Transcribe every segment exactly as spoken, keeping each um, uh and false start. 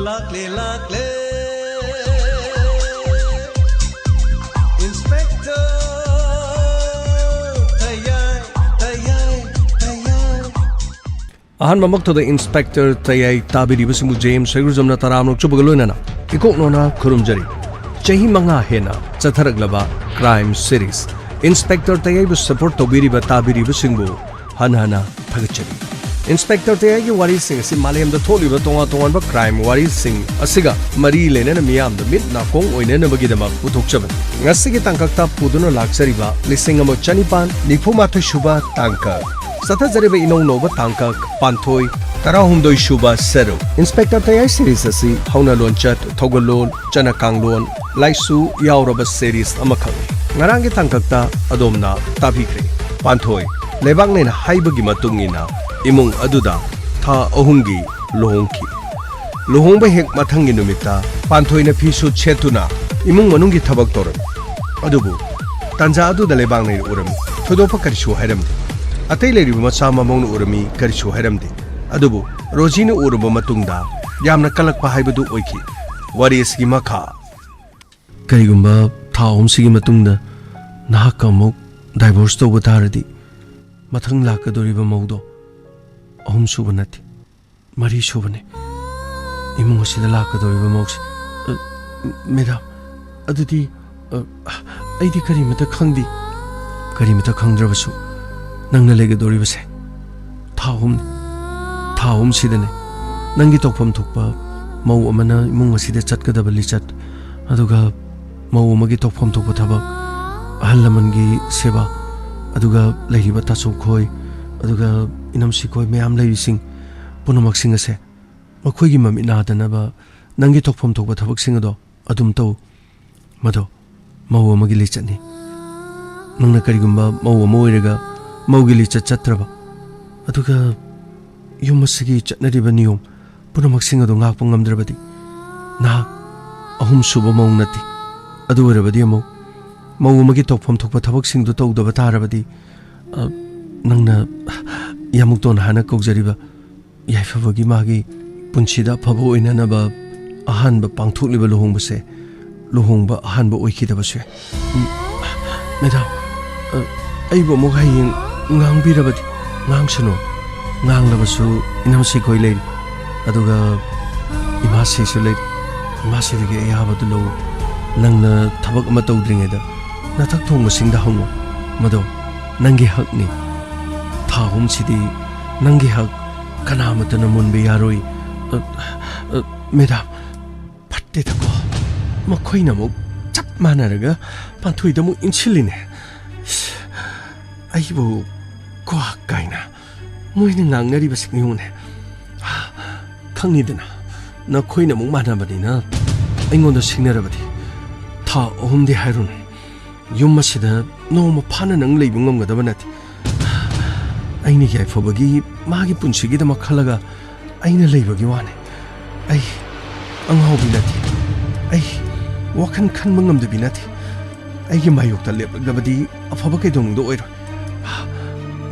ꯂꯥꯛꯂꯦ, ꯂꯥꯛꯂꯦ, Inspector ꯇꯌꯥꯏ, ꯇꯌꯥꯏ, ꯇꯌꯥꯏ꯫ ꯑꯍꯥꯟꯕꯃꯛꯇꯗ Inspector ꯇꯌꯥꯏ ꯇꯥꯕꯤꯔꯤꯕꯁꯤꯡꯕꯨ James ꯁꯩꯒ꯭ꯔꯨꯖꯝꯅ ꯇꯔꯥꯝꯅ ꯑꯣꯛꯆꯕꯒ ꯂꯣꯏꯅꯅ ꯏꯀꯣꯛ ꯅꯣꯟꯅ ꯈꯨꯔꯨꯝꯖꯔꯤ꯫ ꯆꯍꯤ ꯃꯉꯥ ꯍꯦꯟꯅ ꯆꯠꯊꯔꯛꯂꯕ crime series Inspector ꯇꯌꯥꯏꯕꯨ support ꯇꯧꯕꯤꯔꯤꯕ ꯇꯥꯕꯤꯔꯤꯕꯁꯤꯡꯕꯨ ꯍꯟꯅ ꯍꯟꯅ ꯊꯥꯒꯠꯆꯔꯤ꯫ Inspector ꯇꯌꯥꯏꯒꯤ ꯋꯥꯔꯤꯁꯤꯡ ꯑꯁꯤ ꯃꯥꯂꯦꯝꯗ ꯊꯣꯛꯂꯤꯕ ꯇꯣꯉꯥꯟ ꯇꯣꯉꯥꯟꯕ crime ꯋꯥꯔꯤꯁꯤꯡ ꯑꯁꯤꯒ ꯃꯔꯤ ꯂꯩꯅꯅ ꯃꯤꯌꯥꯝꯗ ꯃꯤꯠ ꯅꯥꯀꯣꯡ ꯑꯣꯏꯅꯅꯕꯒꯤꯗꯃꯛ ꯄꯨꯊꯣꯛꯆꯕꯅꯤ꯫ ꯉꯁꯤꯒꯤ ꯇꯥꯡꯀꯛꯇ ꯄꯨꯗꯨꯅ ꯂꯥꯛꯆꯔꯤꯕ ꯂꯤꯁꯤꯡ ꯑꯃ ꯆꯅꯤꯄꯥꯟ ꯅꯤꯐꯨ ꯃꯥꯊꯣꯏ ꯁꯨꯕ ꯇꯥꯡꯀꯛ ꯆꯠꯊꯖꯔꯤꯕ ꯏꯅꯧ ꯅꯧꯕ ꯇꯥꯡꯀꯛ ꯄꯥꯟꯊꯣꯏ ꯇꯔꯥꯍꯨꯝꯗꯣꯏ ꯁꯨꯕ ꯁꯔꯨꯛ꯫ Inspector ꯇꯌꯥꯏ series ꯑꯁꯤ ꯍꯧꯅ ꯂꯣꯟꯆꯠ, ꯊꯧꯒꯜꯂꯣꯟ, ꯆꯠꯅ ꯀꯥꯡꯂꯣꯟ, ꯂꯥꯏꯁꯨ ꯌꯥꯎꯔꯕ series ꯑꯃꯈꯛꯅꯤ꯫ ꯉꯔꯥꯡꯒꯤ ꯇꯥꯡꯀꯛꯇ ꯑꯗꯣꯝꯅ ꯇꯥꯕꯤꯈ꯭ꯔꯦ꯫ ꯄꯥꯟꯊꯣꯏ ꯂꯩꯕꯥꯛꯅꯩꯅ ꯍꯥꯏꯕꯒꯤ ꯃꯇꯨꯡ ꯏꯟꯅ ꯏꯃꯨꯡ ꯑꯗꯨꯗ ꯊꯥ ꯑꯍꯨꯝꯒꯤ ꯂꯨꯍꯣꯡꯈꯤ꯫ ꯂꯨꯍꯣꯡꯕ ꯍꯦꯛ ꯃꯊꯪꯒꯤ ꯅꯨꯃꯤꯠꯇ ꯄꯥꯟꯊꯣꯏꯅ ꯐꯤ ꯁꯨꯠ ꯁꯦꯠꯇꯨꯅ ꯏꯃꯨꯡ ꯃꯅꯨꯡꯒꯤ ꯊꯕꯛ ꯇꯧꯔꯝꯃꯤ꯫ ꯑꯗꯨꯕꯨ ꯇꯥꯟꯖꯥ ꯑꯗꯨꯗ ꯂꯩꯕꯥꯛꯅꯩꯅ ꯎꯔꯝꯃꯤ꯫ ꯊꯣꯏꯗꯣꯛꯄ ꯀꯔꯤꯁꯨ ꯍꯥꯏꯔꯝꯗꯦ꯫ ꯑꯇꯩ ꯂꯩꯔꯤꯕ ꯃꯆꯥ ꯃꯃꯧꯅ ꯎꯔꯝꯃꯤ, ꯀꯔꯤꯁꯨ ꯍꯥꯏꯔꯝꯗꯦ꯫ ꯑꯗꯨꯕꯨ ꯔꯣꯖꯤꯅ ꯎꯔꯨꯕ ꯃꯇꯨꯡꯗ ꯌꯥꯝꯅ ꯀꯜꯂꯛꯄ ꯍꯥꯏꯕꯗꯨ ꯑꯣꯏꯈꯤ꯫ ꯋꯥꯔꯤ ꯑꯁꯤꯒꯤ ꯃꯈꯥ꯫ ꯀꯔꯤꯒꯨꯝꯕ ꯊꯥ ꯑꯍꯨꯝꯁꯤꯒꯤ ꯃꯇꯨꯡꯗ ꯅꯍꯥꯛꯀ ꯑꯃꯨꯛ divorce ꯇꯧꯕ ꯇꯥꯔꯗꯤ, ꯃꯊꯪ ꯂꯥꯛꯀꯗꯧꯔꯤꯕ ꯃꯧꯗꯣ ꯑꯍꯨꯝ ꯁꯨꯕ ꯅꯠꯇꯦ, ꯃꯔꯤ ꯁꯨꯕꯅꯦ꯫ ꯏꯃꯨꯡ ꯑꯁꯤꯗ ꯂꯥꯛꯀꯗꯧꯔꯤꯕ ꯃꯧꯁꯦ꯫ ꯑ, ꯃꯦꯗꯥꯝ, ꯑꯗꯨꯗꯤ, ꯑ, ꯑꯩꯗꯤ ꯀꯔꯤꯃꯇ ꯈꯪꯗꯦ꯫ ꯀꯔꯤꯃꯇ ꯈꯪꯗ꯭ꯔꯕꯁꯨ ꯅꯪꯅ ꯂꯩꯒꯗꯧꯔꯤꯕꯁꯦ ꯊꯥ ꯑꯍꯨꯝꯅꯤ꯫ ꯊꯥ ꯑꯍꯨꯝꯁꯤꯗꯅꯦ ꯅꯪꯒꯤ ꯇꯧꯐꯝ ꯊꯣꯛꯄ ꯃꯧ ꯑꯃꯅ ꯏꯃꯨꯡ ꯑꯁꯤꯗ ꯆꯠꯀꯗꯕ ꯂꯤꯆꯠ, ꯑꯗꯨꯒ ꯃꯧ ꯑꯃꯒꯤ ꯇꯧꯐꯝ ꯊꯣꯛꯄ ꯊꯕꯛ, ꯑꯍꯜ ꯂꯃꯟꯒꯤ ꯁꯦꯕꯥ, ꯑꯗꯨꯒ ꯂꯩꯔꯤꯕ ꯇꯥꯆꯧꯈꯣꯏ, ꯑꯗꯨꯒ ꯏꯅꯝꯁꯤꯈꯣꯏ ꯃꯌꯥꯝ ꯂꯩꯔꯤꯁꯤꯡ ꯄꯨꯝꯅꯃꯛꯁꯤꯡ ꯑꯁꯦ ꯃꯈꯣꯏꯒꯤ ꯃꯃꯤꯠ ꯅꯥꯗꯅꯕ ꯅꯪꯒꯤ ꯇꯧꯐꯝ ꯊꯣꯛꯄ ꯊꯕꯛꯁꯤꯡ ꯑꯗꯣ ꯑꯗꯨꯝ ꯇꯧ꯫ ꯃꯗꯣ ꯃꯧ ꯑꯃꯒꯤ ꯂꯤꯆꯠꯅꯤ꯫ ꯅꯪꯅ ꯀꯔꯤꯒꯨꯝꯕ ꯃꯧ ꯑꯃ ꯑꯣꯏꯔꯒ ꯃꯧꯒꯤ ꯂꯤꯆꯠ ꯆꯠꯇ꯭ꯔꯕ, ꯑꯗꯨꯒ ꯌꯨꯝ ꯑꯁꯤꯒꯤ ꯆꯠꯅꯔꯤꯕ ꯅꯤꯌꯣꯝ ꯄꯨꯝꯅꯃꯛꯁꯤꯡ ꯑꯗꯨ ꯉꯥꯛꯄ ꯉꯝꯗ꯭ꯔꯕꯗꯤ, ꯅꯍꯥꯛ ꯑꯍꯨꯝ ꯁꯨꯕ ꯃꯧ ꯅꯠꯇꯦ꯫ ꯑꯗꯨ ꯑꯣꯏꯔꯕꯗꯤ ꯑꯃꯨꯛ ꯃꯧ ꯑꯃꯒꯤ ꯇꯧꯐꯝ ꯊꯣꯛꯄ ꯊꯕꯛꯁꯤꯡꯗꯨ ꯇꯧꯗꯕ ꯇꯥꯔꯕꯗꯤ, ꯑ, ꯅꯪꯅ ꯌꯥꯃꯨꯛꯇꯣꯟ ꯍꯥꯏꯅ ꯀꯧꯖꯔꯤꯕ ꯌꯥꯏꯐꯕꯒꯤ ꯃꯥꯒꯤ ꯄꯨꯟꯁꯤꯗ ꯑꯐꯕ ꯑꯣꯏꯅꯅꯕ ꯑꯍꯥꯟꯕ ꯄꯥꯡꯊꯣꯛꯂꯤꯕ ꯂꯨꯍꯣꯡꯕꯁꯦ ꯂꯨꯍꯣꯡꯕ ꯑꯍꯥꯟꯕ ꯑꯣꯏꯈꯤꯗꯕꯁꯨ ꯌꯥꯏ꯫ ꯎꯝ, ꯃꯦꯗꯥꯝ, ꯑ, ꯑꯩꯕꯨ ꯑꯃꯨꯛ ꯍꯌꯦꯡ ꯉꯥꯡꯕꯤꯔꯕꯗꯤ? ꯉꯥꯡꯁꯅꯨ꯫ ꯉꯥꯡꯂꯕꯁꯨ ꯏꯅꯝꯁꯤꯈꯣꯏ ꯂꯩꯔꯤ, ꯑꯗꯨꯒ ꯏꯃꯥꯁꯤꯁꯨ ꯂꯩꯔꯤ꯫ ꯏꯃꯥꯁꯤꯗꯒꯤ ꯑꯌꯥꯕꯗꯨ ꯂꯧ꯫ ꯅꯪꯅ ꯊꯕꯛ ꯑꯃ ꯇꯧꯗ꯭ꯔꯤꯉꯩꯗ ꯅꯊꯛ ꯊꯣꯡꯕꯁꯤꯡꯗ ꯍꯪꯉꯨ꯫ ꯃꯗꯣ ꯅꯪꯒꯤ ꯍꯛꯅꯤ꯫ ꯊꯥ ꯑꯍꯨꯝꯁꯤꯗꯤ ꯅꯪꯒꯤ ꯍꯛ ꯀꯅꯥꯃꯠꯇꯅ ꯃꯨꯟꯕ ꯌꯥꯔꯣꯏ꯫ ꯑ, ꯑ, ꯃꯦꯗꯥꯝ, ꯐꯠꯇꯦꯗꯀꯣ꯫ ꯃꯈꯣꯏꯅ ꯑꯃꯨꯛ ꯆꯞ ꯃꯥꯟꯅꯔꯒ ꯄꯥꯟꯊꯣꯏꯗ ꯑꯃꯨꯛ ꯏꯟꯁꯤꯜꯂꯤꯅꯦ꯫ ꯏꯁ, ꯑꯩꯕꯨ ꯀ꯭ꯋꯥꯛ ꯀꯥꯏꯅ ꯃꯣꯏꯅ ꯉꯥꯡꯅꯔꯤꯕꯁꯤ ꯌꯦꯡꯉꯨꯅꯦ꯫ ꯈꯪꯉꯤꯗꯅ, ꯅꯈꯣꯏꯅ ꯑꯃꯨꯛ ꯃꯥꯟꯅꯕꯅꯤꯅ ꯑꯩꯉꯣꯟꯗ ꯁꯤꯡꯅꯔꯕꯗꯤ ꯊꯥ ꯑꯍꯨꯝꯗꯤ ꯍꯥꯏꯔꯨꯅꯦ꯫ ꯌꯨꯝ ꯑꯁꯤꯗ ꯅꯣꯡꯃ ꯐꯥꯅ ꯅꯪ ꯂꯩꯕ ꯉꯝꯒꯗꯕ ꯅꯠꯇꯦ꯫ ꯑꯩꯅ ꯌꯥꯏꯐꯕꯒꯤ ꯃꯥꯒꯤ ꯄꯨꯟꯁꯤꯒꯤꯗꯃꯛ ꯈꯜꯂꯒ ꯑꯩꯅ ꯂꯩꯕꯒꯤ ꯋꯥꯅꯤ꯫ ꯑꯩ ꯑꯉꯥꯎꯕꯤ ꯅꯠꯇꯦ꯫ ꯑꯩ ꯋꯥꯈꯜ ꯈꯟꯕ ꯉꯝꯗꯕꯤ ꯅꯠꯇꯦ꯫ ꯑꯩꯒꯤ ꯃꯥꯌꯣꯛꯇ ꯂꯦꯞꯂꯛꯂꯕꯗꯤ ꯑꯐꯕ ꯀꯩꯗꯧꯅꯨꯡꯗ ꯑꯣꯏꯔꯣꯏ꯫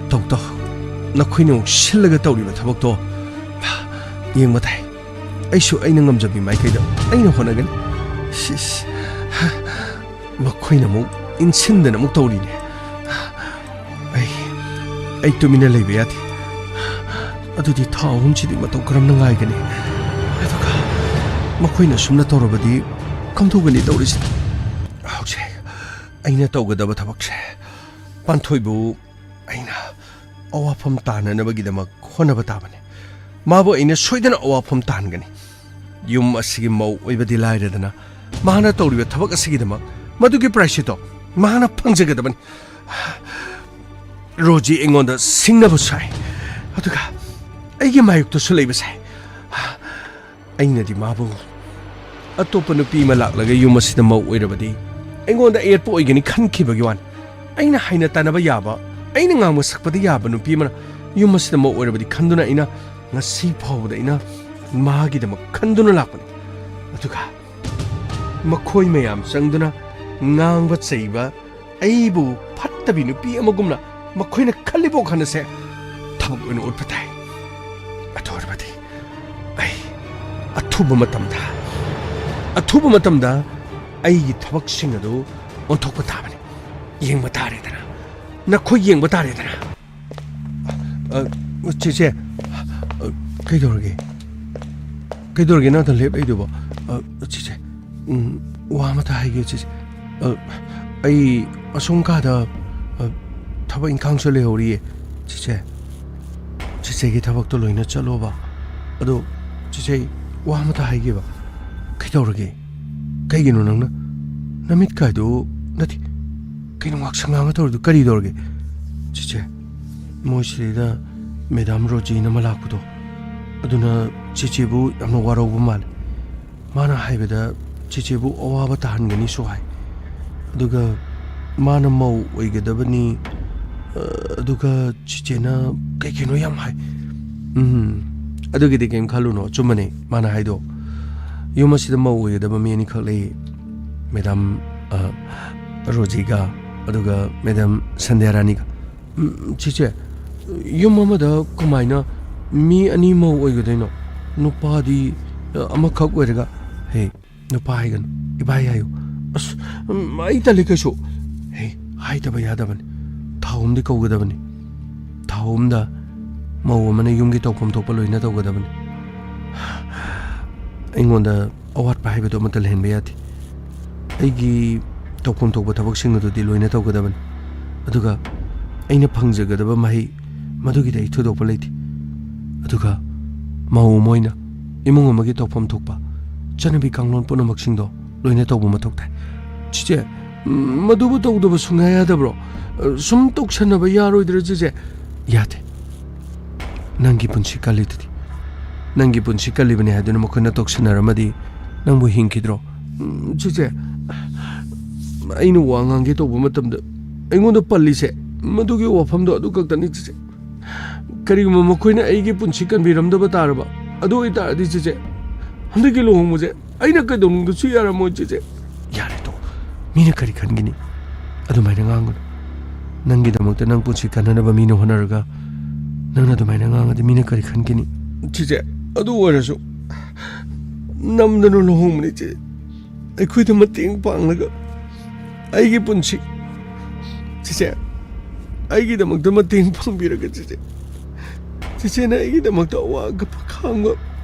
ꯇꯧ ꯇꯧ, ꯅꯈꯣꯏꯅ ꯑꯃꯨꯛ ꯁꯤꯜꯂꯒ ꯇꯧꯔꯤꯕ ꯊꯕꯛꯇꯣ ꯌꯦꯡꯕ ꯇꯥꯏ꯫ ꯑꯩꯁꯨ ꯑꯩꯅ ꯉꯝꯖꯕꯤ ꯃꯥꯏꯀꯩꯗ ꯑꯩꯅ ꯍꯣꯠꯅꯒꯅꯤ꯫ ꯁꯤꯁ, ꯃꯈꯣꯏꯅ ꯑꯃꯨꯛ ꯏꯟꯁꯤꯟꯗꯅ ꯑꯃꯨꯛ ꯇꯧꯔꯤꯅꯦ꯫ ꯑꯩ, ꯑꯩ ꯇꯨꯃꯤꯟꯅ ꯂꯩꯕ ꯌꯥꯗꯦ꯫ ꯑꯗꯨꯗꯤ ꯊꯥ ꯑꯍꯨꯝꯁꯤꯗꯤ ꯃꯇꯧ ꯀꯔꯝꯅ ꯉꯥꯏꯒꯅꯤ? ꯑꯗꯨꯒ ꯃꯈꯣꯏꯅ ꯑꯁꯨꯝꯅ ꯇꯧꯔꯕꯗꯤ ꯀꯝꯗꯧꯒꯅꯤ ꯇꯧꯔꯤꯁꯤ? ꯍꯧꯖꯤꯛ ꯑꯩꯅ ꯇꯧꯒꯗꯕ ꯊꯕꯛꯁꯦ, ꯄꯥꯟꯊꯣꯏꯕꯨ ꯑꯩꯅ ꯑꯋꯥꯐꯝ ꯇꯥꯅꯅꯕꯒꯤꯗꯃꯛ ꯍꯣꯠꯅꯕ ꯇꯥꯕꯅꯤ꯫ ꯃꯥꯕꯨ ꯑꯩꯅ ꯁꯣꯏꯗꯅ ꯑꯋꯥꯐꯝ ꯇꯥꯍꯟꯒꯅꯤ꯫ ꯌꯨꯝ ꯑꯁꯤꯒꯤ ꯃꯧ ꯑꯣꯏꯕꯗꯤ ꯂꯥꯏꯔꯗꯅ, ꯃꯍꯥꯛꯅ ꯇꯧꯔꯤꯕ ꯊꯕꯛ ꯑꯁꯤꯒꯤꯗꯃꯛ ꯃꯗꯨꯒꯤ ꯄ꯭ꯔꯥꯏꯁꯤꯠꯇꯣ ꯃꯍꯥꯛꯅ ꯐꯪꯖꯒꯗꯕꯅꯤ꯫ ꯔꯣꯖꯤ ꯑꯩꯉꯣꯟꯗ ꯁꯤꯡꯅꯕ ꯁꯥꯏ, ꯑꯗꯨꯒ ꯑꯩꯒꯤ ꯃꯥꯌꯣꯛꯇꯁꯨ ꯂꯩꯕ ꯁꯥꯏ꯫ ꯑꯩꯅꯗꯤ ꯃꯥꯕꯨ ꯑꯇꯣꯞꯄ ꯅꯨꯄꯤ ꯑꯃ ꯂꯥꯛꯂꯒ ꯌꯨꯝ ꯑꯁꯤꯗ ꯃꯧ ꯑꯣꯏꯔꯕꯗꯤ ꯑꯩꯉꯣꯟꯗ ꯑꯌꯦꯠꯄ ꯑꯣꯏꯒꯅꯤ ꯈꯟꯈꯤꯕꯒꯤ ꯋꯥꯅꯤ꯫ ꯑꯩꯅ ꯍꯥꯏꯅ ꯇꯥꯅꯕ ꯌꯥꯕ, ꯑꯩꯅ ꯉꯥꯡꯕ ꯁꯛꯄꯗ ꯌꯥꯕ ꯅꯨꯄꯤ ꯑꯃꯅ ꯌꯨꯝ ꯑꯁꯤꯗ ꯃꯧ ꯑꯣꯏꯔꯕꯗꯤ ꯈꯟꯗꯨꯅ ꯑꯩꯅ ꯉꯁꯤ ꯐꯥꯎꯕꯗ ꯑꯩꯅ ꯃꯥꯒꯤꯗꯃꯛ ꯈꯟꯗꯨꯅ ꯂꯥꯛꯄꯅꯤ꯫ ꯑꯗꯨꯒ ꯃꯈꯣꯏ ꯃꯌꯥꯝ ꯆꯪꯗꯨꯅ ꯉꯥꯡꯕ ꯆꯩꯕ, ꯑꯩꯕꯨ ꯐꯠꯇꯕꯤ ꯅꯨꯄꯤ ꯑꯃꯒꯨꯝꯅ ꯃꯈꯣꯏꯅ ꯈꯜꯂꯤꯕ ꯋꯥꯈꯜ ꯑꯁꯦ ꯊꯕꯛ ꯑꯣꯏꯅ ꯎꯠꯄ ꯇꯥꯏ꯫ ꯑꯗꯨ ꯑꯣꯏꯔꯕꯗꯤ ꯑꯩ ꯑꯊꯨꯕ ꯃꯇꯝꯗ ꯑꯊꯨꯕ ꯃꯇꯝꯗ ꯑꯩꯒꯤ ꯊꯕꯛꯁꯤꯡ ꯑꯗꯨ ꯑꯣꯟꯊꯣꯛꯄ ꯇꯥꯕꯅꯤ꯫ ꯌꯦꯡꯕ ꯇꯥꯔꯦꯗꯅ, ꯅꯈꯣꯏ ꯌꯦꯡꯕ ꯇꯥꯔꯦꯗꯅ꯫ ꯑ, ꯆꯦꯆꯦ, ꯑ, ꯀꯩꯗꯧꯔꯒꯦ? ꯀꯩꯗꯧꯔꯒꯦ ꯅꯪ ꯑꯗꯨꯝ ꯂꯦꯞꯂꯛꯏꯗꯨꯕꯣ? ꯑ, ꯆꯦꯆꯦ, ꯎꯝ, ꯋꯥ ꯑꯃꯇ ꯍꯥꯏꯒꯦ, ꯆꯦꯆꯦ꯫ ꯑ, ꯑꯩ ꯑꯁꯣꯝ ꯀꯥꯗ, ꯑ, ꯊꯕꯛ ꯏꯪꯈꯥꯡꯁꯨ ꯂꯩꯍꯧꯔꯤꯌꯦ, ꯆꯦꯆꯦ꯫ ꯆꯦꯆꯦꯒꯤ ꯊꯕꯛꯇꯣ ꯂꯣꯏꯅ ꯆꯠꯂꯣꯕ꯫ ꯑꯗꯣ, ꯆꯦꯆꯦ, ꯋꯥ ꯑꯃꯇ ꯍꯥꯏꯒꯦꯕ꯫ ꯀꯩꯗꯧꯔꯒꯦ? ꯀꯩꯒꯤꯅꯣ ꯅꯪꯅ ꯅꯃꯤꯠ ꯀꯥꯏꯗꯨ? ꯅꯠꯇꯦ, ꯀꯩꯅꯣ ꯉꯥꯛꯁꯪ ꯉꯥꯡꯉ ꯇꯧꯔꯤꯗꯨ? ꯀꯔꯤ ꯇꯧꯔꯒꯦ? ꯆꯦꯆꯦ, ꯃꯣꯏ ꯁꯤꯗꯩꯗ ꯃꯦꯗꯥꯝ ꯔꯣꯖꯤꯅ ꯑꯃ ꯂꯥꯛꯄꯗꯣ, ꯑꯗꯨꯅ ꯆꯦꯆꯦꯕꯨ ꯌꯥꯝꯅ ꯋꯥꯔꯧꯕ ꯃꯥꯜꯂꯦ꯫ ꯃꯥꯅ ꯍꯥꯏꯕꯗ ꯆꯦꯆꯦꯕꯨ ꯑꯋꯥꯕ ꯇꯥꯍꯟꯒꯅꯤꯁꯨ ꯍꯥꯏ꯫ ꯑꯗꯨꯒ ꯃꯥꯅ ꯃꯧ ꯑꯣꯏꯒꯗꯕꯅꯤ, ꯑ, ꯑꯗꯨꯒ ꯆꯦꯆꯦꯅ ꯀꯩ ꯀꯩꯅꯣ ꯌꯥꯝ ꯍꯥꯏ꯫ ꯎꯝ, ꯑꯗꯨꯒꯤꯗꯤ ꯀꯩꯝ ꯈꯜꯂꯨꯅꯣ, ꯑꯆꯨꯝꯕꯅꯦ ꯃꯥꯅ ꯍꯥꯏꯗꯣ꯫ ꯌꯨꯝ ꯑꯁꯤꯗ ꯃꯧ ꯑꯣꯏꯒꯗꯕ ꯃꯤ ꯑꯅꯤꯈꯛ ꯂꯩꯌꯦ, ꯃꯦꯗꯥꯝ, ꯑ, ꯔꯣꯖꯤꯒ, ꯑꯗꯨꯒ ꯃꯦꯗꯥꯝ ꯁꯟꯙ꯭ꯌꯥ ꯔꯥꯅꯤꯒ꯫ ꯎꯝ, ꯆꯦꯆꯦ, ꯌꯨꯝ ꯑꯃꯗ ꯀꯃꯥꯏꯅ ꯃꯤ ꯑꯅꯤ ꯃꯧ ꯑꯣꯏꯒꯗꯣꯏꯅꯣ? ꯅꯨꯄꯥꯗꯤ, ꯑ, ꯑꯃꯈꯛ ꯑꯣꯏꯔꯒ꯫ ꯍꯦ, ꯅꯨꯄꯥ ꯍꯥꯏꯒꯅꯨ, ꯏꯕꯥꯏ ꯍꯥꯏꯌꯨ꯫ ꯑꯁ, ꯎꯝ, ꯑꯩ ꯇꯜꯂꯤ ꯀꯩꯁꯨ꯫ ꯍꯦ, ꯍꯥꯏꯗꯕ ꯌꯥꯗꯕꯅꯤ꯫ ꯊꯥ ꯑꯍꯨꯝꯗꯤ ꯀꯧꯒꯗꯕꯅꯤ꯫ ꯊꯥ ꯑꯍꯨꯝꯗ ꯃꯧ ꯑꯃꯅ ꯌꯨꯝꯒꯤ ꯇꯧꯐꯝ ꯊꯣꯛꯄ ꯂꯣꯏꯅ ꯇꯧꯒꯗꯕꯅꯤ꯫ ꯑꯩꯉꯣꯟꯗ ꯑꯋꯥꯠꯄ ꯍꯥꯏꯕꯗꯨ ꯑꯃꯠꯇ ꯂꯩꯍꯟꯕ ꯌꯥꯗꯦ꯫ ꯑꯩꯒꯤ ꯇꯧꯐꯝ ꯊꯣꯛꯄ ꯊꯕꯛꯁꯤꯡ ꯑꯗꯨꯗꯤ ꯂꯣꯏꯅ ꯇꯧꯒꯗꯕꯅꯤ꯫ ꯑꯗꯨꯒ ꯑꯩꯅ ꯐꯪꯖꯒꯗꯕ ꯃꯍꯩ, ꯃꯗꯨꯒꯤꯗꯤ ꯑꯩ ꯊꯣꯏꯗꯣꯛꯄ ꯂꯩꯇꯦ꯫ ꯑꯗꯨꯒ ꯃꯧ ꯑꯃ ꯑꯣꯏꯅ ꯏꯃꯨꯡ ꯑꯃꯒꯤ ꯇꯧꯐꯝ ꯊꯣꯛꯄ ꯆꯠꯅꯕꯤ ꯀꯥꯡꯂꯣꯟ ꯄꯨꯝꯅꯃꯛꯁꯤꯡꯗꯣ ꯂꯣꯏꯅ ꯇꯧꯕ ꯃꯊꯧ ꯇꯥꯏ꯫ ꯆꯤꯆꯦ, ꯃꯗꯨꯕꯨ ꯇꯧꯗꯕ ꯁꯨꯡꯌꯥ ꯌꯥꯗꯕ꯭ꯔꯣ? ꯁꯨꯝ ꯇꯧꯁꯟꯅꯕ ꯌꯥꯔꯣꯏꯗ꯭ꯔꯥ, ꯆꯤꯆꯦ? ꯌꯥꯗꯦ꯫ ꯅꯪꯒꯤ ꯄꯨꯟꯁꯤ ꯀꯜꯂꯤꯗꯨꯗꯤ꯫ ꯅꯪꯒꯤ ꯄꯨꯟꯁꯤ ꯀꯜꯂꯤꯕꯅꯤ ꯍꯥꯏꯗꯨꯅ ꯃꯈꯣꯏꯅ ꯇꯣꯛꯁꯤꯟꯅꯔꯝꯃꯗꯤ ꯅꯪꯕꯨ ꯍꯤꯡꯈꯤꯗ꯭ꯔꯣ? ꯎꯝ, ꯆꯤꯆꯦ, ꯑꯩꯅ ꯋꯥ ꯉꯥꯡꯒꯦ ꯇꯧꯕ ꯃꯇꯝꯗ ꯑꯩꯉꯣꯟꯗ ꯄꯜꯂꯤꯁꯦ ꯃꯗꯨꯒꯤ ꯋꯥꯐꯝꯗꯣ ꯑꯗꯨ ꯈꯛꯇꯅꯤ, ꯆꯤꯆꯦ꯫ ꯀꯔꯤꯒꯨꯝꯕ ꯃꯈꯣꯏꯅ ꯑꯩꯒꯤ ꯄꯨꯟꯁꯤ ꯀꯟꯕꯤꯔꯝꯗꯕ ꯇꯥꯔꯕ, ꯑꯗꯨ ꯑꯣꯏꯇꯥꯔꯗꯤ, ꯆꯤꯆꯦ, ꯍꯟꯗꯛꯀꯤ ꯂꯨꯍꯣꯡꯕꯁꯦ ꯑꯩꯅ ꯀꯩꯗꯧꯅꯨꯡꯗꯁꯨ ꯌꯥꯔꯝꯃꯣꯏ, ꯆꯤꯆꯦ꯫ ꯌꯥꯔꯦ, ꯇꯣꯛꯑꯣ꯫ ꯃꯤꯅ ꯀꯔꯤ ꯈꯟꯒꯅꯤ? ꯑꯗꯨꯃꯥꯏꯅ ꯉꯥꯡꯒꯅꯨ꯫ ꯅꯪꯒꯤꯗꯃꯛꯇ ꯅꯪ ꯄꯨꯟꯁꯤ ꯀꯟꯅꯅꯕ ꯃꯤꯅ ꯍꯣꯠꯅꯔꯒ ꯅꯪꯅ ꯑꯗꯨꯃꯥꯏꯅ ꯉꯥꯡꯉꯗꯤ ꯃꯤꯅ ꯀꯔꯤ ꯈꯟꯒꯅꯤ? ꯆꯤꯆꯦ, ꯑꯗꯨ ꯑꯣꯏꯔꯁꯨ ꯅꯝꯗꯅ ꯂꯨꯍꯣꯡꯕꯅꯤ, ꯆꯦ꯫ ꯑꯩꯈꯣꯏꯗ ꯃꯇꯦꯡ ꯄꯥꯡꯂꯒ ꯑꯩꯒꯤ ꯄꯨꯟꯁꯤ, ꯆꯦꯆꯦ, ꯑꯩꯒꯤꯗꯃꯛꯇ ꯃꯇꯦꯡ ꯄꯥꯡꯕꯤꯔꯒ, ꯆꯦꯆꯦ, ꯆꯦꯆꯦꯅ ꯑꯩꯒꯤꯗꯃꯛꯇ ꯑꯋꯥꯕ ꯈꯥꯡꯕ꯫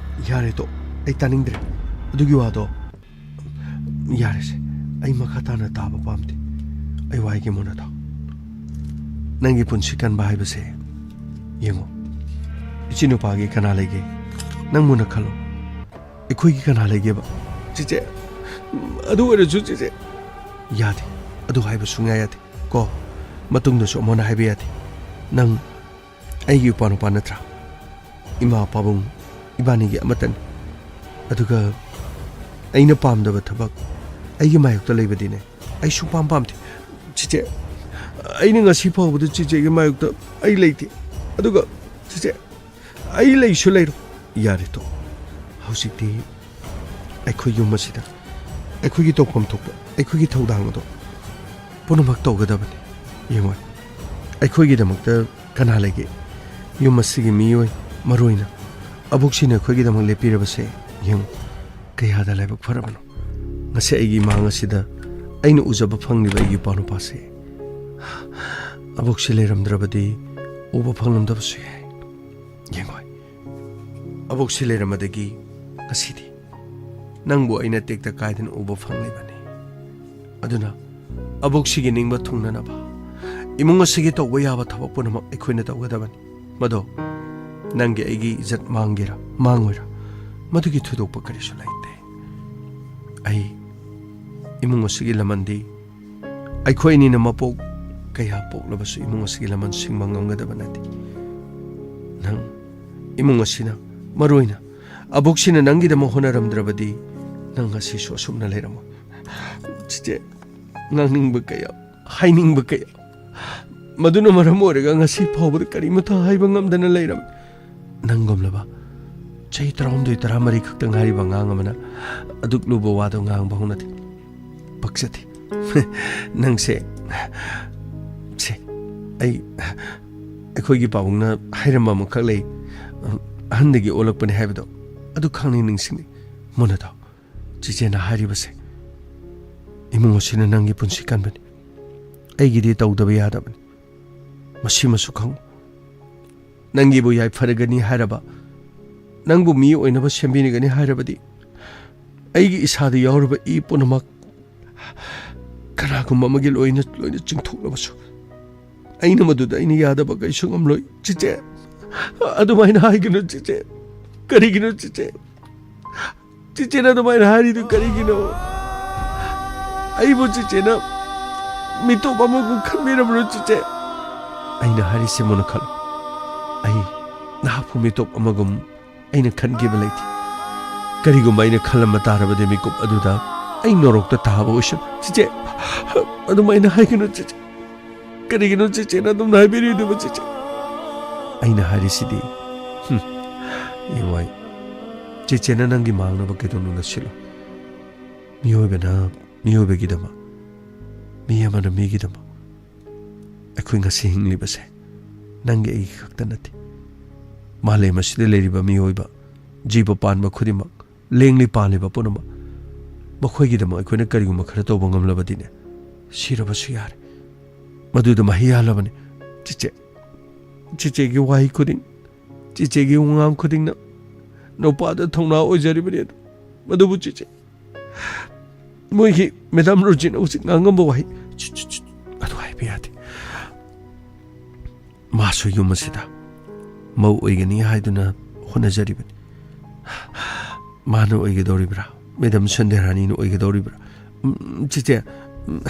ꯌꯥꯔꯦ, ꯇꯣ꯫ ꯑꯩ ꯇꯥꯅꯤꯡꯗ꯭ꯔꯦ ꯑꯗꯨꯒꯤ ꯋꯥꯗꯣ꯫ ꯌꯥꯔꯦꯁꯦ, ꯑꯩ ꯃꯈꯥ ꯇꯥꯅ ꯇꯥꯕ ꯄꯥꯝꯗꯦ꯫ ꯑꯩ ꯋꯥ ꯍꯥꯏꯒꯦ, ꯃꯨꯟꯅ ꯇꯥꯎ꯫ ꯅꯪꯒꯤ ꯄꯨꯟꯁꯤ ꯀꯟꯕ ꯍꯥꯏꯕꯁꯦ, ꯌꯦꯡꯉꯣ, ꯏꯆꯤꯟ ꯅꯨꯄꯥꯒꯤ ꯀꯅꯥ ꯂꯩꯒꯦ? ꯅꯪ ꯃꯨꯟꯅ ꯈꯜꯂꯣ꯫ ꯑꯩꯈꯣꯏꯒꯤ ꯀꯅꯥ ꯂꯩꯒꯦꯕ? ꯆꯦꯆꯦ, ꯑꯗꯨ ꯑꯣꯏꯔꯁꯨ, ꯆꯦꯆꯦ꯫ ꯌꯥꯗꯦ, ꯑꯗꯨ ꯍꯥꯏꯕ ꯁꯨꯡꯌꯥ ꯌꯥꯗꯦ꯫ ꯀꯣ, ꯃꯇꯨꯡꯗꯁꯨ ꯑꯃꯨꯛ ꯍꯟꯅ ꯍꯥꯏꯕ ꯌꯥꯗꯦ꯫ ꯅꯪ ꯑꯩꯒꯤ ꯏꯄꯥ ꯅꯨꯄꯥ ꯅꯠꯇ꯭ꯔꯥ? ꯏꯃꯥ ꯄꯥꯕꯨꯡ ꯏꯕꯥꯅꯤꯒꯤ ꯑꯃꯠꯇꯅꯤ꯫ ꯑꯗꯨꯒ ꯑꯩꯅ ꯄꯥꯝꯗꯕ ꯊꯕꯛ ꯑꯩꯒꯤ ꯃꯥꯌꯣꯛꯇ ꯂꯩꯕꯗꯤꯅꯦ, ꯑꯩ ꯁꯨꯡꯄꯥꯝ ꯄꯥꯝꯗꯦ꯫ ꯆꯦꯆꯦ, ꯑꯩꯅ ꯉꯁꯤ ꯐꯥꯎꯕꯗ ꯆꯦꯆꯦꯒꯤ ꯃꯥꯌꯣꯛꯇ ꯑꯩ ꯂꯩꯇꯦ꯫ ꯑꯗꯨꯒ ꯆꯦꯆꯦ, ꯑꯩ ꯂꯩꯁꯨ ꯂꯩꯔꯣ꯫ ꯌꯥꯔꯦ, ꯇꯣ꯫ ꯍꯧꯖꯤꯛꯇꯤ ꯑꯩꯈꯣꯏ ꯌꯨꯝ ꯑꯁꯤꯗ ꯑꯩꯈꯣꯏꯒꯤ ꯇꯧꯐꯝ ꯊꯣꯛꯄ ꯑꯩꯈꯣꯏꯒꯤ ꯊꯧꯗꯥꯡ ꯑꯗꯣ ꯄꯨꯝꯅꯃꯛ ꯇꯧꯒꯗꯕꯅꯤ꯫ ꯌꯦꯡꯉꯣ, ꯑꯩꯈꯣꯏꯒꯤꯗꯃꯛꯇ ꯀꯅꯥ ꯂꯩꯒꯦ? ꯌꯨꯝ ꯑꯁꯤꯒꯤ ꯃꯤꯑꯣꯏ, ꯃꯔꯨ ꯑꯣꯏꯅ ꯑꯕꯣꯛꯁꯤꯅ ꯑꯩꯈꯣꯏꯒꯤꯗꯃꯛ ꯂꯦꯞꯄꯤꯔꯕꯁꯦ ꯌꯦꯡꯉꯨ, ꯀꯌꯥꯗ ꯂꯥꯏꯕꯛ ꯐꯔꯕꯅꯣ꯫ ꯉꯁꯤ ꯑꯩꯒꯤ ꯏꯃꯥꯡ ꯑꯁꯤꯗ ꯑꯩꯅ ꯎꯖꯕ ꯐꯪꯂꯤꯕ ꯑꯩꯒꯤ ꯏꯄꯥ ꯅꯨꯄꯥꯁꯦ꯫ ꯑꯕꯣꯛꯁꯤ ꯂꯩꯔꯝꯗ꯭ꯔꯕꯗꯤ ꯎꯕ ꯐꯪꯂꯝꯗꯕꯁꯨ ꯌꯥꯏ꯫ ꯌꯦꯡꯉꯣ, ꯑꯕꯣꯛꯁꯤ ꯂꯩꯔꯝꯃꯗꯒꯤ ꯉꯁꯤꯗꯤ ꯅꯪꯕꯨ ꯑꯩꯅ ꯇꯦꯛꯇ ꯀꯥꯏꯗꯅ ꯎꯕ ꯐꯪꯂꯤꯕꯅꯤ꯫ ꯑꯗꯨꯅ ꯑꯕꯣꯛꯁꯤꯒꯤ ꯅꯤꯡꯕ ꯊꯨꯡꯅꯅꯕ ꯏꯃꯨꯡ ꯑꯁꯤꯒꯤ ꯇꯧꯕ ꯌꯥꯕ ꯊꯕꯛ ꯄꯨꯝꯅꯃꯛ ꯑꯩꯈꯣꯏꯅ ꯇꯧꯒꯗꯕꯅꯤ꯫ ꯃꯗꯣ ꯅꯪꯒꯤ ꯑꯩꯒꯤ ꯏꯖꯠ ꯃꯥꯡꯒꯦꯔꯥ ꯃꯥꯡꯉꯣꯏꯔꯥ, ꯃꯗꯨꯒꯤ ꯊꯣꯏꯗꯣꯛꯄ ꯀꯔꯤꯁꯨ ꯂꯩꯇꯦ꯫ ꯑꯩ ꯏꯃꯨꯡ ꯑꯁꯤꯒꯤ ꯂꯃꯟꯗꯤ ꯑꯩꯈꯣꯏ ꯑꯅꯤꯅ ꯃꯄꯣꯛ ꯀꯌꯥ ꯄꯣꯛꯂꯕꯁꯨ ꯏꯃꯨꯡ ꯑꯁꯤꯒꯤ ꯂꯃꯟ ꯁꯤꯡꯕ ꯉꯝꯒꯗꯕ ꯅꯠꯇꯦ꯫ ꯅꯪ, ꯏꯃꯨꯡ ꯑꯁꯤꯅ, ꯃꯔꯨ ꯑꯣꯏꯅ ꯑꯕꯣꯛꯁꯤꯅ ꯅꯪꯒꯤꯗꯃꯛ ꯍꯣꯠꯅꯔꯝꯗ꯭ꯔꯕꯗꯤ ꯅꯪ ꯉꯁꯤꯁꯨ ꯑꯁꯨꯝꯅ ꯂꯩꯔꯝꯃꯣꯏ꯫ ꯆꯤꯆꯦ, ꯉꯥꯡꯅꯤꯡꯕ ꯀꯌꯥ, ꯍꯥꯏꯅꯤꯡꯕ ꯀꯌꯥ, ꯃꯗꯨꯅ ꯃꯔꯝ ꯑꯣꯏꯔꯒ ꯉꯁꯤ ꯐꯥꯎꯕꯗ ꯀꯔꯤꯃꯠꯇ ꯍꯥꯏꯕ ꯉꯝꯗꯅ ꯂꯩꯔꯝꯃꯤ꯫ ꯅꯪꯒꯨꯝꯂꯕ ꯆꯍꯤ ꯇꯔꯥꯍꯨꯝꯗꯣꯏ, ꯇꯔꯥꯃꯔꯤ ꯈꯛꯇ ꯉꯥꯏꯔꯤꯕ ꯑꯉꯥꯡ ꯑꯃꯅ ꯑꯗꯨꯛ ꯂꯨꯕ ꯋꯥꯗꯣ ꯉꯥꯡꯕ ꯍꯧꯅꯗꯦ꯫ ꯄꯛꯆꯗꯦ꯫ ꯅꯪꯁꯦ, ꯁꯦ, ꯑꯩ, ꯑꯩꯈꯣꯏꯒꯤ ꯄꯥꯕꯨꯡꯅ ꯍꯥꯏꯔꯝꯕ ꯑꯃꯈꯛ ꯂꯩ, "ꯑꯍꯟꯗꯒꯤ ꯑꯣꯜꯂꯛꯄꯅꯤ" ꯍꯥꯏꯕꯗꯣ, ꯑꯗꯨ ꯈꯪꯅꯤꯡ ꯅꯤꯡꯁꯤꯡꯉꯤ꯫ ꯃꯨꯅꯗꯣ, ꯆꯤꯆꯦꯅ ꯍꯥꯏꯔꯤꯕꯁꯦ, ꯏꯃꯨꯡ ꯑꯁꯤꯅ ꯅꯪꯒꯤ ꯄꯨꯟꯁꯤ ꯀꯟꯕꯅꯤ, ꯑꯩꯒꯤꯗꯤ ꯇꯧꯗꯕ ꯌꯥꯗꯕꯅꯤ꯫ ꯃꯁꯤꯃꯁꯨ ꯈꯪꯉꯨ, ꯅꯪꯒꯤꯕꯨ ꯌꯥꯏꯐꯔꯒꯅꯤ ꯍꯥꯏꯔꯕ, ꯅꯪꯕꯨ ꯃꯤ ꯑꯣꯏꯅꯕ ꯁꯦꯝꯕꯤꯔꯒꯅꯤ ꯍꯥꯏꯔꯕꯗꯤ, ꯑꯩꯒꯤ ꯏꯁꯥꯗ ꯌꯥꯎꯔꯕ ꯏ ꯄꯨꯝꯅꯃꯛ ꯀꯅꯥꯒꯨꯝꯕ ꯑꯃꯒꯤ ꯂꯣꯏꯅ ꯂꯣꯏꯅ ꯆꯤꯡꯊꯣꯛꯂꯕꯁꯨ, ꯑꯩꯅ ꯃꯗꯨꯗ ꯑꯩꯅ ꯌꯥꯗꯕ ꯀꯩꯁꯨ ꯉꯝꯂꯣꯏ꯫ ꯆꯤꯆꯦ, ꯑꯗꯨꯃꯥꯏꯅ ꯍꯥꯏꯒꯅꯨ ꯆꯤꯆꯦ꯫ ꯀꯔꯤꯒꯤꯅꯣ ꯆꯤꯆꯦ? ꯆꯤꯆꯦꯅ ꯑꯗꯨꯃꯥꯏꯅ ꯍꯥꯏꯔꯤꯗꯨ ꯀꯔꯤꯒꯤꯅꯣ? ꯑꯩꯕꯨ ꯆꯤꯆꯦꯅ ꯃꯤꯇꯣꯞ ꯑꯃꯒꯨꯝ ꯈꯟꯕꯤꯔꯕ꯭ꯔꯣ ꯆꯤꯆꯦ? ꯑꯩꯅ ꯍꯥꯏꯔꯤꯁꯦ ꯃꯨꯟꯅ ꯈꯜꯂꯨ꯫ ꯑꯩ ꯅꯍꯥꯛꯄꯨ ꯃꯤꯇꯣꯞ ꯑꯃꯒꯨꯝ ꯑꯩꯅ ꯈꯟꯈꯤꯕ ꯂꯩꯇꯦ꯫ ꯀꯔꯤꯒꯨꯝꯕ ꯑꯩꯅ ꯈꯜꯂꯝꯕ ꯇꯥꯔꯕꯗꯤ ꯃꯤꯀꯨꯞ ꯑꯗꯨꯗ ꯑꯩ ꯅꯣꯔꯣꯛꯇ ꯇꯥꯕ ꯑꯣꯏꯁꯅꯨ꯫ ꯆꯤꯆꯦ, ꯑꯗꯨꯃꯥꯏꯅ ꯍꯥꯏꯒꯅꯨ ꯆꯤꯆꯦ꯫ ꯀꯔꯤꯒꯤꯅꯣ ꯆꯤꯆꯦꯅ ꯑꯗꯨꯝꯅ ꯍꯥꯏꯕꯤꯔꯤꯗꯨꯕꯨ ꯆꯤꯆꯦ? ꯑꯩꯅ ꯍꯥꯏꯔꯤꯁꯤꯗꯤ, ꯍꯨꯝ, ꯌꯦꯡꯉꯣ ꯑꯩ, ꯆꯤꯆꯦꯅ ꯅꯪꯒꯤ ꯃꯥꯡꯅꯕ ꯀꯩꯗꯧꯅꯨꯡꯗ ꯁꯤꯜꯂꯨ꯫ ꯃꯤꯑꯣꯏꯕꯅ ꯃꯤꯑꯣꯏꯕꯒꯤꯗꯃꯛ, ꯃꯤ ꯑꯃꯅ ꯃꯤꯒꯤꯗꯃꯛ꯫ ꯑꯩꯈꯣꯏ ꯉꯁꯤ ꯍꯤꯡꯂꯤꯕꯁꯦ ꯅꯪꯒꯤ ꯑꯩꯒꯤ ꯈꯛꯇ ꯅꯠꯇꯦ꯫ ꯃꯥꯂꯦꯝ ꯑꯁꯤꯗ ꯂꯩꯔꯤꯕ ꯃꯤꯑꯣꯏꯕ, ꯖꯤꯕ ꯄꯥꯟꯕ ꯈꯨꯗꯤꯡꯃꯛ, ꯂꯦꯡꯂꯤ ꯄꯥꯜꯂꯤꯕ ꯄꯨꯝꯅꯃꯛ, ꯃꯈꯣꯏꯒꯤꯗꯃꯛ ꯑꯩꯈꯣꯏꯅ ꯀꯔꯤꯒꯨꯝꯕ ꯈꯔ ꯇꯧꯕ ꯉꯝꯂꯕꯗꯤꯅꯦ, ꯁꯤꯔꯕꯁꯨ ꯌꯥꯔꯦ꯫ ꯃꯗꯨꯗ ꯃꯍꯩ ꯌꯥꯜꯂꯕꯅꯤ꯫ ꯆꯤꯆꯦ, ꯆꯤꯆꯦꯒꯤ ꯋꯥꯍꯩ ꯈꯨꯗꯤꯡ, ꯆꯤꯆꯦꯒꯤ ꯋꯥꯉꯥꯡ ꯈꯨꯗꯤꯡꯅ ꯅꯨꯄꯥꯗ ꯊꯧꯅꯥ ꯑꯣꯏꯖꯔꯤꯕꯅꯤ ꯑꯗꯨ꯫ ꯃꯗꯨꯕꯨ ꯆꯤꯆꯦ, ꯃꯣꯏꯒꯤ ꯃꯦꯗꯥꯝ ꯔꯣꯖꯤꯅ ꯍꯧꯖꯤꯛ ꯉꯥꯡꯉꯝꯕ ꯋꯥꯍꯩ, "ꯆꯨ, ꯆꯨ, ꯆꯨ," ꯑꯗꯨ ꯍꯥꯏꯕ ꯌꯥꯗꯦ꯫ ꯃꯥꯁꯨ ꯌꯨꯝ ꯑꯁꯤꯗ ꯃꯧ ꯑꯣꯏꯒꯅꯤ ꯍꯥꯏꯗꯨꯅ ꯍꯣꯠꯅꯖꯔꯤꯕꯅꯤ꯫ ꯃꯥꯅ ꯑꯣꯏꯒꯗꯧꯔꯤꯕ꯭ꯔꯥ? ꯃꯦꯗꯥꯝ ꯁꯟꯙ꯭ꯌꯥꯔꯥꯅꯤꯅ ꯑꯣꯏꯒꯗꯧꯔꯤꯕ꯭ꯔꯥ? ꯎꯝ, ꯆꯤꯆꯦ, ꯎꯝ,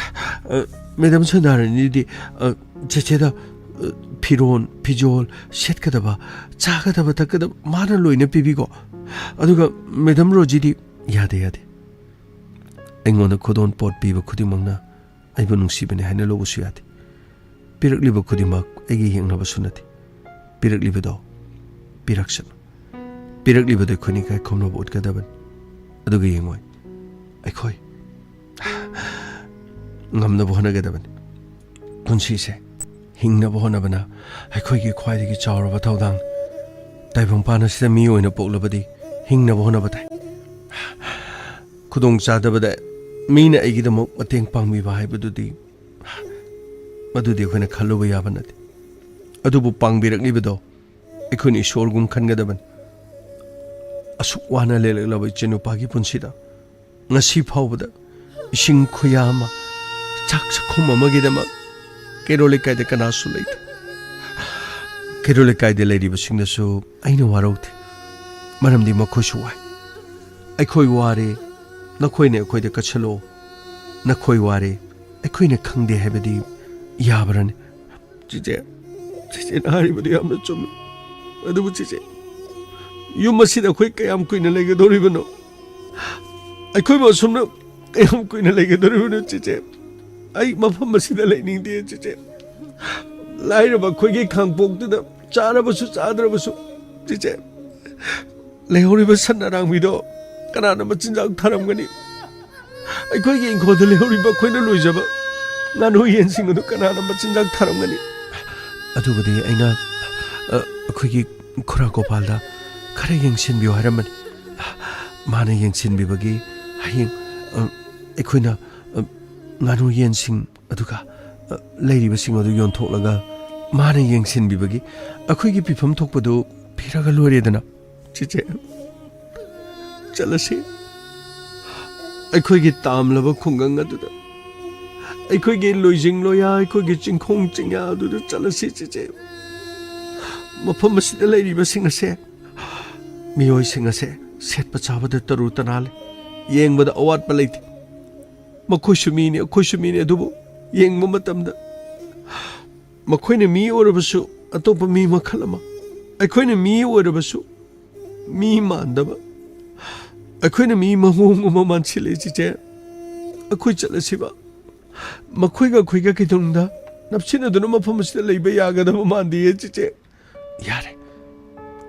ꯑ, ꯃꯦꯗꯥꯝ ꯁꯟꯙ꯭ꯌꯥꯔꯥꯅꯤꯗꯤ, ꯑ, ꯆꯤꯆꯦꯗ, ꯑ, ꯐꯤꯔꯣꯟ, ꯐꯤꯖꯣꯜ, ꯁꯦꯠꯀꯗꯕ, ꯆꯥꯒꯗꯕ, ꯊꯛꯀꯗꯕ ꯃꯥꯅ ꯂꯣꯏꯅ ꯄꯤꯕꯤꯀꯣ꯫ ꯑꯗꯨꯒ ꯃꯦꯗꯥꯝ ꯔꯣꯖꯤꯗꯤ ꯌꯥꯗꯦ, ꯌꯥꯗꯦ꯫ ꯑꯩꯉꯣꯟꯗ ꯈꯨꯗꯣꯜ ꯄꯣꯠ ꯄꯤꯕ ꯈꯨꯗꯤꯡꯃꯛꯅ ꯑꯩꯕꯨ ꯅꯨꯡꯁꯤꯕꯅꯤ ꯍꯥꯏꯅ ꯂꯧꯕꯁꯨ ꯌꯥꯗꯦ꯫ ꯄꯤꯔꯛꯂꯤꯕ ꯈꯨꯗꯤꯡꯃꯛ ꯑꯩꯒꯤ ꯌꯦꯛꯅꯕꯁꯨ ꯅꯠꯇꯦ꯫ ꯄꯤꯔꯛꯂꯤꯕꯗꯣ ꯄꯤꯔꯛꯁꯅꯨ꯫ ꯄꯤꯔꯛꯂꯤꯕꯗꯣ ꯑꯩꯈꯣꯏꯅ ꯏꯀꯥꯏ ꯈꯨꯝꯅꯕ ꯎꯠꯀꯗꯕꯅꯤ꯫ ꯑꯗꯨꯒ ꯌꯦꯡꯉꯣꯏ, ꯑꯩꯈꯣꯏ ꯉꯝꯅꯕ ꯍꯣꯠꯅꯒꯗꯕꯅꯤ꯫ ꯄꯨꯟꯁꯤꯁꯦ ꯍꯤꯡꯅꯕ ꯍꯣꯠꯅꯕꯅ ꯑꯩꯈꯣꯏꯒꯤ ꯈ꯭ꯋꯥꯏꯗꯒꯤ ꯆꯥꯎꯔꯕ ꯊꯧꯗꯥꯡ꯫ ꯇꯥꯏꯕꯪꯄꯥꯟ ꯑꯁꯤꯗ ꯃꯤ ꯑꯣꯏꯅ ꯄꯣꯛꯂꯕꯗꯤ ꯍꯤꯡꯅꯕ ꯍꯣꯠꯅꯕ ꯇꯥꯏ꯫ ꯈꯨꯗꯣꯡꯆꯥꯗꯕꯗ ꯃꯤꯅ ꯑꯩꯒꯤꯗꯃꯛ ꯃꯇꯦꯡ ꯄꯥꯡꯕꯤꯕ ꯍꯥꯏꯕꯗꯨꯗꯤ, ꯃꯗꯨꯗꯤ ꯑꯩꯈꯣꯏꯅ ꯈꯜꯂꯨꯕ ꯌꯥꯕ ꯅꯠꯇꯦ꯫ ꯑꯗꯨꯕꯨ ꯄꯥꯡꯕꯤꯔꯛꯂꯤꯕꯗꯣ ꯑꯩꯈꯣꯏꯅ ꯏꯁꯣꯔꯒꯨꯝ ꯈꯟꯒꯗꯕꯅꯤ꯫ ꯑꯁꯨꯛ ꯋꯥꯅ ꯂꯦꯜꯂꯛꯂꯕ ꯏꯆꯤꯟ ꯅꯨꯄꯥꯒꯤ ꯄꯨꯟꯁꯤꯗ ꯉꯁꯤ ꯐꯥꯎꯕꯗ ꯏꯁꯤꯡ ꯈꯨꯌꯥ ꯑꯃ, ꯆꯥꯛ ꯆꯥꯛꯈꯨꯝ ꯑꯃꯒꯤꯗꯃꯛ ꯀꯩꯔꯣꯜ ꯂꯩꯀꯥꯏꯗ ꯀꯅꯥꯁꯨ ꯂꯩꯇꯦ꯫ ꯀꯩꯔꯣꯜ ꯂꯩꯀꯥꯏꯗ ꯂꯩꯔꯤꯕꯁꯤꯡꯅꯁꯨ ꯑꯩꯅ ꯋꯥꯔꯧꯗꯦ, ꯃꯔꯝꯗꯤ ꯃꯈꯣꯏꯁꯨ ꯋꯥꯏ꯫ ꯑꯩꯈꯣꯏ ꯋꯥꯔꯦ, ꯅꯈꯣꯏꯅ ꯑꯩꯈꯣꯏꯗ ꯀꯠꯁꯜꯂꯛꯑꯣ꯫ ꯅꯈꯣꯏ ꯋꯥꯔꯦ, ꯑꯩꯈꯣꯏꯅ ꯈꯪꯗꯦ ꯍꯥꯏꯕꯗꯤ ꯌꯥꯕ꯭ꯔꯅꯤ? ꯆꯤꯆꯦ, ꯆꯤꯆꯦꯅ ꯍꯥꯏꯔꯤꯕꯗꯨ ꯌꯥꯝꯅ ꯆꯨꯝꯃꯤ꯫ ꯑꯗꯨꯕꯨ ꯆꯤꯆꯦ, ꯌꯨꯝ ꯑꯁꯤꯗ ꯑꯩꯈꯣꯏ ꯀꯌꯥꯝ ꯀꯨꯏꯅ ꯂꯩꯒꯗꯧꯔꯤꯕꯅꯣ? ꯑꯩꯈꯣꯏꯕꯨ ꯑꯁꯨꯝꯅ ꯀꯌꯥꯝ ꯀꯨꯏꯅ ꯂꯩꯒꯗꯧꯔꯤꯕꯅꯣ ꯆꯤꯆꯦ? ꯑꯩ ꯃꯐꯝ ꯑꯁꯤꯗ ꯂꯩꯅꯤꯡꯗꯦ ꯆꯤꯆꯦ꯫ ꯂꯥꯏꯔꯕ ꯑꯩꯈꯣꯏꯒꯤ ꯈꯥꯡꯄꯣꯛꯇꯨꯗ ꯆꯥꯔꯕꯁꯨ ꯆꯥꯗ꯭ꯔꯕꯁꯨ ꯆꯤꯆꯦ, ꯂꯩꯍꯧꯔꯤꯕ ꯁꯟ ꯑꯔꯥꯡꯕꯤꯗꯣ ꯀꯅꯥꯅ ꯃꯆꯤꯟꯖꯥꯛ ꯊꯥꯔꯝꯒꯅꯤ? ꯑꯩꯈꯣꯏꯒꯤ ꯏꯪꯈꯣꯜꯗ ꯂꯩꯍꯧꯔꯤꯕ ꯑꯩꯈꯣꯏꯅ ꯂꯣꯏꯖꯕ ꯉꯥꯅꯨ ꯌꯦꯟꯁꯤꯡ ꯑꯗꯨ ꯀꯅꯥꯅ ꯃꯆꯤꯟꯖꯥꯛ ꯊꯥꯔꯝꯒꯅꯤ? ꯑꯗꯨꯕꯨꯗꯤ ꯑꯩꯅ, ꯑ, ꯑꯩꯈꯣꯏꯒꯤ ꯈꯨꯔꯥ ꯒꯣꯄꯥꯜꯗ ꯈꯔ ꯌꯦꯡꯁꯤꯟꯕꯤꯌꯨ ꯍꯥꯏꯔꯝꯕꯅꯤ꯫ ꯃꯥꯅ ꯌꯦꯡꯁꯤꯟꯕꯤꯕꯒꯤ ꯍꯌꯦꯡ, ꯑ, ꯑꯩꯈꯣꯏꯅ, ꯑ, ꯉꯥꯅꯨ ꯌꯦꯟꯁꯤꯡ ꯑꯗꯨꯒ, ꯑ, ꯂꯩꯔꯤꯕꯁꯤꯡ ꯑꯗꯨ ꯌꯣꯟꯊꯣꯛꯂꯒ ꯃꯥꯅ ꯌꯦꯡꯁꯤꯟꯕꯤꯕꯒꯤ ꯑꯩꯈꯣꯏꯒꯤ ꯄꯤꯐꯝ ꯊꯣꯛꯄꯗꯨ ꯄꯤꯔꯒ ꯂꯣꯏꯔꯦꯗꯅ꯫ ꯆꯤꯆꯦ, ꯆꯠꯂꯁꯤ꯫ ꯑꯩꯈꯣꯏꯒꯤ ꯇꯥꯝꯂꯕ ꯈꯨꯡꯒꯪ ꯑꯗꯨꯗ, ꯑꯩꯈꯣꯏꯒꯤ ꯂꯣꯏꯖꯤꯡ ꯂꯣꯌꯥ, ꯑꯩꯈꯣꯏꯒꯤ ꯆꯤꯡꯈꯣꯡ ꯆꯤꯡꯌꯥ ꯑꯗꯨꯗ ꯆꯠꯂꯁꯤ, ꯆꯤꯆꯦ꯫ ꯃꯐꯝ ꯑꯁꯤꯗ ꯂꯩꯔꯤꯕꯁꯤꯡ ꯑꯁꯦ, ꯃꯤꯑꯣꯏꯁꯤꯡ ꯑꯁꯦ ꯁꯦꯠꯄ ꯆꯥꯕꯗ ꯇꯔꯨ ꯇꯅꯥꯜꯂꯤ, ꯌꯦꯡꯕꯗ ꯑꯋꯥꯠꯄ ꯂꯩꯇꯦ꯫ ꯃꯈꯣꯏꯁꯨ ꯃꯤꯅꯤ, ꯑꯩꯈꯣꯏꯁꯨ ꯃꯤꯅꯤ, ꯑꯗꯨꯕꯨ ꯌꯦꯡꯕ ꯃꯇꯝꯗ ꯃꯈꯣꯏꯅ ꯃꯤ ꯑꯣꯏꯔꯕꯁꯨ ꯑꯇꯣꯞꯄ ꯃꯤ ꯃꯈꯜ ꯑꯃ, ꯑꯩꯈꯣꯏꯅ ꯃꯤ ꯑꯣꯏꯔꯕꯁꯨ ꯃꯤ ꯃꯥꯟꯗꯕ, ꯑꯩꯈꯣꯏꯅ ꯃꯤ ꯃꯑꯣꯡ ꯑꯃ ꯃꯥꯟꯁꯤꯜꯂꯛꯑꯦ, ꯆꯤꯆꯦ꯫ ꯑꯩꯈꯣꯏ ꯆꯠꯂꯁꯤꯕ? ꯃꯈꯣꯏꯒ ꯑꯩꯈꯣꯏꯒ ꯀꯩꯗꯧꯅꯨꯡꯗ ꯅꯞꯁꯤꯟꯅꯗꯨꯅ ꯃꯐꯝ ꯑꯁꯤꯗ ꯂꯩꯕ ꯌꯥꯒꯗꯕ ꯃꯥꯟꯗꯦꯌꯦ, ꯆꯤꯆꯦ꯫ ꯌꯥꯔꯦ,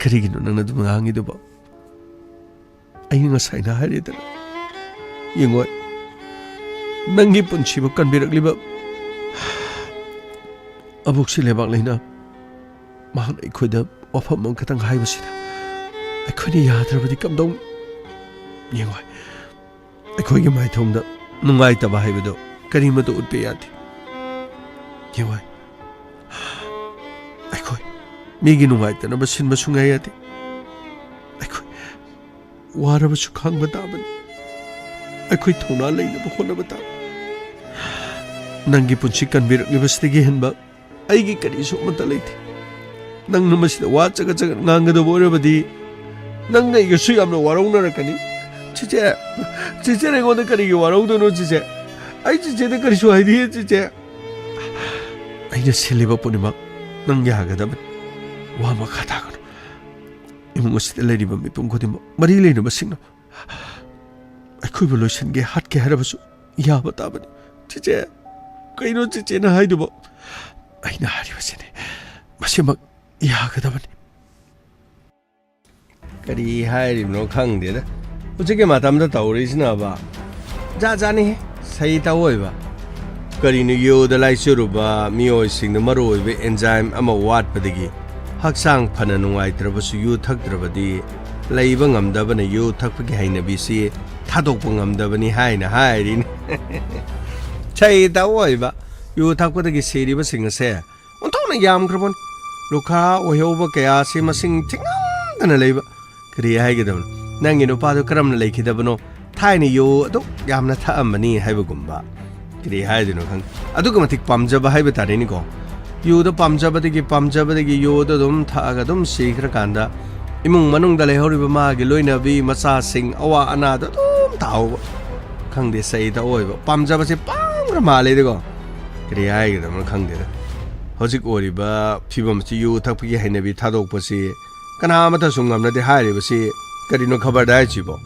ꯀꯔꯤꯒꯤꯅꯣ ꯅꯪꯅ ꯑꯗꯨꯝ ꯉꯥꯡꯉꯤꯗꯨꯕꯣ? ꯑꯩꯅ ꯉꯁꯥꯏꯅ ꯍꯥꯏꯔꯦꯗꯅ꯫ ꯌꯦꯡꯉꯣ, ꯅꯪꯒꯤ ꯄꯨꯟꯁꯤꯕꯨ ꯀꯟꯕꯤꯔꯛꯂꯤꯕ ꯑꯕꯣꯛꯁꯤ ꯂꯩꯕꯥꯛ ꯂꯩꯅ ꯃꯍꯥꯛꯅ ꯑꯩꯈꯣꯏꯗ ꯋꯥꯐꯝ ꯑꯃꯈꯛꯇꯪ ꯍꯥꯏꯕꯁꯤꯗ ꯑꯩꯈꯣꯏꯅ ꯌꯥꯗ꯭ꯔꯕꯗꯤ ꯀꯝꯗꯧꯅꯤ? ꯌꯦꯡꯉꯣ, ꯑꯩꯈꯣꯏꯒꯤ ꯃꯥꯏꯊꯣꯡꯗ ꯅꯨꯡꯉꯥꯏꯇꯕ ꯍꯥꯏꯕꯗꯨ ꯀꯔꯤꯃꯠꯇ ꯎꯠꯄ ꯌꯥꯗꯦ꯫ ꯌꯦꯡꯉꯣ, ꯑꯩꯈꯣꯏ ꯃꯤꯒꯤ ꯅꯨꯡꯉꯥꯏꯇꯅꯕ ꯁꯤꯟꯕ ꯁꯨꯡꯌꯥ ꯌꯥꯗꯦ꯫ ꯑꯩꯈꯣꯏ ꯋꯥꯔꯕꯁꯨ ꯈꯥꯡꯕ ꯇꯥꯕꯅꯤ꯫ ꯑꯩꯈꯣꯏ ꯊꯧꯅꯥ ꯂꯩꯅꯕ ꯍꯣꯠꯅꯕ ꯇꯥꯕꯅꯤ꯫ ꯅꯪꯒꯤ ꯄꯨꯟꯁꯤ ꯀꯟꯕꯤꯔꯛꯂꯤꯕꯁꯤꯗꯒꯤ ꯍꯦꯟꯕ ꯑꯩꯒꯤ ꯀꯔꯤꯁꯨ ꯑꯃꯠꯇ ꯂꯩꯇꯦ꯫ ꯅꯪꯅ ꯃꯁꯤꯗ ꯋꯥ ꯆꯒꯠ ꯆꯒꯠ ꯉꯥꯡꯒꯗꯕ ꯑꯣꯏꯔꯕꯗꯤ ꯅꯪ ꯑꯩꯒꯁꯨ ꯌꯥꯝꯅ ꯋꯥꯔꯧꯅꯔꯛꯀꯅꯤ꯫ ꯆꯤꯆꯦ, ꯆꯤꯆꯦꯅ ꯑꯩꯉꯣꯟꯗ ꯀꯔꯤꯒꯤ ꯋꯥꯔꯧꯗꯣꯏꯅꯣ ꯆꯤꯆꯦ? ꯑꯩ ꯆꯤꯆꯦꯗ ꯀꯔꯤꯁꯨ ꯍꯥꯏꯗꯤꯌꯦ ꯆꯤꯆꯦ꯫ ꯑꯩꯅ ꯁꯤꯜꯂꯤꯕ ꯄꯨꯝꯅꯃꯛ ꯅꯪ ꯌꯥꯒꯗꯕꯅꯤ꯫ ꯋꯥ ꯃꯈꯥ ꯇꯥꯒꯅꯨ꯫ ꯏꯃꯨꯡ ꯑꯁꯤꯗ ꯂꯩꯔꯤꯕ ꯃꯤꯄꯨꯝ ꯈꯨꯗꯤꯡꯃꯛ ꯃꯔꯤ ꯂꯩꯅꯕꯁꯤꯡꯅ ꯑꯩꯈꯣꯏꯕꯨ ꯂꯣꯏꯁꯤꯟꯒꯦ ꯍꯥꯠꯀꯦ ꯍꯥꯏꯔꯕꯁꯨ ꯌꯥꯕ ꯇꯥꯕꯅꯤ꯫ ꯆꯤꯆꯦ, ꯀꯩꯅꯣ ꯆꯤꯆꯦꯅ ꯍꯥꯏꯗꯨꯕꯣ? ꯑꯩꯅ ꯍꯥꯏꯔꯤꯕꯁꯤꯅꯤ꯫ ꯃꯁꯤꯃꯛ ꯌꯥꯒꯗꯕꯅꯤ꯫ ꯀꯔꯤ ꯍꯥꯏꯔꯤꯕꯅꯣ ꯈꯪꯗꯦꯗ꯫ ꯍꯧꯖꯤꯛꯀꯤ ꯃꯇꯝꯗ ꯇꯧꯔꯤꯁꯤꯅꯕ ꯖꯥꯠ ꯖꯥꯠꯅꯤꯍꯦ, ꯁꯩ ꯇꯧꯑꯣꯏꯕ꯫ ꯀꯔꯤꯅꯣ, ꯌꯨꯗ ꯂꯥꯏꯆꯨꯔꯨꯕ ꯃꯤꯑꯣꯏꯁꯤꯡꯗ ꯃꯔꯨꯑꯣꯏꯕ ꯑꯦꯟꯖꯥꯏꯝ ꯑꯃ ꯋꯥꯠꯄꯗꯒꯤ ꯍꯛꯆꯥꯡ ꯐꯅ ꯅꯨꯡꯉꯥꯏꯇ꯭ꯔꯕꯁꯨ ꯌꯨ ꯊꯛꯇ꯭ꯔꯕꯗꯤ ꯂꯩꯕ ꯉꯝꯗꯕꯅ ꯌꯨ ꯊꯛꯄꯒꯤ ꯍꯩꯅꯕꯤꯁꯤ ꯊꯥꯗꯣꯛꯄ ꯉꯝꯗꯕꯅꯤ ꯍꯥꯏꯅ ꯍꯥꯏꯔꯤꯅꯤ꯫ ꯁꯩ ꯇꯧꯑꯣꯏꯕ, ꯌꯨ ꯊꯛꯄꯗꯒꯤ ꯁꯤꯔꯤꯕꯁꯤꯡ ꯑꯁꯦ ꯑꯣꯟꯊꯣꯛꯅ ꯌꯥꯝꯈ꯭ꯔꯕꯅꯤ꯫ ꯂꯨꯈ꯭ꯔꯥ ꯑꯣꯏꯍꯧꯕ ꯀꯌꯥꯁꯤ ꯃꯁꯤꯡ ꯊꯤꯉꯝꯗꯅ ꯂꯩꯕ꯫ ꯀꯔꯤ ꯍꯥꯏꯒꯗꯕꯅꯣ? ꯅꯪꯒꯤ ꯅꯨꯄꯥꯗꯨ ꯀꯔꯝꯅ ꯂꯩꯈꯤꯗꯕꯅꯣ? ꯊꯥꯏꯅ ꯌꯨ ꯑꯗꯨꯛ ꯌꯥꯝꯅ ꯊꯛꯑꯝꯕꯅꯤ ꯍꯥꯏꯕꯒꯨꯝꯕ꯫ ꯀꯔꯤ ꯍꯥꯏꯗꯣꯏꯅꯣ ꯈꯪꯗꯦ꯫ ꯑꯗꯨꯛꯀꯤ ꯃꯇꯤꯛ ꯄꯥꯝꯖꯕ ꯍꯥꯏꯕ ꯇꯥꯔꯦꯅꯦꯀꯣ꯫ ꯌꯨꯗ ꯄꯥꯝꯖꯕꯗꯒꯤ, ꯄꯥꯝꯖꯕꯗꯒꯤ ꯌꯨꯗ ꯑꯗꯨꯝ ꯊꯛꯑꯒ ꯑꯗꯨꯝ ꯁꯤꯈ꯭ꯔꯀꯥꯟꯗ ꯏꯃꯨꯡ ꯃꯅꯨꯡꯗ ꯂꯩꯍꯧꯔꯤꯕ ꯃꯥꯒꯤ ꯂꯣꯏꯅꯕꯤ, ꯃꯆꯥꯁꯤꯡ ꯑꯋꯥ ꯑꯅꯥꯗ ꯑꯗꯨꯝ ꯇꯥꯍꯧꯕ꯫ ꯈꯪꯗꯦ, ꯁꯩ ꯇꯧꯑꯣꯏꯕ꯫ ꯄꯥꯝꯖꯕꯁꯦ ꯄꯥꯝꯈ꯭ꯔ ꯃꯥꯜꯂꯦꯗꯀꯣ꯫ ꯀꯔꯤ ꯍꯥꯏꯒꯗꯕꯅꯣ ꯈꯪꯗꯦꯗ꯫ ꯍꯧꯖꯤꯛ ꯑꯣꯏꯔꯤꯕ ꯐꯤꯕꯝꯁꯤ, ꯌꯨ ꯊꯛꯄꯒꯤ ꯍꯩꯅꯕꯤ ꯊꯥꯗꯣꯛꯄꯁꯤ ꯀꯅꯥ ꯑꯃꯠꯇꯁꯨ ꯉꯝꯅꯗꯦ ꯍꯥꯏꯔꯤꯕꯁꯤ ꯀꯔꯤꯅꯣ ꯈꯕꯔꯗ ꯍꯥꯏꯁꯤꯕꯣ?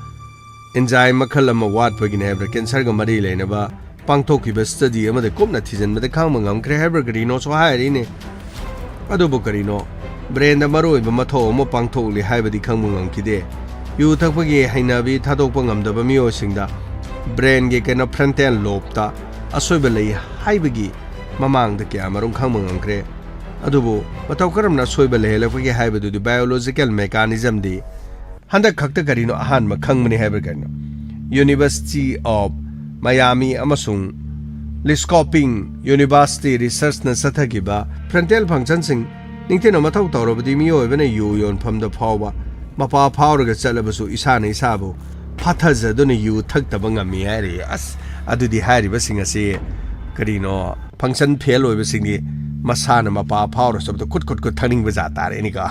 ꯑꯦꯟꯖꯥꯏꯝ ꯃꯈꯜ ꯑꯃ ꯋꯥꯠꯄꯒꯤꯅꯦ ꯍꯥꯏꯕ꯭ꯔꯥ, ꯀꯦꯟꯁꯔꯒ ꯃꯔꯤ ꯂꯩꯅꯕ ꯄꯥꯡꯊꯣꯛꯈꯤꯕ ꯁ꯭ꯇꯗꯤ ꯑꯃꯗ ꯀꯨꯞꯅ ꯊꯤꯖꯤꯟꯕꯗ ꯈꯪꯕ ꯉꯝꯈ꯭ꯔꯦ ꯍꯥꯏꯕ꯭ꯔꯥ ꯀꯔꯤꯅꯣꯁꯨ ꯍꯥꯏꯔꯤꯅꯦ꯫ ꯑꯗꯨꯕꯨ ꯀꯔꯤꯅꯣ, ꯕ꯭ꯔꯦꯟꯗ ꯃꯔꯨꯑꯣꯏꯕ ꯃꯊꯧ ꯑꯃ ꯄꯥꯡꯊꯣꯛꯂꯤ ꯍꯥꯏꯕꯗꯤ ꯈꯪꯕ ꯉꯝꯈꯤꯗꯦ꯫ ꯌꯨ ꯊꯛꯄꯒꯤ ꯍꯩꯅꯕꯤ ꯊꯥꯗꯣꯛꯄ ꯉꯝꯗꯕ ꯃꯤꯑꯣꯏꯁꯤꯡꯗ ꯕ꯭ꯔꯦꯟꯒꯤ ꯀꯩꯅꯣ, ꯐ꯭ꯔꯟꯇꯦꯜ ꯂꯣꯕꯇ ꯑꯁꯣꯏꯕ ꯂꯩ ꯍꯥꯏꯕꯒꯤ ꯃꯃꯥꯡꯗ ꯀꯌꯥꯃꯔꯨꯝ ꯈꯪꯕ ꯉꯝꯈ꯭ꯔꯦ꯫ ꯑꯗꯨꯕꯨ ꯃꯇꯧ ꯀꯔꯝꯅ ꯑꯁꯣꯏꯕ ꯂꯩꯍꯜꯂꯛꯄꯒꯦ ꯍꯥꯏꯕꯗꯨꯗꯤ ꯕꯥꯏꯑꯣꯂꯣꯖꯤꯀꯦꯜ ꯃꯦꯀꯥꯅꯤꯖꯝꯗꯤ ꯍꯟꯗꯛ ꯈꯛꯇ ꯀꯔꯤꯅꯣ ꯑꯍꯥꯟꯕ ꯈꯪꯕꯅꯤ ꯍꯥꯏꯕ꯭ꯔꯥ ꯀꯔꯤꯅꯣ? University of Miami ꯑꯃꯁꯨꯡ Lyskoping University Researchꯅ ꯆꯠꯊꯈꯤꯕ frontal functionꯁꯤꯡ ꯅꯤꯡꯊꯤꯅ ꯃꯊꯧ ꯇꯧꯔꯕꯗꯤ ꯃꯤꯑꯣꯏꯕꯅ ꯌꯨ ꯌꯣꯟꯐꯝꯗ ꯐꯥꯎꯕ ꯃꯄꯥ ꯐꯥꯎꯔꯒ ꯆꯠꯂꯕꯁꯨ ꯏꯁꯥꯅ ꯏꯁꯥꯕꯨ ꯐꯥꯊꯖꯗꯨꯅ ꯌꯨ ꯊꯛꯇꯕ ꯉꯝꯃꯤ ꯍꯥꯏꯔꯤ꯫ ꯑꯁ, ꯑꯗꯨꯗꯤ ꯍꯥꯏꯔꯤꯕꯁꯤꯡ ꯑꯁꯤ ꯀꯔꯤꯅꯣ, function fail ꯑꯣꯏꯕꯁꯤꯡꯗꯤ ꯃꯁꯥꯅ ꯃꯄꯥ ꯐꯥꯎꯔꯁꯨ ꯈꯨꯠ ꯈꯨꯠ ꯈꯨꯠ ꯊꯛꯅꯤꯡꯕ ꯖꯥꯠ ꯇꯥꯔꯦꯅꯤꯀꯣ꯫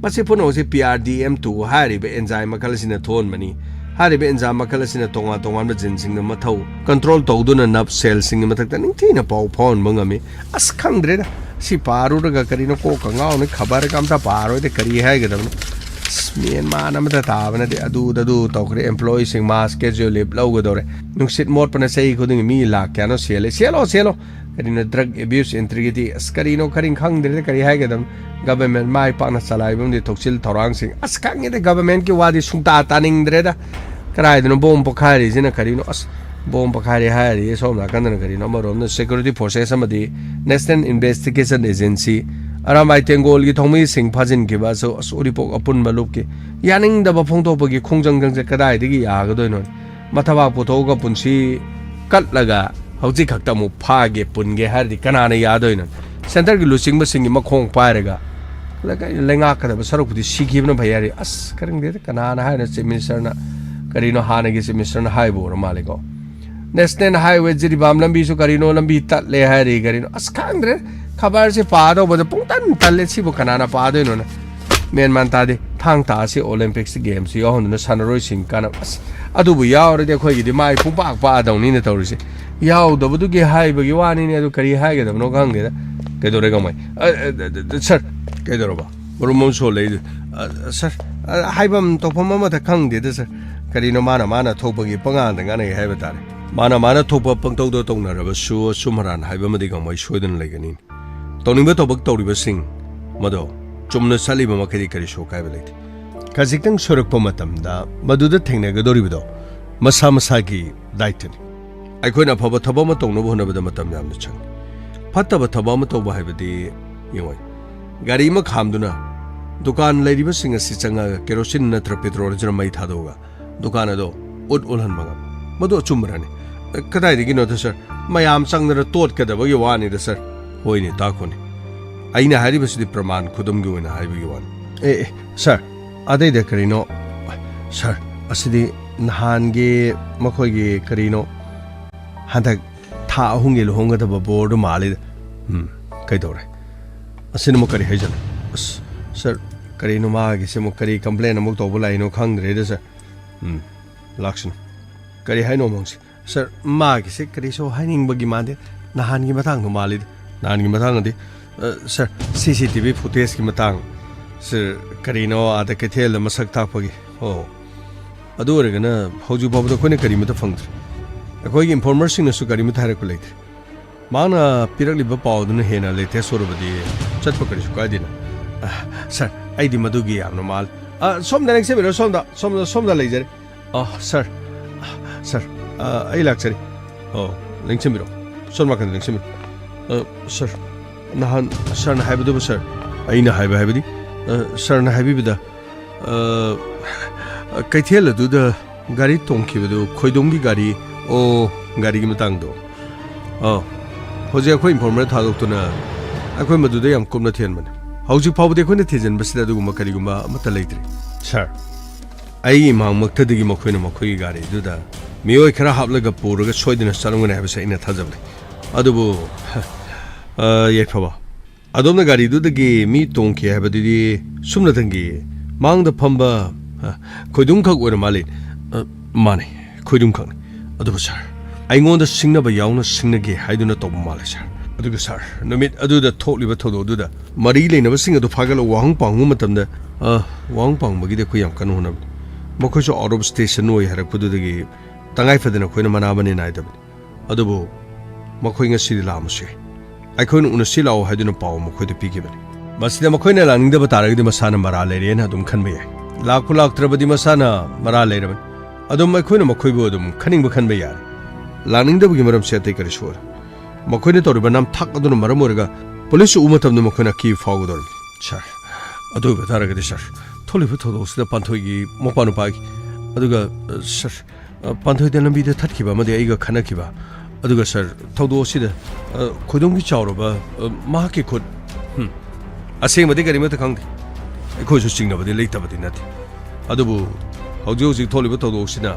ꯃꯁꯤ ꯄꯨꯝꯅꯃꯛꯁꯤ P R D M two ꯍꯥꯏꯔꯤꯕ enzyme ꯃꯈꯜ ꯑꯁꯤꯅ ꯊꯣꯛꯍꯟꯕꯅꯤ꯫ ꯍꯥꯏꯔꯤꯕ enzyme ꯃꯈꯜ ꯑꯁꯤꯅ ꯇꯣꯉꯥꯟ ꯇꯣꯉꯥꯟꯕ geneꯁꯤꯡꯅ ꯃꯊꯧ control ꯇꯧꯗꯨꯅ nerve cellꯁꯤꯡꯒꯤ ꯃꯊꯛꯇ ꯅꯤꯡꯊꯤꯅ ꯄꯥꯎ ꯐꯥꯎꯍꯟꯕ ꯉꯝꯃꯤ꯫ ꯑꯁ, ꯈꯪꯗ꯭ꯔꯦꯗ, ꯁꯤ ꯄꯥꯔꯨꯔꯒ ꯀꯔꯤꯅꯣ, ꯀꯣꯛꯀ ꯉꯥꯎꯅꯤ, ꯈꯕꯔꯒ ꯑꯝꯇ ꯄꯥꯔꯣꯏꯗ, ꯀꯔꯤ ꯍꯥꯏꯒꯗꯕꯅꯣ? ꯑꯁ, ꯃꯦꯟ ꯃꯥꯟ ꯑꯃꯇ ꯇꯥꯕ ꯅꯠꯇꯦ꯫ ꯑꯗꯨꯗ ꯑꯗꯨ ꯇꯧꯈ꯭ꯔꯦ, employeeꯁꯤꯡ mass casual leave ꯂꯧꯒꯗꯧꯔꯦ, ꯅꯨꯡꯁꯤꯠ ꯃꯣꯠꯄꯅ ꯆꯍꯤ ꯈꯨꯗꯤꯡꯒꯤ ꯃꯤ ꯂꯥꯛ ꯀꯌꯥꯅꯣ ꯁꯤꯍꯜꯂꯦ, ꯁꯤꯍꯜꯂꯣ, ꯁꯤꯍꯜꯂꯣ꯫ ꯀꯔꯤꯅꯣ drug abuse, integrity, ꯑꯁ, ꯀꯔꯤꯅꯣ ꯀꯔꯤꯅꯣ ꯈꯪꯗ꯭ꯔꯦꯗ, ꯀꯔꯤ ꯍꯥꯏꯒꯗꯕꯅꯣ? Government ꯃꯥꯏ ꯄꯥꯛꯅ ꯆꯂꯥꯏꯕ ꯑꯃꯗꯤ ꯊꯧꯁꯤꯜ ꯊꯧꯔꯥꯡꯁꯤꯡ, ꯑꯁ, ꯈꯪꯉꯦꯗ, governmentꯀꯤ ꯋꯥꯗꯤ ꯁꯨꯡꯇꯥ ꯇꯥꯅꯤꯡꯗ꯭ꯔꯦꯗ꯫ ꯀꯗꯥꯏꯗꯅꯣ ꯕꯣꯝ ꯄꯣꯈꯥꯏꯔꯤꯁꯤꯅ ꯀꯔꯤꯅꯣ? ꯑꯁ, ꯕꯣꯝ ꯄꯣꯈꯥꯏꯔꯦ ꯍꯥꯏꯔꯤ, ꯁꯣꯝ ꯅꯥꯀꯟꯗꯅ ꯀꯔꯤꯅꯣ? ꯑꯃꯔꯣꯝꯗ security forces ꯑꯃꯗꯤ National Investigation Agency, ꯑꯔꯥꯝꯕꯥꯏ ꯇꯦꯡꯒꯣꯜꯒꯤ ꯊꯧꯃꯤꯁꯤꯡ ꯐꯥꯖꯤꯟꯈꯤꯕꯁꯨ, ꯑꯁ, ꯎꯔꯤꯄꯣꯛ ꯑꯄꯨꯟꯕ ꯂꯨꯞꯀꯤ ꯌꯥꯅꯤꯡꯗꯕ ꯐꯣꯡꯗꯣꯛꯄꯒꯤ ꯈꯣꯡꯖꯪ ꯖꯪꯁꯦ ꯀꯗꯥꯏꯗꯒꯤ ꯌꯥꯒꯗꯣꯏꯅꯣ? ꯃꯊꯕꯥꯛ ꯄꯨꯊꯣꯛꯑꯒ ꯄꯨꯟꯁꯤ ꯀꯠꯂꯒ ꯍꯧꯖꯤꯛ ꯈꯛꯇ ꯑꯃꯨꯛ ꯐꯥꯒꯦ ꯄꯨꯟꯒꯦ ꯍꯥꯏꯔꯗꯤ ꯀꯅꯥꯅ ꯌꯥꯗꯣꯏꯅꯣ? Centreꯒꯤ ꯂꯨꯆꯤꯡꯕꯁꯤꯡꯒꯤ ꯃꯈꯣꯡ ꯄꯥꯏꯔꯒ ꯂꯩꯉꯥꯛꯀꯗꯕ ꯁꯔꯨꯛꯄꯨꯗꯤ ꯁꯤꯈꯤꯕꯅ ꯐꯩ ꯍꯥꯏꯔꯤ꯫ ꯑꯁ, ꯈꯪꯗꯦꯗ, ꯀꯅꯥꯅ ꯍꯥꯏꯅꯣ? Chief Ministerꯅ ꯀꯔꯤꯅꯣ, ꯍꯥꯟꯅꯒꯤ Chief Ministerꯅ ꯍꯥꯏꯕ ꯑꯣꯏꯔ ꯃꯥꯜꯂꯦꯀꯣ꯫ National Highway ꯖꯤꯔꯤꯕꯥꯝ ꯂꯝꯕꯤꯁꯨ ꯀꯔꯤꯅꯣ, ꯂꯝꯕꯤ ꯇꯠꯂꯦ ꯍꯥꯏꯔꯤ꯫ ꯀꯔꯤꯅꯣ? ꯑꯁ, ꯈꯪꯗ꯭ꯔꯦ, ꯈꯕꯔꯁꯦ ꯄꯥꯗꯧꯕꯗ ꯄꯨꯡꯇꯟ ꯇꯜꯂꯦ꯫ ꯁꯤꯕꯨ ꯀꯅꯥꯅ ꯄꯥꯗꯣꯏꯅꯣꯅ? ꯃꯦꯟ ꯃꯥꯟ ꯇꯥꯗꯦ꯫ ꯊꯥꯡ ꯇꯥ ꯑꯁꯤ Olympics Games ꯌꯥꯎꯍꯟꯗꯨꯅ ꯁꯥꯟꯅꯔꯣꯏꯁꯤꯡ ꯀꯥꯟꯅꯕ, ꯑꯁ, ꯑꯗꯨꯕꯨ ꯌꯥꯎꯔꯗꯤ ꯑꯩꯈꯣꯏꯒꯤꯗꯤ ꯃꯥꯏ ꯄꯨꯡꯄꯥꯛ ꯄꯥꯛꯑꯗꯧꯅꯤꯅ ꯇꯧꯔꯤꯁꯦ꯫ ꯌꯥꯎꯗꯕꯗꯨꯒꯤ ꯍꯥꯏꯕꯒꯤ ꯋꯥꯅꯤꯅꯦ, ꯑꯗꯨ ꯀꯔꯤ ꯍꯥꯏꯒꯗꯕꯅꯣ ꯈꯪꯗꯦꯗ꯫ ꯀꯩꯗꯧꯔꯦ ꯀꯃꯥꯏ? ꯑ, ꯑ, ꯑ, ꯑ, sir, ꯀꯩꯗꯧꯔꯕ? ꯃꯔꯨꯝ ꯑꯃ ꯁꯣꯜꯂꯛꯏꯗꯨ꯫ ꯑ, sir, ꯑ, ꯍꯥꯏꯐꯝ ꯇꯧꯐꯝ ꯑꯃꯇ ꯈꯪꯗꯦꯗ, sir꯫ ꯀꯔꯤꯅꯣ ꯃꯥꯅ ꯃꯥꯅ ꯊꯣꯛꯄꯒꯤ ꯄꯉꯥꯡꯗ ꯉꯥꯡꯅꯩ ꯍꯥꯏꯕ ꯇꯥꯔꯦ꯫ ꯃꯥꯅ ꯃꯥꯅ ꯊꯣꯛꯄ ꯄꯪꯇꯧꯗ ꯇꯧꯅꯔꯕꯁꯨ ꯑꯆꯨꯝ ꯑꯔꯥꯟ ꯍꯥꯏꯕ ꯑꯃꯗꯤ ꯒꯥꯡꯃꯩ ꯁꯣꯏꯗꯅ ꯂꯩꯒꯅꯤ꯫ ꯇꯧꯅꯤꯡꯕ ꯊꯕꯛ ꯇꯧꯔꯤꯕꯁꯤꯡ ꯃꯗꯣ ꯆꯨꯝꯅ ꯆꯠꯂꯤꯕ ꯃꯈꯩꯗꯤ ꯀꯔꯤꯁꯨ ꯑꯀꯥꯏꯕ ꯂꯩꯇꯦ꯫ ꯈꯖꯤꯛꯇꯪ ꯁꯣꯏꯔꯛꯄ ꯃꯇꯝꯗ ꯃꯗꯨꯗ ꯊꯦꯡꯅꯒꯗꯧꯔꯤꯕꯗꯣ ꯃꯁꯥ ꯃꯁꯥꯒꯤ ꯗꯥꯏꯇꯅꯤ꯫ ꯑꯩꯈꯣꯏꯅ ꯑꯐꯕ ꯊꯕꯛ ꯑꯃ ꯇꯧꯅꯕ ꯍꯣꯠꯅꯕꯗ ꯃꯇꯝ ꯌꯥꯝꯅ ꯆꯪꯏ꯫ ꯐꯠꯇꯕ ꯊꯕꯛ ꯑꯃ ꯇꯧꯕ ꯍꯥꯏꯕꯗꯤ, ꯌꯦꯡꯉꯣ, ꯒꯥꯔꯤ ꯑꯃ ꯈꯥꯝꯗꯨꯅ ꯗꯨꯀꯥꯟ ꯂꯩꯔꯤꯕꯁꯤꯡ ꯑꯁꯤ ꯆꯪꯉꯒ ꯀꯦꯔꯣꯁꯤꯟ ꯅꯠꯇ꯭ꯔ ꯄꯦꯇ꯭ꯔꯣꯜ ꯅꯠꯇ꯭ꯔ ꯃꯩ ꯊꯥꯗꯣꯛꯑꯒ ꯗꯨꯀꯥꯟ ꯑꯗꯣ ꯎꯠ ꯎꯠꯍꯟꯕ ꯉꯝꯕ꯫ ꯃꯗꯨ ꯑꯆꯨꯝꯕꯔꯅꯤ? ꯀꯗꯥꯏꯗꯒꯤꯅꯣꯗ, ꯁꯥꯔ? ꯃꯌꯥꯝ ꯆꯪꯗꯅ ꯇꯣꯠꯀꯗꯕꯒꯤ ꯋꯥꯅꯤꯗ, ꯁꯥꯔ꯫ ꯍꯣꯏꯅꯦ, ꯇꯥꯈꯣꯅꯦ꯫ ꯑꯩꯅ ꯍꯥꯏꯔꯤꯕꯁꯤꯗꯤ ꯄ꯭ꯔꯃꯥꯟ ꯈꯨꯗꯝꯒꯤ ꯑꯣꯏꯅ ꯍꯥꯏꯕꯒꯤ ꯋꯥꯅꯤ꯫ ꯑꯦ, ꯑꯦ, ꯁꯥꯔ, ꯑꯇꯩꯗ ꯀꯔꯤꯅꯣ? ꯁꯥꯔ, ꯑꯁꯤꯗꯤ ꯅꯍꯥꯟꯒꯤ ꯃꯈꯣꯏꯒꯤ ꯀꯔꯤꯅꯣ? ꯍꯟꯗꯛ ꯊꯥ ꯑꯍꯨꯝꯒꯤ ꯂꯨꯍꯣꯡꯒꯗꯕ ꯕꯣꯔꯗꯨ ꯃꯥꯜꯂꯤꯗ꯫ ꯎꯝ, ꯀꯩꯗꯧꯔꯦ? ꯑꯁꯤꯅ ꯑꯃꯨꯛ ꯀꯔꯤ ꯍꯥꯏꯖꯅꯣ? ꯑꯁ, ꯁꯥꯔ, ꯀꯔꯤꯅꯣ ꯃꯥꯒꯤꯁꯦ ꯑꯃꯨꯛ ꯀꯔꯤ ꯀꯝꯄ꯭ꯂꯦꯟ ꯑꯃꯨꯛ ꯇꯧꯕ ꯂꯥꯛꯏꯅꯣ ꯈꯪꯗ꯭ꯔꯦꯗ, ꯁꯥꯔ꯫ ꯎꯝ, ꯂꯥꯛꯁꯅꯨ꯫ ꯀꯔꯤ ꯍꯥꯏꯅꯣ ꯃꯪꯁꯦ? ꯁꯥꯔ, ꯃꯥꯒꯤꯁꯦ ꯀꯔꯤꯁꯨ ꯍꯥꯏꯅꯤꯡꯕꯒꯤ ꯃꯥꯟꯗꯦ꯫ ꯅꯍꯥꯟꯒꯤ ꯃꯇꯥꯡꯗꯣ ꯃꯥꯜꯂꯤꯗ꯫ ꯅꯍꯥꯟꯒꯤ ꯃꯇꯥꯡꯗꯗꯤ, ꯑ, ꯁꯥꯔ, ꯁꯤ ꯁꯤ ꯇꯤ ꯚꯤ ꯐꯨꯇꯦꯖꯀꯤ ꯃꯇꯥꯡ, ꯁꯥꯔ, ꯀꯔꯤꯅꯣ ꯑꯥꯗ ꯀꯩꯊꯦꯜꯗ ꯃꯁꯛ ꯇꯥꯛꯄꯒꯤ꯫ ꯑꯣ, ꯑꯗꯨ ꯑꯣꯏꯔꯒꯅ ꯍꯧꯖꯤꯛ ꯐꯥꯎꯕꯗ ꯑꯩꯈꯣꯏꯅ ꯀꯔꯤꯃꯠꯇ ꯐꯪꯗ꯭ꯔꯤ꯫ ꯑꯩꯈꯣꯏꯒꯤ ꯏꯟꯐꯣꯔꯃꯔꯁꯤꯡꯅꯁꯨ ꯀꯔꯤꯃꯠꯇ ꯍꯥꯏꯔꯛꯄ ꯂꯩꯇ꯭ꯔꯤ꯫ ꯃꯍꯥꯛꯅ ꯄꯤꯔꯛꯂꯤꯕ ꯄꯥꯎꯗꯨꯅ ꯍꯦꯟꯅ ꯂꯦꯇꯦꯁ ꯑꯣꯏꯔꯕꯗꯤ ꯆꯠꯄ ꯀꯔꯤꯁꯨ ꯀꯥꯏꯗꯦꯅ꯫ ꯑ, ꯁꯥꯔ, ꯑꯩꯗꯤ ꯃꯗꯨꯒꯤ ꯌꯥꯝꯅ ꯃꯥꯜꯂꯤ꯫ ꯑ, ꯁꯣꯝꯗ ꯅꯤꯡꯁꯤꯡꯕꯤꯔꯣ, ꯁꯣꯝꯗ, ꯁꯣꯝꯗ, ꯁꯣꯝꯗ ꯂꯩꯖꯔꯦ꯫ ꯑ, ꯁꯥꯔ, ꯁꯥꯔ, ꯑ, ꯑꯩ ꯂꯥꯛꯆꯔꯤ꯫ ꯑꯣ, ꯅꯤꯡꯁꯤꯡꯕꯤꯔꯣ, ꯁꯣꯝ ꯅꯥꯀꯟꯗ ꯅꯤꯡꯁꯤꯡꯕꯤꯔꯣ꯫ ꯑ, ꯁꯥꯔ, ꯅꯍꯥꯟ ꯁꯥꯔꯅ ꯍꯥꯏꯕꯗꯨꯕꯨ, ꯁꯥꯔ? ꯑꯩꯅ ꯍꯥꯏꯕ ꯍꯥꯏꯕꯗꯤ, ꯑ, ꯁꯥꯔꯅ ꯍꯥꯏꯕꯤꯕꯗ, ꯑ, ꯀꯩꯊꯦꯜ ꯑꯗꯨꯗ ꯒꯥꯔꯤ ꯇꯣꯡꯈꯤꯕꯗꯨ ꯈꯣꯏꯗꯣꯝꯒꯤ ꯒꯥꯔꯤ, ꯑꯣ, ꯒꯥꯔꯤꯒꯤ ꯃꯇꯥꯡꯗꯣ꯫ ꯑ, ꯍꯧꯖꯤꯛ ꯑꯩꯈꯣꯏ ꯏꯟꯐꯣꯔꯃꯔ ꯊꯥꯗꯣꯛꯇꯨꯅ ꯑꯩꯈꯣꯏ ꯃꯗꯨꯗ ꯌꯥꯝ ꯀꯨꯞꯅ ꯊꯤꯍꯟꯕꯅꯤ꯫ ꯍꯧꯖꯤꯛ ꯐꯥꯎꯕꯗꯤ ꯑꯩꯈꯣꯏꯅ ꯊꯤꯖꯤꯟꯕꯁꯤꯗ ꯑꯗꯨꯒꯨꯝꯕ ꯀꯔꯤꯒꯨꯝꯕ ꯑꯃꯠꯇ ꯂꯩꯇ꯭ꯔꯤ꯫ ꯁꯥꯔ, ꯑꯩꯒꯤ ꯏꯃꯥꯡꯃꯛꯇꯗꯒꯤ ꯃꯈꯣꯏꯅ ꯃꯈꯣꯏꯒꯤ ꯒꯥꯔꯤꯗꯨꯗ ꯃꯤꯑꯣꯏ ꯈꯔ ꯍꯥꯞꯂꯒ ꯄꯨꯔꯒ ꯁꯣꯏꯗꯅ ꯆꯠꯂꯝꯒꯅꯤ ꯍꯥꯏꯕꯁꯦ ꯑꯩꯅ ꯊꯥꯖꯕ ꯂꯩ꯫ ꯑꯗꯨꯕꯨ, ꯑ, ꯌꯥꯏꯐꯕ, ꯑꯗꯣꯝꯅ ꯒꯥꯔꯤꯗꯨꯗꯒꯤ ꯃꯤ ꯇꯣꯡꯈꯤ ꯍꯥꯏꯕꯗꯨꯗꯤ ꯁꯨꯞꯅꯇꯪꯒꯤ ꯃꯥꯡꯗ ꯐꯝꯕ, ꯑ, ꯈꯣꯏꯗꯨꯝꯈꯛ ꯑꯣꯏꯔ ꯃꯥꯜꯂꯤ꯫ ꯑ, ꯃꯥꯅꯤ, ꯈꯣꯏꯗꯨꯝꯈꯛꯅꯤ꯫ ꯑꯗꯨꯕꯨ ꯁꯥꯔ, ꯑꯩꯉꯣꯟꯗ ꯁꯤꯡꯅꯕ ꯌꯥꯎꯅ ꯁꯤꯡꯅꯒꯦ ꯍꯥꯏꯗꯨꯅ ꯇꯧꯕ ꯃꯥꯜꯂꯦ ꯁꯥꯔ꯫ ꯑꯗꯨꯒ ꯁꯥꯔ, ꯅꯨꯃꯤꯠ ꯑꯗꯨꯗ ꯊꯣꯛꯂꯤꯕ ꯊꯧꯗꯣꯛ ꯑꯗꯨꯗ ꯃꯔꯤ ꯂꯩꯅꯕꯁꯤꯡ ꯑꯗꯨ ꯐꯥꯒꯠꯂ ꯋꯥꯍꯪ ꯄꯥꯡꯕ ꯃꯇꯝꯗ, ꯑ, ꯋꯥꯍꯪ ꯄꯥꯡꯕꯒꯤꯗꯤ ꯑꯩꯈꯣꯏ ꯌꯥꯝ ꯀꯟꯅ ꯍꯣꯠꯅꯕꯅꯤ꯫ ꯃꯈꯣꯏꯁꯨ ꯑꯥꯎꯠ ꯑꯣꯐ ꯁ꯭ꯇꯦꯁꯟ ꯑꯣꯏ ꯍꯥꯏꯔꯛꯄꯗꯨꯗꯒꯤ ꯇꯉꯥꯏ ꯐꯗꯅ ꯑꯩꯈꯣꯏꯅ ꯃꯅꯥ ꯃꯅꯤꯟ ꯅꯥꯏꯗꯕꯅꯤ꯫ ꯑꯗꯨꯕꯨ ꯃꯈꯣꯏ ꯉꯁꯤꯗꯤ ꯂꯥꯛꯑꯝꯕꯁꯨ ꯌꯥꯏ꯫ ꯑꯩꯈꯣꯏꯅ ꯎꯅꯁꯤ ꯂꯥꯛꯑꯣ ꯍꯥꯏꯗꯨꯅ ꯄꯥꯎ ꯃꯈꯣꯏꯗ ꯄꯤꯈꯤꯕꯅꯤ꯫ ꯃꯁꯤꯗ ꯃꯈꯣꯏꯅ ꯂꯥꯛꯅꯤꯡꯗꯕ ꯇꯥꯔꯒꯗꯤ ꯃꯁꯥꯅ ꯃꯔꯥꯜ ꯂꯩꯔꯦꯅ ꯑꯗꯨꯝ ꯈꯟꯕ ꯌꯥꯏ꯫ ꯂꯥꯛꯄꯨ ꯂꯥꯛꯇ꯭ꯔꯕꯗꯤ ꯃꯁꯥꯅ ꯃꯔꯥꯜ ꯂꯩꯔꯕꯅꯤ꯫ ꯑꯗꯨꯝ ꯑꯩꯈꯣꯏꯅ ꯃꯈꯣꯏꯕꯨ ꯑꯗꯨꯝ ꯈꯟꯅꯤꯡꯕ ꯈꯟꯕ ꯌꯥꯔꯦ꯫ ꯂꯥꯛꯅꯤꯡꯗꯕꯒꯤ ꯃꯔꯝꯁꯦ ꯑꯇꯩ ꯀꯔꯤꯁꯨ ꯑꯣꯏꯔꯣꯏ꯫ ꯃꯈꯣꯏꯅ ꯇꯧꯔꯤꯕ ꯅꯝꯊꯥꯛ ꯑꯗꯨꯅ ꯃꯔꯝ ꯑꯣꯏꯔꯒ ꯄꯨꯂꯤꯁ ꯎꯕ ꯃꯇꯝꯗ ꯃꯈꯣꯏꯅ ꯑꯀꯤꯕ ꯐꯥꯎꯒꯗꯧꯔꯤꯕꯅꯤ꯫ ꯁꯥꯔ, ꯑꯗꯨ ꯑꯣꯏꯕ ꯇꯥꯔꯒꯗꯤ ꯁꯥꯔ, ꯊꯣꯛꯂꯤꯕ ꯊꯧꯗꯣꯛꯁꯤꯗ ꯄꯥꯟꯊꯣꯏꯒꯤ ꯃꯧꯄꯥ ꯅꯨꯄꯥꯒꯤ ꯑꯗꯨꯒ, ꯑ, ꯁꯥꯔ, ꯑ, ꯄꯥꯟꯊꯣꯏꯗ ꯂꯝꯕꯤꯗ ꯊꯠꯈꯤꯕ ꯑꯃꯗꯤ ꯑꯩꯒ ꯈꯠꯅꯈꯤꯕ꯫ ꯑꯗꯨꯒ ꯁꯥꯔ, ꯊꯧꯗꯣꯛ ꯑꯁꯤꯗ, ꯑ, ꯈꯣꯏꯗꯨꯝꯒꯤ ꯆꯥꯎꯔꯕ, ꯑ, ꯃꯍꯥꯛꯀꯤ ꯈꯨꯠ, ꯍꯝ, ꯑꯁꯦꯡꯕꯗꯤ ꯀꯔꯤꯃꯠꯇ ꯈꯪꯗꯦ꯫ ꯑꯩꯈꯣꯏꯁꯨ ꯆꯤꯡꯅꯕꯗꯤ ꯂꯩꯇꯕꯗꯤ ꯅꯠꯇꯦ꯫ ꯑꯗꯨꯕꯨ ꯍꯧꯖꯤꯛ ꯍꯧꯖꯤꯛ ꯊꯣꯛꯂꯤꯕ ꯊꯧꯗꯣꯛꯁꯤꯅ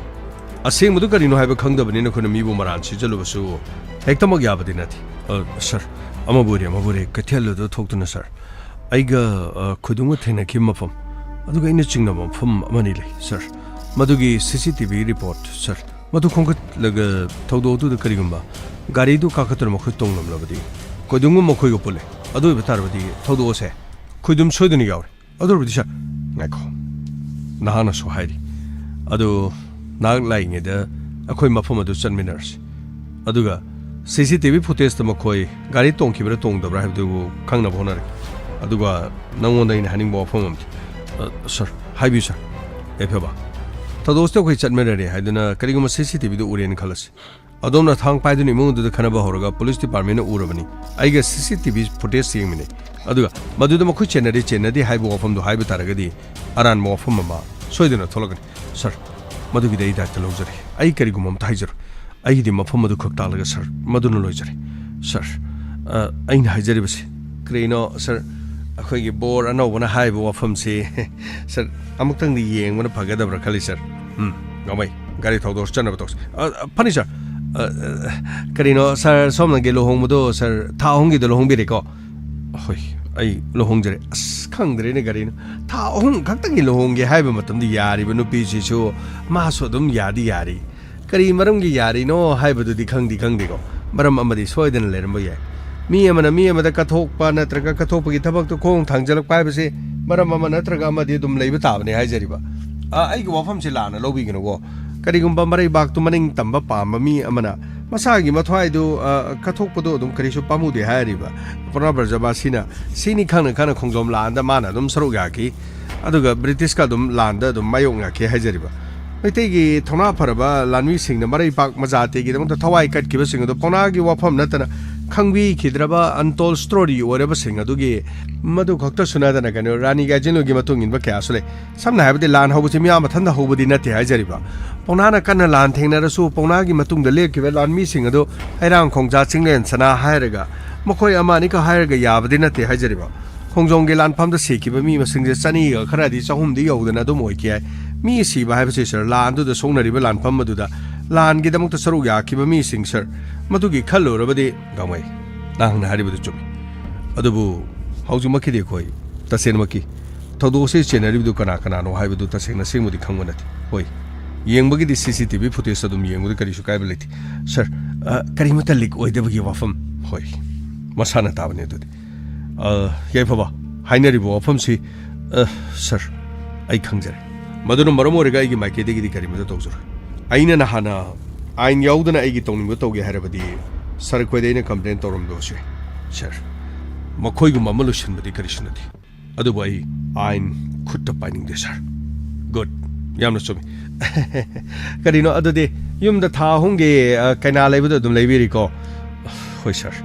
ꯑꯁꯦꯡꯕꯗꯨ ꯀꯔꯤꯅꯣ ꯍꯥꯏꯕ ꯈꯪꯗꯕꯅꯤꯅ ꯑꯩꯈꯣꯏꯅ ꯃꯤꯕꯨ ꯃꯔꯥꯟ ꯁꯤꯖꯜꯂꯨꯕꯁꯨ ꯍꯦꯛꯇꯃꯛ ꯌꯥꯕꯗꯤ ꯅꯠꯇꯦ꯫ ꯑ, ꯁꯥꯔ, ꯑꯃꯕꯨ ꯑꯣꯏꯔꯦ ꯑꯃꯕꯨ ꯑꯣꯏꯔꯦ, ꯀꯩꯊꯦꯜ ꯑꯗꯨꯗ ꯊꯣꯛꯇꯨꯅ ꯁꯥꯔ, ꯑꯩꯒ, ꯑ, ꯈꯣꯏꯗꯨꯝꯒ ꯊꯦꯡꯅꯈꯤꯕ ꯃꯐꯝ, ꯑꯗꯨꯒ ꯑꯩꯅ ꯆꯤꯡꯅꯕ ꯃꯐꯝ ꯑꯃꯅꯤ ꯂꯩ, ꯁꯥꯔ꯫ ꯃꯗꯨꯒꯤ ꯁꯤ ꯁꯤ ꯇꯤ ꯚꯤ ꯔꯤꯄꯣꯔꯠ, ꯁꯥꯔ, ꯃꯗꯨ ꯈꯣꯝꯒꯠꯂꯒ ꯊꯧꯗꯣꯛ ꯑꯗꯨꯗ ꯀꯔꯤꯒꯨꯝꯕ ꯒꯥꯔꯤꯗꯨ ꯀꯥꯈꯠꯇꯨꯅ ꯃꯈꯣꯏ ꯇꯣꯡꯂꯝꯂꯕꯗꯤ, ꯈꯣꯏꯗꯨꯝꯒ ꯃꯈꯣꯏꯒ ꯄꯨꯜꯂꯦ꯫ ꯑꯗꯨ ꯑꯣꯏꯕ ꯇꯥꯔꯕꯗꯤ ꯊꯧꯗꯣꯛ ꯑꯁꯦ ꯈꯣꯏꯗꯨꯝ ꯁꯣꯏꯗꯅ ꯌꯥꯎꯔꯦ꯫ ꯑꯗꯨ ꯑꯣꯏꯔꯕꯗꯤ ꯁꯥꯔ, ꯉꯥꯏꯈꯣ, ꯅꯍꯥꯛꯅꯁꯨ ꯍꯥꯏꯔꯤ꯫ ꯑꯗꯨ ꯅꯍꯥꯛ ꯂꯥꯛꯏꯉꯩꯗ ꯑꯩꯈꯣꯏ ꯃꯐꯝ ꯑꯗꯨ ꯆꯠꯃꯤꯟꯅꯔꯁꯤ꯫ ꯑꯗꯨꯒ ꯁꯤ ꯁꯤ ꯇꯤ ꯚꯤ ꯐꯨꯇꯦꯖꯇ ꯃꯈꯣꯏ ꯒꯥꯔꯤ ꯇꯣꯡꯈꯤꯕ꯭ꯔꯥ ꯇꯣꯡꯗꯕ꯭ꯔꯥ ꯍꯥꯏꯕꯗꯨ ꯈꯪꯅꯕ ꯍꯣꯠꯅꯔꯒꯦ꯫ ꯑꯗꯨꯒ ꯅꯉꯣꯟꯗ ꯑꯩꯅ ꯍꯥꯏꯅꯤꯡꯕ ꯋꯥꯐꯝ ꯑꯃꯗꯤ, ꯑ, ꯁꯥꯔ, ꯍꯥꯏꯕꯤꯌꯨ ꯁꯥꯔ꯫ ꯌꯥꯏꯐꯕ, ꯊꯧꯗꯣꯛꯁꯤꯗ ꯑꯩꯈꯣꯏ ꯆꯠꯃꯤꯟꯅꯔꯦ ꯍꯥꯏꯗꯨꯅ ꯀꯔꯤꯒꯨꯝꯕ ꯁꯤ ꯁꯤ ꯇꯤ ꯚꯤꯗꯨ ꯎꯔꯦꯅ ꯈꯜꯂꯁꯤ꯫ ꯑꯗꯣꯝꯅ ꯊꯥꯡ ꯄꯥꯏꯗꯨꯅ ꯏꯃꯨꯡ ꯑꯗꯨꯗ ꯈꯠꯅꯕ ꯍꯧꯔꯒ ꯄꯨꯂꯤꯁ ꯗꯤꯄꯥꯔꯠꯃꯦꯟꯅ ꯎꯔꯕꯅꯤ꯫ ꯑꯩꯒ ꯁꯤ ꯁꯤ ꯇꯤ ꯚꯤ ꯐꯨꯇꯦꯖ ꯌꯦꯡꯃꯤꯟꯅꯩ꯫ ꯑꯗꯨꯒ ꯃꯗꯨꯗ ꯃꯈꯣꯏ ꯆꯦꯟꯅꯔꯦ, ꯆꯦꯟꯅꯗꯦ ꯍꯥꯏꯕ ꯋꯥꯐꯝꯗꯨ ꯍꯥꯏꯕ ꯇꯥꯔꯒꯗꯤ ꯑꯔꯥꯟꯕ ꯋꯥꯐꯝ ꯑꯃ ꯁꯣꯏꯗꯅ ꯊꯣꯛꯂꯛꯀꯅꯤ꯫ ꯁꯥꯔ, ꯃꯗꯨꯒꯤꯗꯤ ꯑꯩ ꯗꯥꯏꯇ ꯂꯧꯖꯔꯦ꯫ ꯑꯩ ꯀꯔꯤꯒꯨꯝꯕ ꯑꯝꯇ ꯍꯥꯏꯖꯔꯣꯏ꯫ ꯑꯩꯒꯤꯗꯤ ꯃꯐꯝ ꯑꯗꯨ ꯈꯛ ꯇꯥꯛꯂꯒ, ꯁꯥꯔ, ꯃꯗꯨꯅ ꯂꯣꯏꯖꯔꯦ꯫ ꯁꯥꯔ, ꯑ, ꯑꯩꯅ ꯍꯥꯏꯖꯔꯤꯕꯁꯤ ꯀꯔꯤꯅꯣ, ꯁꯥꯔ? ꯑꯩꯈꯣꯏꯒꯤ ꯕꯣꯔ ꯑꯅꯧꯕꯅ ꯍꯥꯏꯕ ꯋꯥꯐꯝꯁꯤ, ꯁꯥꯔ, ꯑꯃꯨꯛꯇꯪꯗꯤ ꯌꯦꯡꯕꯅ ꯐꯒꯗꯕ꯭ꯔꯥ ꯈꯜꯂꯤ, ꯁꯥꯔ꯫ ꯎꯝ, ꯉꯝꯃꯩ꯫ ꯒꯥꯔꯤ ꯊꯧꯗꯣꯛ ꯆꯠꯅꯕ ꯇꯧꯁꯤ꯫ ꯑ, ꯑ, ꯐꯅꯤ, ꯁꯥꯔ꯫ ꯑ, ꯑ, ꯀꯔꯤꯅꯣ, ꯁꯥꯔ, ꯁꯣꯝꯅꯒꯤ ꯂꯨꯍꯣꯡꯕꯗꯣ, ꯁꯥꯔ, ꯊꯥ ꯑꯍꯨꯝꯒꯤꯗ ꯂꯨꯍꯣꯡꯕꯤꯔꯦꯀꯣ? ꯍꯣꯏ, ꯑꯩ ꯂꯨꯍꯣꯡꯖꯔꯦ꯫ ꯑꯁ, ꯈꯪꯗ꯭ꯔꯦꯅꯦ, ꯀꯔꯤꯅꯣ꯫ ꯊꯥ ꯑꯍꯨꯝ ꯈꯛꯇꯪꯒꯤ ꯂꯨꯍꯣꯡꯒꯦ ꯍꯥꯏꯕ ꯃꯇꯝꯗ ꯌꯥꯔꯤꯕ ꯅꯨꯄꯤꯁꯤꯁꯨ ꯃꯥꯁꯨ ꯑꯗꯨꯝ ꯌꯥꯗꯤ ꯌꯥꯔꯤ꯫ ꯀꯔꯤ ꯃꯔꯝꯒꯤ ꯌꯥꯔꯤꯅꯣ ꯍꯥꯏꯕꯗꯨꯗꯤ ꯈꯪꯗꯤ ꯈꯪꯗꯦꯀꯣ꯫ ꯃꯔꯝ ꯑꯃꯗꯤ ꯁꯣꯏꯗꯅ ꯂꯩꯔꯝꯕ ꯌꯥꯏ꯫ ꯃꯤ ꯑꯃꯅ ꯃꯤ ꯑꯃꯗ ꯀꯠꯊꯣꯛꯄ ꯅꯠꯇ꯭ꯔꯒ ꯀꯠꯊꯣꯛꯄꯒꯤ ꯊꯕꯛꯇꯨ ꯈꯣꯡ ꯊꯥꯡꯖꯜꯂꯛꯄ ꯍꯥꯏꯕꯁꯤ ꯃꯔꯝ ꯑꯃ ꯅꯠꯇ꯭ꯔꯒ ꯑꯃꯗꯤ ꯑꯗꯨꯝ ꯂꯩꯕ ꯇꯥꯕꯅꯤ ꯍꯥꯏꯖꯔꯤꯕ꯫ ꯑ, ꯑꯩꯒꯤ ꯋꯥꯐꯝꯁꯤ ꯂꯥꯟꯅ ꯂꯧꯕꯤꯒꯅꯨꯀꯣ꯫ ꯀꯔꯤꯒꯨꯝꯕ ꯃꯔꯩꯕꯥꯛꯇꯨ ꯃꯅꯤꯡ ꯇꯝꯕ ꯄꯥꯝꯕ ꯃꯤ ꯑꯃꯅ ꯃꯁꯥꯒꯤ ꯃꯊ꯭ꯋꯥꯏꯗꯨ, ꯑ, ꯀꯠꯊꯣꯛꯄꯗꯨ ꯑꯗꯨꯝ ꯀꯔꯤꯁꯨ ꯄꯥꯝꯃꯨꯗꯦ ꯍꯥꯏꯔꯤꯕ꯫ ꯄ꯭ꯔꯣꯅꯥ ꯕ꯭ꯔꯖꯕꯥꯁꯤꯅ ꯁꯤꯅꯤ ꯈꯪꯅ ꯈꯪꯅ ꯈꯣꯡꯖꯣꯝ ꯂꯥꯟꯗ ꯃꯥꯅ ꯑꯗꯨꯝ ꯁꯔꯨꯛ ꯌꯥꯈꯤ꯫ ꯑꯗꯨꯒ ꯕ꯭ꯔꯤꯇꯤꯁꯀ ꯑꯗꯨꯝ ꯂꯥꯟꯗ ꯑꯗꯨꯝ ꯃꯥꯌꯣꯛꯅꯈꯤ ꯍꯥꯏꯖꯔꯤꯕ꯫ ꯃꯩꯇꯩꯒꯤ ꯊꯧꯅꯥ ꯐꯔꯕ ꯂꯥꯟꯃꯤꯁꯤꯡꯅ ꯃꯔꯩꯄꯥꯛ ꯃꯖꯥꯇꯤꯒꯤꯗꯃꯛꯇ ꯊꯋꯥꯏ ꯀꯠꯈꯤꯕꯁꯤꯡ ꯑꯗꯨ ꯄꯥꯎꯅꯥꯒꯤ ꯋꯥꯐꯝ ꯅꯠꯇꯅ ꯈꯪꯕꯤꯈꯤꯗ꯭ꯔꯕ untold story ꯑꯣꯏꯔꯕꯁꯤꯡ ꯑꯗꯨꯒꯤ ꯃꯗꯨ ꯈꯛꯇꯁꯨ ꯅꯠꯇꯅ ꯀꯩꯅꯣ ꯔꯥꯅꯤ ꯒꯥꯏꯖꯤꯟꯂꯨꯒꯤ ꯃꯇꯨꯡ ꯏꯟꯕ ꯀꯌꯥꯁꯨ ꯂꯩ꯫ ꯁꯝꯅ ꯍꯥꯏꯔꯕꯗ ꯂꯥꯟ ꯍꯧꯕꯁꯤ ꯃꯤꯌꯥꯝ ꯃꯊꯟꯇ ꯍꯧꯕꯗꯤ ꯅꯠꯇꯦ ꯍꯥꯏꯖꯔꯤꯕ꯫ ꯄꯥꯎꯅꯥꯅ ꯀꯟꯅ ꯂꯥꯟ ꯊꯦꯡꯅꯔꯁꯨ ꯄꯥꯎꯅꯥꯒꯤ ꯃꯇꯨꯡꯗ ꯂꯦꯞꯈꯤꯕ ꯂꯥꯟꯃꯤꯁꯤꯡ ꯑꯗꯨ ꯍꯩꯔꯥꯡ ꯈꯣꯡꯖꯥ ꯆꯤꯡꯂꯦꯟ ꯁꯅꯥ ꯍꯥꯏꯔꯒ ꯃꯈꯣꯏ ꯑꯃ ꯑꯅꯤꯈꯛ ꯍꯥꯏꯔꯒ ꯌꯥꯕꯗꯤ ꯅꯠꯇꯦ ꯍꯥꯏꯖꯔꯤꯕ꯫ ꯈꯣꯡꯖꯣꯝꯒꯤ ꯂꯥꯟꯐꯝꯗ ꯁꯤꯈꯤꯕ ꯃꯤ ꯃꯁꯤꯡꯁꯦ ꯆꯅꯤꯒ ꯈꯔꯗꯤ ꯆꯍꯨꯝꯗꯤ ꯌꯧꯗꯅ ꯑꯗꯨꯝ ꯑꯣꯏꯈꯤ ꯍꯥꯏ꯫ ꯃꯤ ꯁꯤꯕ ꯍꯥꯏꯕꯁꯤ ꯁꯥꯔ, ꯂꯥꯟꯗꯨꯗ ꯁꯣꯛꯅꯔꯤꯕ ꯂꯥꯟꯐꯝ ꯑꯗꯨꯗ ꯂꯥꯟꯒꯤꯗꯃꯛꯇ ꯁꯔꯨꯛ ꯌꯥꯈꯤꯕ ꯃꯤꯁꯤꯡ ꯁꯥꯔ, ꯃꯗꯨꯒꯤ ꯈꯜꯂꯨꯔꯕꯗꯤ ꯒꯥꯡꯃꯩ, ꯅꯍꯥꯛꯅ ꯍꯥꯏꯔꯤꯕꯗꯨ ꯆꯨꯝꯃꯤ꯫ ꯑꯗꯨꯕꯨ ꯍꯧꯖꯤꯛꯃꯛꯀꯤꯗꯤ ꯑꯩꯈꯣꯏ ꯇꯁꯦꯡꯅꯃꯛꯀꯤ ꯊꯧꯗꯣꯛ ꯑꯁꯤ ꯆꯦꯟꯅꯔꯤꯕꯗꯨ ꯀꯅꯥ ꯀꯅꯥꯅꯣ ꯍꯥꯏꯕꯗꯨ ꯇꯁꯦꯡꯅ ꯑꯁꯦꯡꯕꯗꯤ ꯈꯪꯕ ꯅꯠꯇꯦ꯫ ꯍꯣꯏ, ꯌꯦꯡꯕꯒꯤꯗꯤ ꯁꯤ ꯁꯤ ꯇꯤ ꯚꯤ ꯐꯨꯇꯦꯖ ꯑꯗꯨꯝ ꯌꯦꯡꯕꯗ ꯀꯔꯤꯁꯨ ꯀꯥꯏꯕ ꯂꯩꯇꯦ ꯁꯥꯔ꯫ ꯑ, ꯀꯔꯤꯃꯠꯇ ꯂꯤꯛ ꯑꯣꯏꯗꯕꯒꯤ ꯋꯥꯐꯝ꯫ ꯍꯣꯏ, ꯃꯁꯥꯅ ꯇꯥꯕꯅꯤ ꯑꯗꯨꯗꯤ꯫ ꯑ, ꯌꯥꯏꯐꯕ, ꯍꯥꯏꯅꯔꯤꯕ ꯋꯥꯐꯝꯁꯤ, ꯑ, ꯁꯥꯔ, ꯑꯩ ꯈꯪꯖꯔꯦ꯫ ꯃꯗꯨꯅ ꯃꯔꯝ ꯑꯣꯏꯔꯒ ꯑꯩꯒꯤ ꯃꯥꯏꯀꯩꯗꯒꯤꯗꯤ ꯀꯔꯤꯃꯠꯇ ꯇꯧꯖꯔꯣꯏ꯫ ꯑꯩꯅ ꯅꯍꯥꯟꯅ ꯑꯥꯏꯟ ꯌꯥꯎꯗꯅ ꯑꯩꯒꯤ ꯇꯧꯅꯤꯡꯕ ꯇꯧꯒꯦ ꯍꯥꯏꯔꯕꯗꯤ ꯁꯥꯔ ꯑꯩꯈꯣꯏꯗ ꯑꯩꯅ ꯀꯝꯄ꯭ꯂꯦꯟ ꯇꯧꯔꯝꯕꯁꯨ ꯌꯥꯏ꯫ ꯁꯥꯔ, ꯃꯈꯣꯏꯒꯨꯝꯕ ꯑꯃ ꯂꯣꯏꯁꯤꯟꯕꯗꯤ ꯀꯔꯤꯁꯨ ꯅꯠꯇꯦ꯫ ꯑꯗꯨꯕꯨ ꯑꯩ ꯑꯥꯏꯟ ꯈꯨꯠꯇ ꯄꯥꯏꯅꯤꯡꯗꯦ ꯁꯥꯔ꯫ ꯒꯨꯗ, ꯌꯥꯝꯅ ꯆꯨꯝꯃꯤ꯫ ꯀꯔꯤꯅꯣ ꯑꯗꯨꯗꯤ, ꯌꯨꯝꯗ ꯊꯥ ꯑꯍꯨꯝꯒꯤ, ꯑ, ꯀꯩꯅꯥ ꯂꯩꯕꯗꯣ ꯑꯗꯨꯝ ꯂꯩꯕꯤꯔꯤꯀꯣ? ꯍꯣꯏ ꯁꯥꯔ,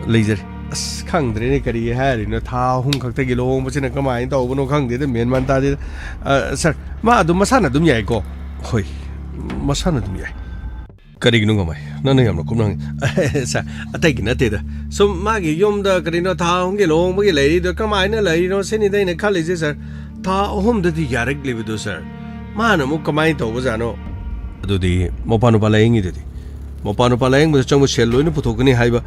ꯂꯩꯖꯔꯤ꯫ ꯑꯁ, ꯈꯪꯗ꯭ꯔꯦꯅꯦ, ꯀꯔꯤ ꯍꯥꯏꯔꯤꯅꯣ, ꯊꯥ ꯑꯍꯨꯝ ꯈꯛꯇꯒꯤ ꯂꯨꯍꯣꯡꯕꯁꯤꯅ ꯀꯃꯥꯏꯅ ꯇꯧꯕꯅꯣ ꯈꯪꯗꯦꯗ, ꯃꯦꯟ ꯃꯥꯟ ꯇꯥꯗꯦꯗ꯫ ꯑ, ꯁꯥꯔ, ꯃꯥ ꯑꯗꯨꯝ ꯃꯁꯥꯅ ꯑꯗꯨꯝ ꯌꯥꯏꯀꯣ? ꯍꯣꯏ, ꯃꯁꯥꯅ ꯑꯗꯨꯝ ꯌꯥꯏ꯫ ꯀꯔꯤꯒꯤꯅꯣ ꯒꯥꯡꯃꯩ, ꯅꯪꯅ ꯌꯥꯝꯅ ꯀꯨꯞꯅ ꯍꯪꯉꯤ? ꯁꯥꯔ, ꯑꯇꯩꯒꯤ ꯅꯠꯇꯦꯗ, ꯁꯨꯝ ꯃꯥꯒꯤ ꯌꯨꯝꯗ ꯀꯔꯤꯅꯣ ꯊꯥ ꯑꯍꯨꯝꯒꯤ ꯂꯨꯍꯣꯡꯕꯒꯤ ꯂꯩꯔꯤꯗꯣ ꯀꯃꯥꯏꯅ ꯂꯩꯔꯤꯅꯣ ꯁꯤꯅꯤꯗ ꯑꯩꯅ ꯈꯜꯂꯤꯁꯦ ꯁꯥꯔ꯫ ꯊꯥ ꯑꯍꯨꯝꯗꯗꯤ ꯌꯥꯔꯛꯂꯤꯕꯗꯣ ꯁꯥꯔ, ꯃꯥꯅ ꯑꯃꯨꯛ ꯀꯃꯥꯏꯅ ꯇꯧꯕꯖꯥꯠꯅꯣ? ꯑꯗꯨꯗꯤ ꯃꯄꯥ ꯅꯨꯄꯥ ꯂꯥꯌꯦꯡꯉꯤꯗꯨꯗꯤ? ꯃꯄꯥ ꯅꯨꯄꯥ ꯂꯥꯌꯦꯡꯕꯗ ꯆꯪꯕ ꯁꯦꯜ ꯂꯣꯏꯅ ꯄꯨꯊꯣꯛꯀꯅꯤ ꯍꯥꯏꯕ꯫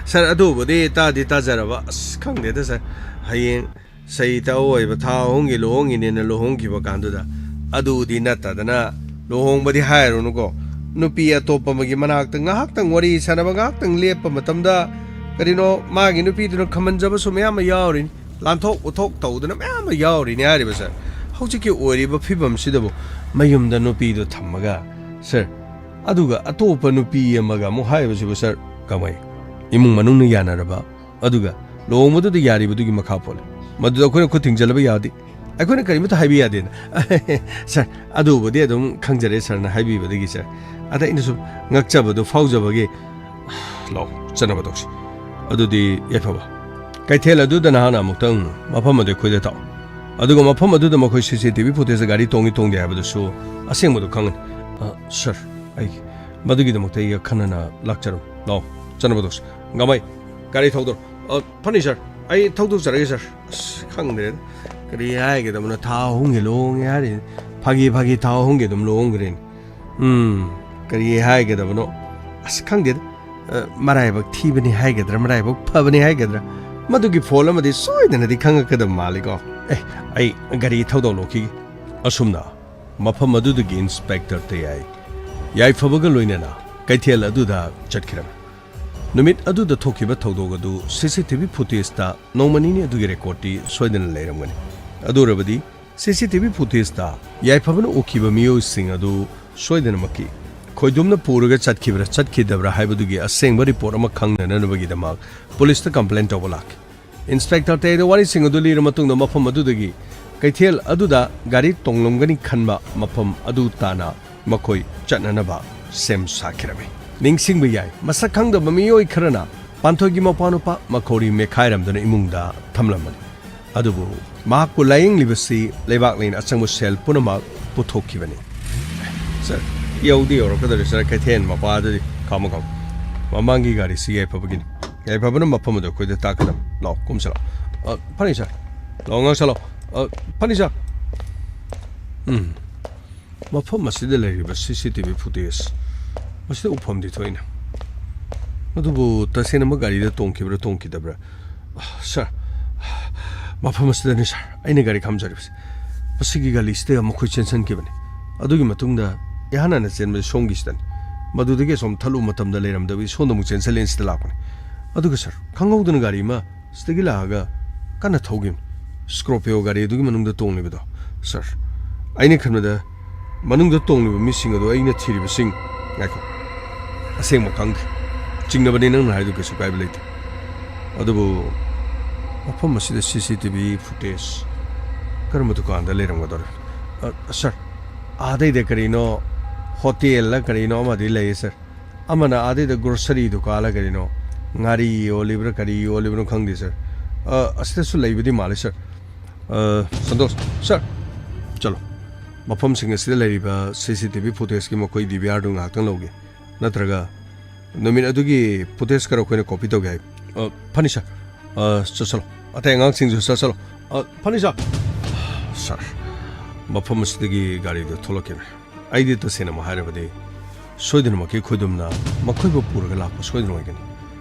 ꯁꯥꯔ, ꯑꯗꯨꯕꯨꯗꯤ ꯇꯥꯗꯤ ꯇꯥꯖꯔꯕ, ꯑꯁ, ꯈꯪꯗꯦꯗ ꯁꯥꯔ, ꯍꯌꯦꯡ ꯁꯍꯤ ꯇꯧ ꯑꯣꯏꯕ ꯊꯥ ꯑꯍꯨꯝꯒꯤ ꯂꯨꯍꯣꯡꯉꯤꯅꯦꯅ ꯂꯨꯍꯣꯡꯈꯤꯕ ꯀꯥꯟꯗꯨꯗ꯫ ꯑꯗꯨꯗꯤ ꯅꯠꯇꯗꯅ ꯂꯨꯍꯣꯡꯕꯗꯤ ꯍꯥꯏꯔꯨꯅꯨꯀꯣ, ꯅꯨꯄꯤ ꯑꯇꯣꯞꯄ ꯑꯃꯒꯤ ꯃꯅꯥꯛꯇ ꯉꯥꯏꯍꯥꯛꯇꯪ ꯋꯥꯔꯤ ꯁꯥꯟꯅꯕ, ꯉꯥꯏꯍꯥꯛꯇꯪ ꯂꯦꯞꯄ ꯃꯇꯝꯗ ꯀꯔꯤꯅꯣ ꯃꯥꯒꯤ ꯅꯨꯄꯤꯗꯨꯅ ꯈꯝꯍꯟꯖꯕꯁꯨ ꯃꯌꯥꯝ ꯑꯃ ꯌꯥꯎꯔꯤꯅꯤ, ꯂꯥꯟꯊꯣꯛ ꯎꯊꯣꯛ ꯇꯧꯗꯅ ꯃꯌꯥꯝ ꯑꯃ ꯌꯥꯎꯔꯤꯅꯤ ꯍꯥꯏꯔꯤꯕ ꯁꯥꯔ꯫ ꯍꯧꯖꯤꯛꯀꯤ ꯑꯣꯏꯔꯤꯕ ꯐꯤꯕꯝꯁꯤꯗꯕꯨ ꯃꯌꯨꯝꯗ ꯅꯨꯄꯤꯗꯨ ꯊꯝꯃꯒ ꯁꯥꯔ, ꯑꯗꯨꯒ ꯑꯇꯣꯞꯄ ꯅꯨꯄꯤ ꯑꯃꯒ ꯑꯃꯨꯛ ꯍꯥꯏꯔꯤꯕꯁꯤꯕꯨ ꯁꯥꯔ, ꯀꯃꯥꯏ? ꯏꯃꯨꯡ ꯃꯅꯨꯡꯅ ꯌꯥꯅꯔꯕ, ꯑꯗꯨꯒ ꯂꯨꯍꯣꯡꯕꯗꯨꯗꯤ ꯌꯥꯔꯤꯕꯗꯨꯒꯤ ꯃꯈꯥ ꯄꯣꯜꯂꯤ꯫ ꯃꯗꯨꯗ ꯑꯩꯈꯣꯏꯅ ꯈꯨꯠ ꯊꯤꯡꯖꯤꯜꯂꯕ ꯌꯥꯗꯦ, ꯑꯩꯈꯣꯏꯅ ꯀꯔꯤꯃꯠꯇ ꯍꯥꯏꯕ ꯌꯥꯗꯦꯅ꯫ ꯁꯥꯔ, ꯑꯗꯨꯕꯨꯗꯤ ꯑꯗꯨꯝ ꯈꯪꯖꯔꯦ ꯁꯥꯔꯅ ꯍꯥꯏꯕꯤꯕꯗꯒꯤ ꯁꯥꯔ꯫ ꯑꯗ ꯑꯩꯅ ꯁꯨꯝ ꯉꯛꯆꯕꯗꯣ ꯐꯥꯎꯖꯕꯒꯤ ꯂꯥꯛꯑꯣ, ꯆꯠꯅꯕ ꯇꯧꯁꯤ꯫ ꯑꯗꯨꯗꯤ ꯌꯥꯏꯐꯕ, ꯀꯩꯊꯦꯜ ꯑꯗꯨꯗ ꯅꯍꯥꯛꯅ ꯑꯃꯨꯛꯇꯪ ꯃꯐꯝ ꯑꯗꯨ ꯑꯩꯈꯣꯏꯗ ꯇꯥꯛꯑꯣ꯫ ꯑꯗꯨꯒ ꯃꯐꯝ ꯑꯗꯨꯗ ꯃꯈꯣꯏ ꯁꯤ ꯁꯤ ꯇꯤ ꯚꯤ ꯐꯨꯇꯦꯖꯇ ꯒꯥꯔꯤ ꯇꯣꯡꯉꯤ ꯇꯣꯡꯗꯦ ꯍꯥꯏꯕꯗꯨꯁꯨ ꯑꯁꯦꯡꯕꯗꯨ ꯈꯪꯒꯅꯤ꯫ ꯑ, ꯁꯥꯔ, ꯑꯩ ꯃꯗꯨꯒꯤꯗꯃꯛꯇ ꯑꯩ ꯑꯈꯟꯅꯅ ꯂꯥꯛꯆꯔꯝ꯫ ꯂꯥꯛꯑꯣ, ꯆꯠꯅꯕ ꯇꯧꯁꯤ꯫ ꯒꯥꯃꯩ, ꯒꯥꯔꯤ ꯊꯧꯗꯣꯔꯣ꯫ ꯑ, ꯐꯅꯤ ꯁꯥꯔ, ꯑꯩ ꯊꯧꯗꯣꯛꯆꯔꯒꯦ ꯁꯥꯔ꯫ ꯑꯁ, ꯈꯪꯗ꯭ꯔꯦꯗ꯫ ꯀꯔꯤ ꯍꯥꯏꯒꯗꯕꯅꯣ? ꯊꯥ ꯑꯍꯨꯝꯒꯤ ꯂꯨꯍꯣꯡꯉꯦ ꯍꯥꯏꯔꯤ꯫ ꯐꯥꯒꯤ ꯐꯥꯒꯤ ꯊꯥ ꯑꯍꯨꯝꯒꯤ ꯑꯗꯨꯝ ꯂꯨꯍꯣꯡꯈ꯭ꯔꯦꯅꯦ꯫ ꯎꯝ, ꯀꯔꯤ ꯍꯥꯏꯒꯗꯕꯅꯣ? ꯑꯁ, ꯈꯪꯗꯦꯗ꯫ ꯑ, ꯃꯔꯥꯏꯕꯛ ꯊꯤꯕꯅꯤ ꯍꯥꯏꯒꯗ꯭ꯔꯥ, ꯃꯔꯥꯏꯕꯛ ꯐꯕꯅꯤ ꯍꯥꯏꯒꯗ꯭ꯔꯥ, ꯃꯗꯨꯒꯤ ꯐꯣꯜ ꯑꯃꯗꯤ ꯁꯣꯏꯗꯅꯗꯤ ꯈꯪꯉꯛꯀꯗꯕ ꯃꯥꯜꯂꯤꯀꯣ꯫ ꯑꯦ, ꯑꯩ ꯒꯥꯔꯤ ꯊꯧꯗꯣꯛꯂꯣꯛꯈꯤꯒꯦ꯫ ꯑꯁꯨꯝꯅ ꯃꯐꯝ ꯑꯗꯨꯗꯒꯤ ꯏꯟꯁꯄꯦꯛꯇꯔ ꯇꯌꯥꯏ ꯌꯥꯏꯐꯕꯒ ꯂꯣꯏꯅꯅ ꯀꯩꯊꯦꯜ ꯑꯗꯨꯗ ꯆꯠꯈꯤꯔꯝꯃꯤ꯫ ꯅꯨꯃꯤꯠ ꯑꯗꯨꯗ ꯊꯣꯛꯈꯤꯕ ꯊꯧꯗꯣꯛ ꯑꯗꯨ ꯁꯤ ꯁꯤ ꯇꯤ ꯚꯤ ꯐꯨꯇꯦꯖꯇ ꯅꯣꯡꯃ ꯅꯤꯅꯤ ꯑꯗꯨꯒꯤ ꯔꯦꯀꯣꯔꯗꯇꯤ ꯁꯣꯏꯗꯅ ꯂꯩꯔꯝꯒꯅꯤ꯫ ꯑꯗꯨ ꯑꯣꯏꯔꯕꯗꯤ ꯁꯤ ꯁꯤ ꯇꯤ ꯚꯤ ꯐꯨꯇꯦꯖꯇ ꯌꯥꯏꯐꯕꯅ ꯎꯈꯤꯕ ꯃꯤꯑꯣꯏꯁꯤꯡ ꯑꯗꯨ ꯁꯣꯏꯗꯅꯃꯛꯀꯤ ꯈꯣꯏꯗꯨꯝꯅ ꯄꯨꯔꯒ ꯆꯠꯈꯤꯕ꯭ꯔꯥ ꯆꯠꯈꯤꯗꯕ꯭ꯔꯥ ꯍꯥꯏꯕꯗꯨꯒꯤ ꯑꯁꯦꯡꯕ ꯔꯤꯄꯣꯔꯠ ꯑꯃ ꯈꯪꯅꯅꯕꯒꯤꯗꯃꯛ ꯄꯨꯂꯤꯁꯇ ꯀꯝꯄ꯭ꯂꯦꯟ ꯇꯧꯕ ꯂꯥꯛꯈꯤ꯫ ꯏꯟꯁꯄꯦꯛꯇꯔ ꯇꯌꯥꯏꯗ ꯋꯥꯔꯤꯁꯤꯡ ꯑꯗꯨ ꯂꯤꯔ ꯃꯇꯨꯡꯗ ꯃꯐꯝ ꯑꯗꯨꯗꯒꯤ ꯀꯩꯊꯦꯜ ꯑꯗꯨꯗ ꯒꯥꯔꯤ ꯇꯣꯡꯂꯝꯒꯅꯤ ꯈꯟꯕ ꯃꯐꯝ ꯑꯗꯨ ꯇꯥꯅ ꯃꯈꯣꯏ ꯆꯠꯅꯅꯕ ꯁꯦꯝ ꯁꯥꯈꯤꯔꯝꯃꯤ꯫ ꯅꯤꯡꯁꯤꯡꯕ ꯌꯥꯏ, ꯃꯁꯛ ꯈꯪꯗꯕ ꯃꯤꯑꯣꯏ ꯈꯔꯅ ꯄꯥꯟꯊꯣꯏꯒꯤ ꯃꯄꯥꯅꯨꯄꯥ ꯃꯈꯧꯔꯤ ꯃꯦꯈꯥꯏꯔꯝꯗꯨꯅ ꯏꯃꯨꯡꯗ ꯊꯝꯂꯝꯕꯅꯤ꯫ ꯑꯗꯨꯕꯨ ꯃꯍꯥꯛꯄꯨ ꯂꯥꯌꯦꯡꯂꯤꯕꯁꯤ ꯂꯩꯕꯥꯛ ꯂꯩꯅ ꯑꯆꯪꯕ ꯁꯦꯜ ꯄꯨꯝꯅꯃꯛ ꯄꯨꯊꯣꯛꯈꯤꯕꯅꯤ꯫ ꯁꯥꯔ, ꯌꯧꯗꯤ ꯌꯧꯔꯛꯀꯗꯧꯔꯦ ꯁꯥꯔ, ꯀꯩꯊꯦꯜ ꯃꯄꯥꯗꯗꯤ꯫ ꯈꯥꯝꯃꯣ, ꯈꯥꯝꯃꯣ꯫ ꯃꯃꯥꯡꯒꯤ ꯒꯥꯔꯤꯁꯤ ꯌꯥꯏꯐꯕꯒꯤꯅꯤ꯫ ꯌꯥꯏꯐꯕꯅ ꯃꯐꯝ ꯑꯗꯨ ꯑꯩꯈꯣꯏꯗ ꯇꯥꯛꯀꯗꯕ꯫ ꯂꯥꯛꯑꯣ, ꯀꯨꯝꯁꯤ ꯂꯥꯛꯑꯣ꯫ ꯑ, ꯐꯅꯤ ꯁꯥꯔ꯫ ꯂꯥꯛꯑꯣ, ꯉꯥꯛꯁꯜꯂꯣ꯫ ꯑ, ꯐꯅꯤ ꯁꯥꯔ꯫ ꯎꯝ꯫ ꯃꯐꯝ ꯑꯁꯤꯗ ꯂꯩꯔꯤꯕ ꯁꯤ ꯁꯤ ꯇꯤ ꯚꯤ ꯐꯨꯇꯦꯖ ꯃꯁꯤꯗ ꯎꯐꯝꯗꯤ ꯊꯣꯛꯏꯅ꯫ ꯑꯗꯨꯕꯨ ꯇꯁꯦꯡꯅꯃꯛ ꯒꯥꯔꯤꯗ ꯇꯣꯡꯈꯤꯕ꯭ꯔꯥ ꯇꯣꯡꯈꯤꯗꯕ꯭ꯔꯥ? ꯑ, ꯁꯥꯔ, ꯃꯐꯝ ꯑꯁꯤꯗꯅꯤ ꯁꯥꯔ, ꯑꯩꯅ ꯒꯥꯔꯤ ꯈꯥꯝꯖꯔꯤꯕꯁꯦ꯫ ꯃꯁꯤꯒꯤ ꯒꯥꯔꯤꯁꯤꯗ ꯃꯈꯣꯏ ꯆꯦꯟꯁꯤꯟꯈꯤꯕꯅꯤ꯫ ꯑꯗꯨꯒꯤ ꯃꯇꯨꯡꯗ ꯏꯍꯥꯟ ꯍꯥꯟꯅ ꯆꯦꯟꯕꯁꯤ ꯁꯣꯝꯒꯤꯁꯤꯗꯅꯤ꯫ ꯃꯗꯨꯗꯒꯤ ꯑꯁꯣꯝ ꯊꯠꯂꯨꯕ ꯃꯇꯝꯗ ꯂꯩꯔꯝꯗꯕꯒꯤ ꯁꯣꯝꯗ ꯑꯃꯨꯛ ꯆꯦꯟꯁꯤꯜꯂꯛꯑꯦ, ꯁꯤꯗ ꯂꯥꯛꯄꯅꯤ꯫ ꯑꯗꯨꯒ ꯁꯥꯔ, ꯈꯪꯍꯧꯗꯅ ꯒꯥꯔꯤ ꯑꯃ ꯁꯤꯗꯒꯤ ꯂꯥꯛꯑꯒ ꯀꯟꯅ ꯊꯧꯈꯤꯕꯅꯤ꯫ ꯁ꯭ꯀꯣꯔꯄꯤꯌꯣ ꯒꯥꯔꯤ ꯑꯗꯨꯒꯤ ꯃꯅꯨꯡꯗ ꯇꯣꯡꯂꯤꯕꯗꯣ꯫ ꯁꯥꯔ, ꯑꯩꯅ ꯈꯟꯕꯗ ꯃꯅꯨꯡꯗ ꯇꯣꯡꯂꯤꯕ ꯃꯤꯁꯤꯡ ꯑꯗꯨ ꯑꯩꯅ ꯊꯤꯔꯤꯕꯁꯤꯡ, ꯉꯥꯏꯈꯣ, ꯑꯁꯦꯡꯕ ꯈꯪꯗꯦ꯫ ꯆꯤꯡꯅꯕꯅꯤ ꯅꯪꯅ ꯍꯥꯏꯗꯨ, ꯀꯩꯁꯨ ꯀꯥꯏꯕ ꯂꯩꯇꯦ꯫ ꯑꯗꯨꯕꯨ ꯃꯐꯝ ꯑꯁꯤꯗ ꯁꯤ ꯁꯤ ꯇꯤ ꯚꯤ ꯐꯨꯇꯦꯖ ꯀꯔꯝꯕ ꯗꯨꯀꯥꯟꯗ ꯂꯩꯔꯝꯒꯗꯧꯔꯤꯕꯅꯣ? ꯑ, ꯁꯥꯔ, ꯑꯥꯗꯩꯗ ꯀꯔꯤꯅꯣ ꯍꯣꯇꯦꯜꯂ ꯀꯔꯤꯅꯣ ꯑꯃꯗꯤ ꯂꯩꯌꯦ ꯁꯥꯔ꯫ ꯑꯃꯅ ꯑꯥꯗꯩꯗ ꯒ꯭ꯔꯣꯁꯔꯤꯗꯨ ꯀꯥꯜꯂ ꯀꯔꯤꯅꯣ, ꯉꯥꯔꯤ ꯌꯣꯜꯂꯤꯕ꯭ꯔꯥ ꯀꯔꯤ ꯌꯣꯜꯂꯤꯕꯅꯣ ꯈꯪꯗꯦ, ꯁꯥꯔ꯫ ꯑ, ꯑꯁꯤꯗꯁꯨ ꯂꯩꯕꯗꯤ ꯃꯥꯜꯂꯤ, ꯁꯥꯔ꯫ ꯑ, ꯁꯟꯇꯣꯁ, ꯁꯥꯔ, ꯆꯠꯂꯣ꯫ ꯃꯐꯝꯁꯤꯡ ꯑꯁꯤꯗ ꯂꯩꯔꯤꯕ ꯁꯤ ꯁꯤ ꯇꯤ ꯚꯤ ꯐꯨꯇꯦꯖꯀꯤ ꯃꯈꯣꯏ ꯗꯤ ꯚꯤ ꯑꯥꯔꯗꯨ ꯉꯥꯏꯍꯥꯛꯇꯪ ꯂꯧꯒꯦ꯫ ꯅꯠꯇ꯭ꯔꯒ ꯅꯨꯃꯤꯠ ꯑꯗꯨꯒꯤ ꯐꯨꯇꯦꯖ ꯈꯔ ꯑꯩꯈꯣꯏꯅ ꯀꯣꯄꯤ ꯇꯧꯒꯦ ꯍꯥꯏ꯫ ꯑ, ꯐꯅꯤ, ꯁꯥꯔ꯫ ꯑ, ꯆꯠꯁꯜꯂꯣ꯫ ꯑꯇꯩ ꯑꯉꯥꯡꯁꯤꯡꯁꯨ ꯆꯠꯁꯜꯂꯣ꯫ ꯑ, ꯐꯅꯤ, ꯁꯥꯔ꯫ ꯁꯥꯔ, ꯃꯐꯝ ꯑꯁꯤꯗꯒꯤ ꯒꯥꯔꯤꯗꯨ ꯊꯣꯛꯂꯛꯈꯤꯕꯅꯤ꯫ ꯑꯩꯗꯤ ꯇꯁꯦꯡꯅꯃꯛ ꯍꯥꯏꯔꯕꯗꯤ ꯁꯣꯏꯗꯅꯃꯛꯀꯤ ꯈꯨꯗꯨꯝꯅ ꯃꯈꯣꯏꯕꯨ ꯄꯨꯔꯒ ꯂꯥꯛꯄ ꯁꯣꯏꯗꯅ ꯑꯣꯏꯒꯅꯤ꯫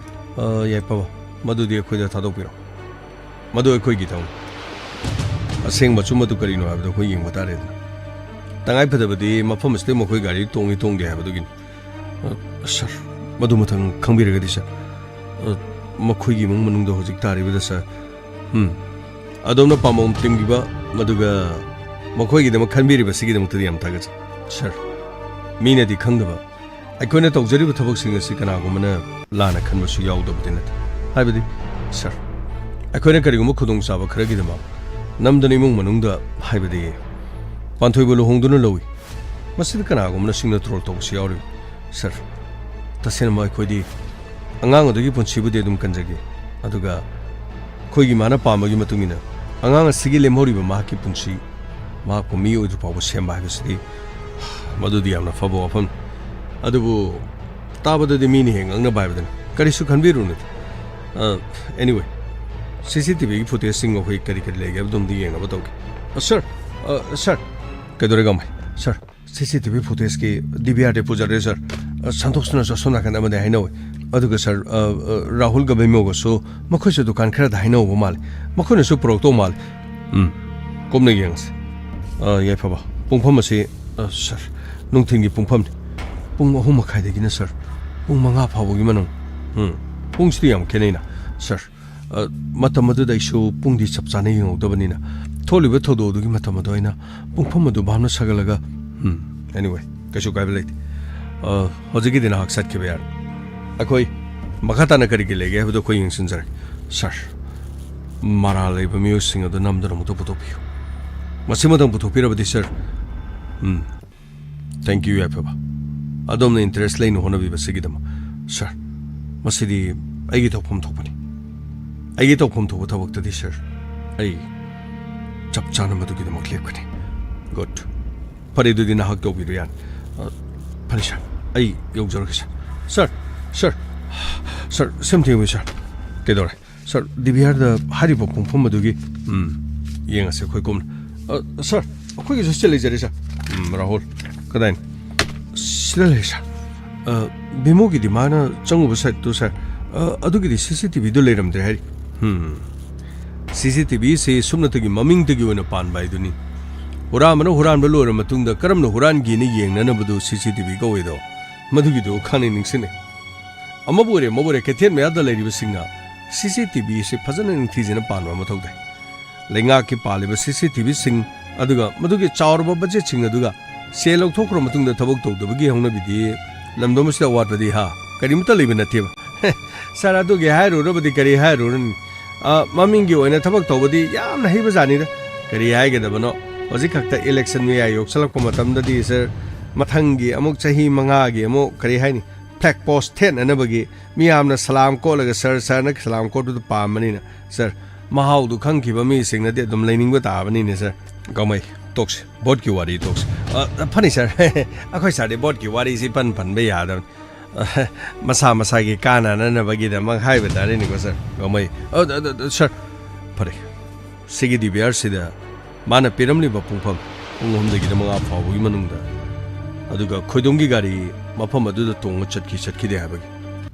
ꯑ, ꯌꯥꯏꯐꯕ, ꯃꯗꯨꯗꯤ ꯑꯩꯈꯣꯏꯗ ꯊꯥꯗꯣꯛꯄꯤꯔꯣ꯫ ꯃꯗꯨ ꯑꯩꯈꯣꯏꯒꯤ ꯊꯧꯅꯤ꯫ ꯑꯁꯦꯡꯕ ꯑꯆꯨꯝꯕꯗꯨ ꯀꯔꯤꯅꯣ ꯍꯥꯏꯕꯗꯨ ꯑꯩꯈꯣꯏ ꯌꯦꯡꯕ ꯇꯥꯔꯦꯗꯅ꯫ ꯇꯉꯥꯏ ꯐꯗꯕꯗꯤ ꯃꯐꯝ ꯑꯁꯤꯗ ꯃꯈꯣꯏ ꯒꯥꯔꯤ ꯇꯣꯡꯏ ꯇꯣꯡꯗꯦ ꯍꯥꯏꯕꯗꯨꯒꯤꯅꯤ꯫ ꯑ, ꯁꯥꯔ, ꯃꯗꯨ ꯃꯊꯪ ꯈꯪꯕꯤꯔꯒꯗꯤ, ꯁꯥꯔ꯫ ꯑ, ꯃꯈꯣꯏꯒꯤ ꯏꯃꯨꯡ ꯃꯅꯨꯡꯗ ꯍꯧꯖꯤꯛ ꯇꯥꯔꯤꯕꯗ, ꯁꯥꯔ, ꯎꯝ, ꯑꯗꯣꯝꯅ ꯄꯥꯝꯕꯣꯝ ꯇꯤꯝꯈꯤꯕ, ꯃꯗꯨꯒ ꯃꯈꯣꯏꯒꯤꯗꯃꯛ ꯈꯟꯕꯤꯔꯤꯕꯁꯤꯒꯤꯗꯃꯛꯇꯗꯤ ꯌꯥꯝ ꯊꯥꯒꯠꯆꯩ, ꯁꯥꯔ꯫ ꯃꯤꯅꯗꯤ ꯈꯪꯗꯕ, ꯑꯩꯈꯣꯏꯅ ꯇꯧꯖꯔꯤꯕ ꯊꯕꯛꯁꯤꯡ ꯑꯁꯤ ꯀꯅꯥꯒꯨꯝꯕꯅ ꯂꯥꯟꯅ ꯈꯟꯕꯁꯨ ꯌꯥꯎꯗꯕꯗꯤ ꯅꯠꯇꯦ꯫ ꯍꯥꯏꯕꯗꯤ, ꯁꯥꯔ, ꯑꯩꯈꯣꯏꯅ ꯀꯔꯤꯒꯨꯝꯕ ꯈꯨꯗꯣꯡꯆꯥꯕ ꯈꯔꯒꯤꯗꯃꯛ ꯅꯝꯗꯅ ꯏꯃꯨꯡ ꯃꯅꯨꯡꯗ, ꯍꯥꯏꯕꯗꯤ, ꯄꯥꯟꯊꯣꯏꯕ ꯂꯨꯍꯣꯡꯗꯨꯅ ꯂꯧꯏ꯫ ꯃꯁꯤꯗ ꯀꯅꯥꯒꯨꯝꯕꯅ ꯁꯤꯡꯅ ꯇ꯭ꯔꯣꯜ ꯇꯧꯕꯁꯨ ꯌꯥꯎꯔꯤꯕ꯫ ꯁꯥꯔ, ꯇꯁꯦꯡꯅ ꯑꯩꯈꯣꯏꯗꯤ ꯑꯉꯥꯡ ꯑꯗꯨꯒꯤ ꯄꯨꯟꯁꯤꯕꯨꯗꯤ ꯑꯗꯨꯝ ꯀꯟꯖꯒꯦ, ꯑꯗꯨꯒ ꯑꯩꯈꯣꯏꯒꯤ ꯃꯥꯅ ꯄꯥꯝꯕꯒꯤ ꯃꯇꯨꯡ ꯏꯟꯅ ꯑꯉꯥꯡ ꯑꯁꯤꯒꯤ ꯂꯦꯝꯍꯧꯔꯤꯕ ꯃꯍꯥꯛꯀꯤ ꯄꯨꯟꯁꯤ, ꯃꯍꯥꯛꯄꯨ ꯃꯤ ꯑꯣꯏꯗ꯭ꯔꯤꯐꯥꯎꯕ ꯁꯦꯝꯕ ꯍꯥꯏꯕꯁꯤꯗꯤ, ꯃꯗꯨꯗꯤ ꯌꯥꯝꯅ ꯐꯕ ꯋꯥꯐꯝꯅꯤ꯫ ꯑꯗꯨꯕꯨ ꯇꯥꯕꯗꯗꯤ ꯃꯤꯅ ꯍꯦꯛ ꯉꯛꯅꯕ ꯍꯥꯏꯕꯗꯨꯅꯤ꯫ ꯀꯔꯤꯁꯨ ꯈꯟꯕꯤꯔꯨꯅꯨ꯫ ꯑ, anyway, ꯁꯤ ꯁꯤ ꯇꯤ ꯚꯤꯒꯤ ꯐꯨꯇꯦꯖꯁꯤꯡ ꯑꯩꯈꯣꯏ ꯀꯔꯤ ꯀꯔꯤ ꯂꯩꯒꯦ ꯍꯥꯏꯕꯗꯨꯝꯗꯤ ꯌꯦꯡꯅꯕ ꯇꯧꯒꯦ꯫ ꯑ, ꯁꯥꯔ, ꯑ, ꯁꯥꯔ, ꯀꯩꯗꯧꯔꯦ ꯒꯥꯡꯃꯩ? ꯁꯥꯔ, ꯁꯤ C T V ꯐꯨꯇꯦꯖꯀꯤ D V ꯑꯥꯔꯗꯤ ꯄꯨꯖꯔꯦ, ꯁꯥꯔ꯫ ꯑ, ꯁꯟꯇꯣꯁꯅꯁꯨ ꯑꯁꯣꯝ ꯅꯥꯀꯟꯗ ꯑꯃꯗꯤ ꯍꯥꯏꯅꯧꯋꯦ꯫ ꯑꯗꯨꯒ, ꯁꯥꯔ, ꯑ, ꯑ, ꯔꯥꯍꯨꯜꯒ ꯕꯤꯃꯣꯒꯁꯨ ꯃꯈꯣꯏꯁꯨ ꯗꯨꯀꯥꯟ ꯈꯔꯗ ꯍꯥꯏꯅꯧꯕ ꯃꯥꯜꯂꯦ꯫ ꯃꯈꯣꯏꯅꯁꯨ ꯄꯨꯔꯛꯇꯧ ꯃꯥꯜꯂꯦ꯫ ꯎꯝ, ꯀꯨꯝꯅ ꯌꯦꯡꯉꯁꯤ꯫ ꯑ, ꯌꯥꯏꯐꯕ, ꯄꯨꯡꯐꯝ ꯑꯁꯤ, ꯑ, ꯁꯥꯔ, ꯅꯨꯡꯊꯤꯜꯒꯤ ꯄꯨꯡꯐꯝꯅꯤ꯫ ꯄꯨꯡ ꯑꯍꯨꯝ ꯃꯈꯥꯏꯗꯒꯤꯅ, ꯁꯥꯔ, ꯄꯨꯡ ꯃꯉꯥ ꯐꯥꯎꯕꯒꯤ ꯃꯅꯨꯡ꯫ ꯎꯝ, ꯄꯨꯡꯁꯤꯗꯤ ꯌꯥꯝ ꯈꯦꯠꯅꯩꯅ, ꯁꯥꯔ꯫ ꯑ, ꯃꯇꯝ ꯑꯗꯨꯗ ꯑꯩꯁꯨ ꯄꯨꯡꯗꯤ ꯆꯞ ꯆꯥꯅ ꯌꯦꯡꯍꯧꯗꯕꯅꯤꯅ, ꯊꯣꯛꯂꯤꯕ ꯊꯧꯗꯣꯛ ꯑꯗꯨꯒꯤ ꯃꯇꯝ ꯑꯗꯨ ꯑꯩꯅ ꯄꯨꯡꯐꯝ ꯑꯗꯨ ꯚꯥꯞꯅ ꯁꯥꯒꯠꯂꯒ, ꯎꯝ, anyway, ꯀꯩꯁꯨ ꯀꯥꯏꯕ ꯂꯩꯇꯦ꯫ ꯑ, ꯍꯧꯖꯤꯛꯀꯤꯗꯤ ꯅꯍꯥꯛ ꯆꯠꯈꯤꯕ ꯌꯥꯔꯦ꯫ ꯑꯩꯈꯣꯏ ꯃꯈꯥ ꯇꯥꯅ ꯀꯔꯤ ꯀꯔꯤ ꯂꯩꯒꯦ ꯍꯥꯏꯕꯗꯨ ꯑꯩꯈꯣꯏ ꯌꯦꯡꯁꯤꯟꯖꯔꯒꯦ꯫ ꯁꯥꯔ, ꯃꯔꯥꯜ ꯂꯩꯕ ꯃꯤꯑꯣꯏꯁꯤꯡ ꯑꯗꯨ ꯅꯝꯗꯨꯅ ꯑꯃꯨꯛꯇ ꯄꯨꯊꯣꯛꯄꯤꯌꯨ꯫ ꯃꯁꯤꯃꯇꯪ ꯄꯨꯊꯣꯛꯄꯤꯔꯕꯗꯤ, ꯁꯥꯔ, ꯎꯝ, thank you, ꯌꯥꯏꯐꯕ꯫ ꯑꯗꯣꯝꯅ ꯏꯟꯇꯔꯦꯁ ꯂꯩꯅ ꯍꯣꯠꯅꯕꯤꯕꯁꯤꯒꯤꯗꯃꯛ꯫ ꯁꯥꯔ, ꯃꯁꯤꯗꯤ ꯑꯩꯒꯤ ꯇꯧꯐꯝ ꯊꯣꯛꯄꯅꯤ꯫ ꯑꯩꯒꯤ ꯇꯧꯐꯝ ꯊꯣꯛꯄ ꯊꯕꯛꯇꯗꯤ, ꯁꯥꯔ, ꯑꯩ ꯆꯞ ꯆꯥꯅ ꯃꯗꯨꯒꯤꯗꯃꯛ ꯂꯦꯞꯀꯅꯤ꯫ ꯒꯨꯗ꯫ ꯐꯔꯦ, ꯑꯗꯨꯗꯤ ꯅꯍꯥꯛ ꯇꯧꯕꯤꯔꯣ ꯌꯥꯅꯤ꯫ ꯑ, ꯐꯔꯦ, ꯁꯥꯔ, ꯑꯩ ꯌꯧꯖꯔꯒꯦ, ꯁꯥꯔ꯫ ꯁꯥꯔ, ꯁꯥꯔ, ꯁꯥꯔ, ꯁꯦꯝ ꯊꯦꯡꯕꯤ, ꯁꯥꯔ꯫ ꯀꯩꯗꯧꯔꯦ? ꯁꯥꯔ, ꯗꯤ ꯚꯤ ꯑꯥꯔꯗ ꯍꯥꯏꯔꯤꯕ ꯄꯨꯡꯐꯝ ꯑꯗꯨꯒꯤ, ꯎꯝ, ꯌꯦꯡꯉꯁꯤ ꯑꯩꯈꯣꯏ ꯀꯨꯝꯅ꯫ ꯑ, ꯁꯥꯔ, ꯑꯩꯈꯣꯏꯒꯤꯁꯨ ꯁꯤꯗ ꯂꯩꯖꯔꯦ, ꯁꯥꯔ꯫ ꯎꯝ, ꯔꯥꯍꯨꯜ, ꯀꯗꯥꯏꯅꯣ? ꯁꯤꯗ ꯂꯩꯔꯦ, ꯁꯥꯔ꯫ ꯑ, ꯚꯤꯃꯣꯒꯤꯗꯤ ꯃꯥꯅ ꯆꯪꯉꯨꯕ ꯁꯥꯏꯠꯇꯨ, ꯁꯥꯔ, ꯑ, ꯑꯗꯨꯒꯤꯗꯤ ꯁꯤ ꯁꯤ ꯇꯤ ꯚꯤꯗꯨ ꯂꯩꯔꯝꯗ꯭ꯔꯦ ꯍꯥꯏꯔꯤ꯫ ꯎꯝ, ꯁꯤ ꯁꯤ ꯇꯤ ꯚꯤꯁꯤ ꯁꯨꯞꯅꯇꯒꯤ ꯃꯃꯤꯡꯇꯒꯤ ꯑꯣꯏꯅ ꯄꯥꯟꯕ ꯍꯥꯏꯗꯨꯅꯤ꯫ ꯍꯨꯔꯥꯟꯕꯅ ꯍꯨꯔꯥꯟꯕ ꯂꯣꯏꯔ ꯃꯇꯨꯡꯗ ꯀꯔꯝꯅ ꯍꯨꯔꯥꯟꯒꯦꯅ ꯌꯦꯡꯅꯅꯕꯗꯨ ꯁꯤ ꯁꯤ ꯇꯤ ꯚꯤ ꯀꯧꯋꯦꯗꯣ, ꯃꯗꯨꯒꯤꯗꯨ ꯈꯪꯅꯤ, ꯅꯤꯡꯁꯤꯡꯅꯤ꯫ ꯑꯃꯕꯨ ꯑꯣꯏꯔꯦ, ꯑꯃꯕꯨ ꯑꯣꯏꯔꯦ, ꯀꯩꯊꯦꯜ ꯃꯌꯥꯗ ꯂꯩꯔꯤꯕꯁꯤꯡꯅ ꯁꯤ ꯁꯤ ꯇꯤ ꯚꯤꯁꯤ ꯐꯖꯅ ꯅꯤꯡꯊꯤꯖꯅ ꯄꯥꯟꯕ ꯃꯊꯧ ꯇꯥꯏ꯫ ꯂꯩꯉꯥꯛꯀꯤ ꯄꯥꯜꯂꯤꯕ ꯁꯤ ꯁꯤ ꯇꯤ ꯚꯤꯁꯤꯡ ꯑꯗꯨꯒ ꯃꯗꯨꯒꯤ ꯆꯥꯎꯔꯕ ꯕꯖꯦꯠꯁꯤꯡ ꯑꯗꯨꯒ ꯁꯦꯜ ꯂꯧꯊꯣꯛꯈ꯭ꯔ ꯃꯇꯨꯡꯗ ꯊꯕꯛ ꯇꯧꯗꯕꯒꯤ ꯍꯧꯅꯕꯤꯗꯤ ꯂꯝꯗꯝ ꯑꯁꯤꯗ ꯑꯋꯥꯠꯄꯗꯤ, ꯍꯥ, ꯀꯔꯤꯃꯠꯇ ꯂꯩꯕ ꯅꯠꯇꯦꯕ꯫ ꯁꯥꯔ, ꯑꯗꯨꯒꯤ ꯍꯥꯏꯔꯨꯔꯕꯗꯤ ꯀꯔꯤ ꯍꯥꯏꯔꯨꯔꯅꯤ? ꯑ, ꯃꯃꯤꯡꯒꯤ ꯑꯣꯏꯅ ꯊꯕꯛ ꯇꯧꯕꯗꯤ ꯌꯥꯝꯅ ꯍꯩꯕꯖꯥꯠꯅꯤꯗ꯫ ꯀꯔꯤ ꯍꯥꯏꯒꯗꯕꯅꯣ? ꯍꯧꯖꯤꯛ ꯈꯛꯇ ꯏꯂꯦꯛꯁꯟ ꯃꯌꯥ ꯌꯧꯁꯜꯂꯛꯄ ꯃꯇꯝꯗꯗꯤ, ꯁꯥꯔ, ꯃꯊꯪꯒꯤ ꯑꯃꯨꯛ ꯆꯍꯤ ꯃꯉꯥꯒꯤ ꯑꯃꯨꯛ, ꯀꯔꯤ ꯍꯥꯏꯅꯤ, ꯐ꯭ꯂꯦꯛ ꯄꯣꯁ ꯊꯦꯠꯅꯅꯕꯒꯤ ꯃꯤꯌꯥꯝꯅ ꯁꯂꯥꯝ ꯀꯣꯠꯂꯒ, "ꯁꯥꯔ, ꯁꯥꯔꯅ ꯁꯂꯥꯝ ꯀꯣꯠꯄꯗꯨ ꯄꯥꯝꯕꯅꯤꯅ", ꯁꯥꯔ, ꯃꯍꯥꯎꯗꯨ ꯈꯪꯈꯤꯕ ꯃꯤꯁꯤꯡꯅꯗꯤ ꯑꯗꯨꯝ ꯂꯩꯅꯤꯡꯕ ꯇꯥꯕꯅꯤꯅꯦ, ꯁꯥꯔ꯫ ꯒꯧꯃꯩ, ꯇꯣꯛꯁꯤ, ꯚꯣꯠꯀꯤ ꯋꯥꯔꯤ ꯇꯣꯛꯁꯤ꯫ ꯑ, ꯐꯅꯤ, ꯁꯥꯔ꯫ ꯑꯩꯈꯣꯏ ꯁꯥꯔꯗꯤ ꯚꯣꯠꯀꯤ ꯋꯥꯔꯤꯁꯤ ꯏꯄꯟ ꯄꯟꯕ ꯌꯥꯗꯕꯅꯤ꯫ ꯑ, ꯃꯁꯥ ꯃꯁꯥꯒꯤ ꯀꯥꯟꯅꯅꯅꯕꯒꯤꯗꯃꯛ ꯍꯥꯏꯕ ꯇꯥꯔꯦꯅꯦꯀꯣ, ꯁꯥꯔ꯫ ꯒꯧꯃꯩ, ꯑ, ꯑ, ꯑ, ꯑ, ꯁꯥꯔ, ꯐꯔꯦ꯫ ꯁꯤꯒꯤ ꯗꯤ ꯚꯤ ꯑꯥꯔꯁꯤꯗ ꯃꯥꯅ ꯄꯤꯔꯝꯂꯤꯕ ꯄꯨꯡꯐꯝ, ꯄꯨꯡ ꯑꯍꯨꯝꯗꯒꯤꯅ ꯃꯉꯥ ꯐꯥꯎꯕꯒꯤ ꯃꯅꯨꯡꯗ, ꯑꯗꯨꯒ ꯈꯣꯏꯗꯣꯝꯒꯤ ꯒꯥꯔꯤ ꯃꯐꯝ ꯑꯗꯨꯗ ꯇꯣꯡꯉ ꯆꯠꯈꯤ ꯆꯠꯈꯤꯗꯦ ꯍꯥꯏꯕꯒꯤ꯫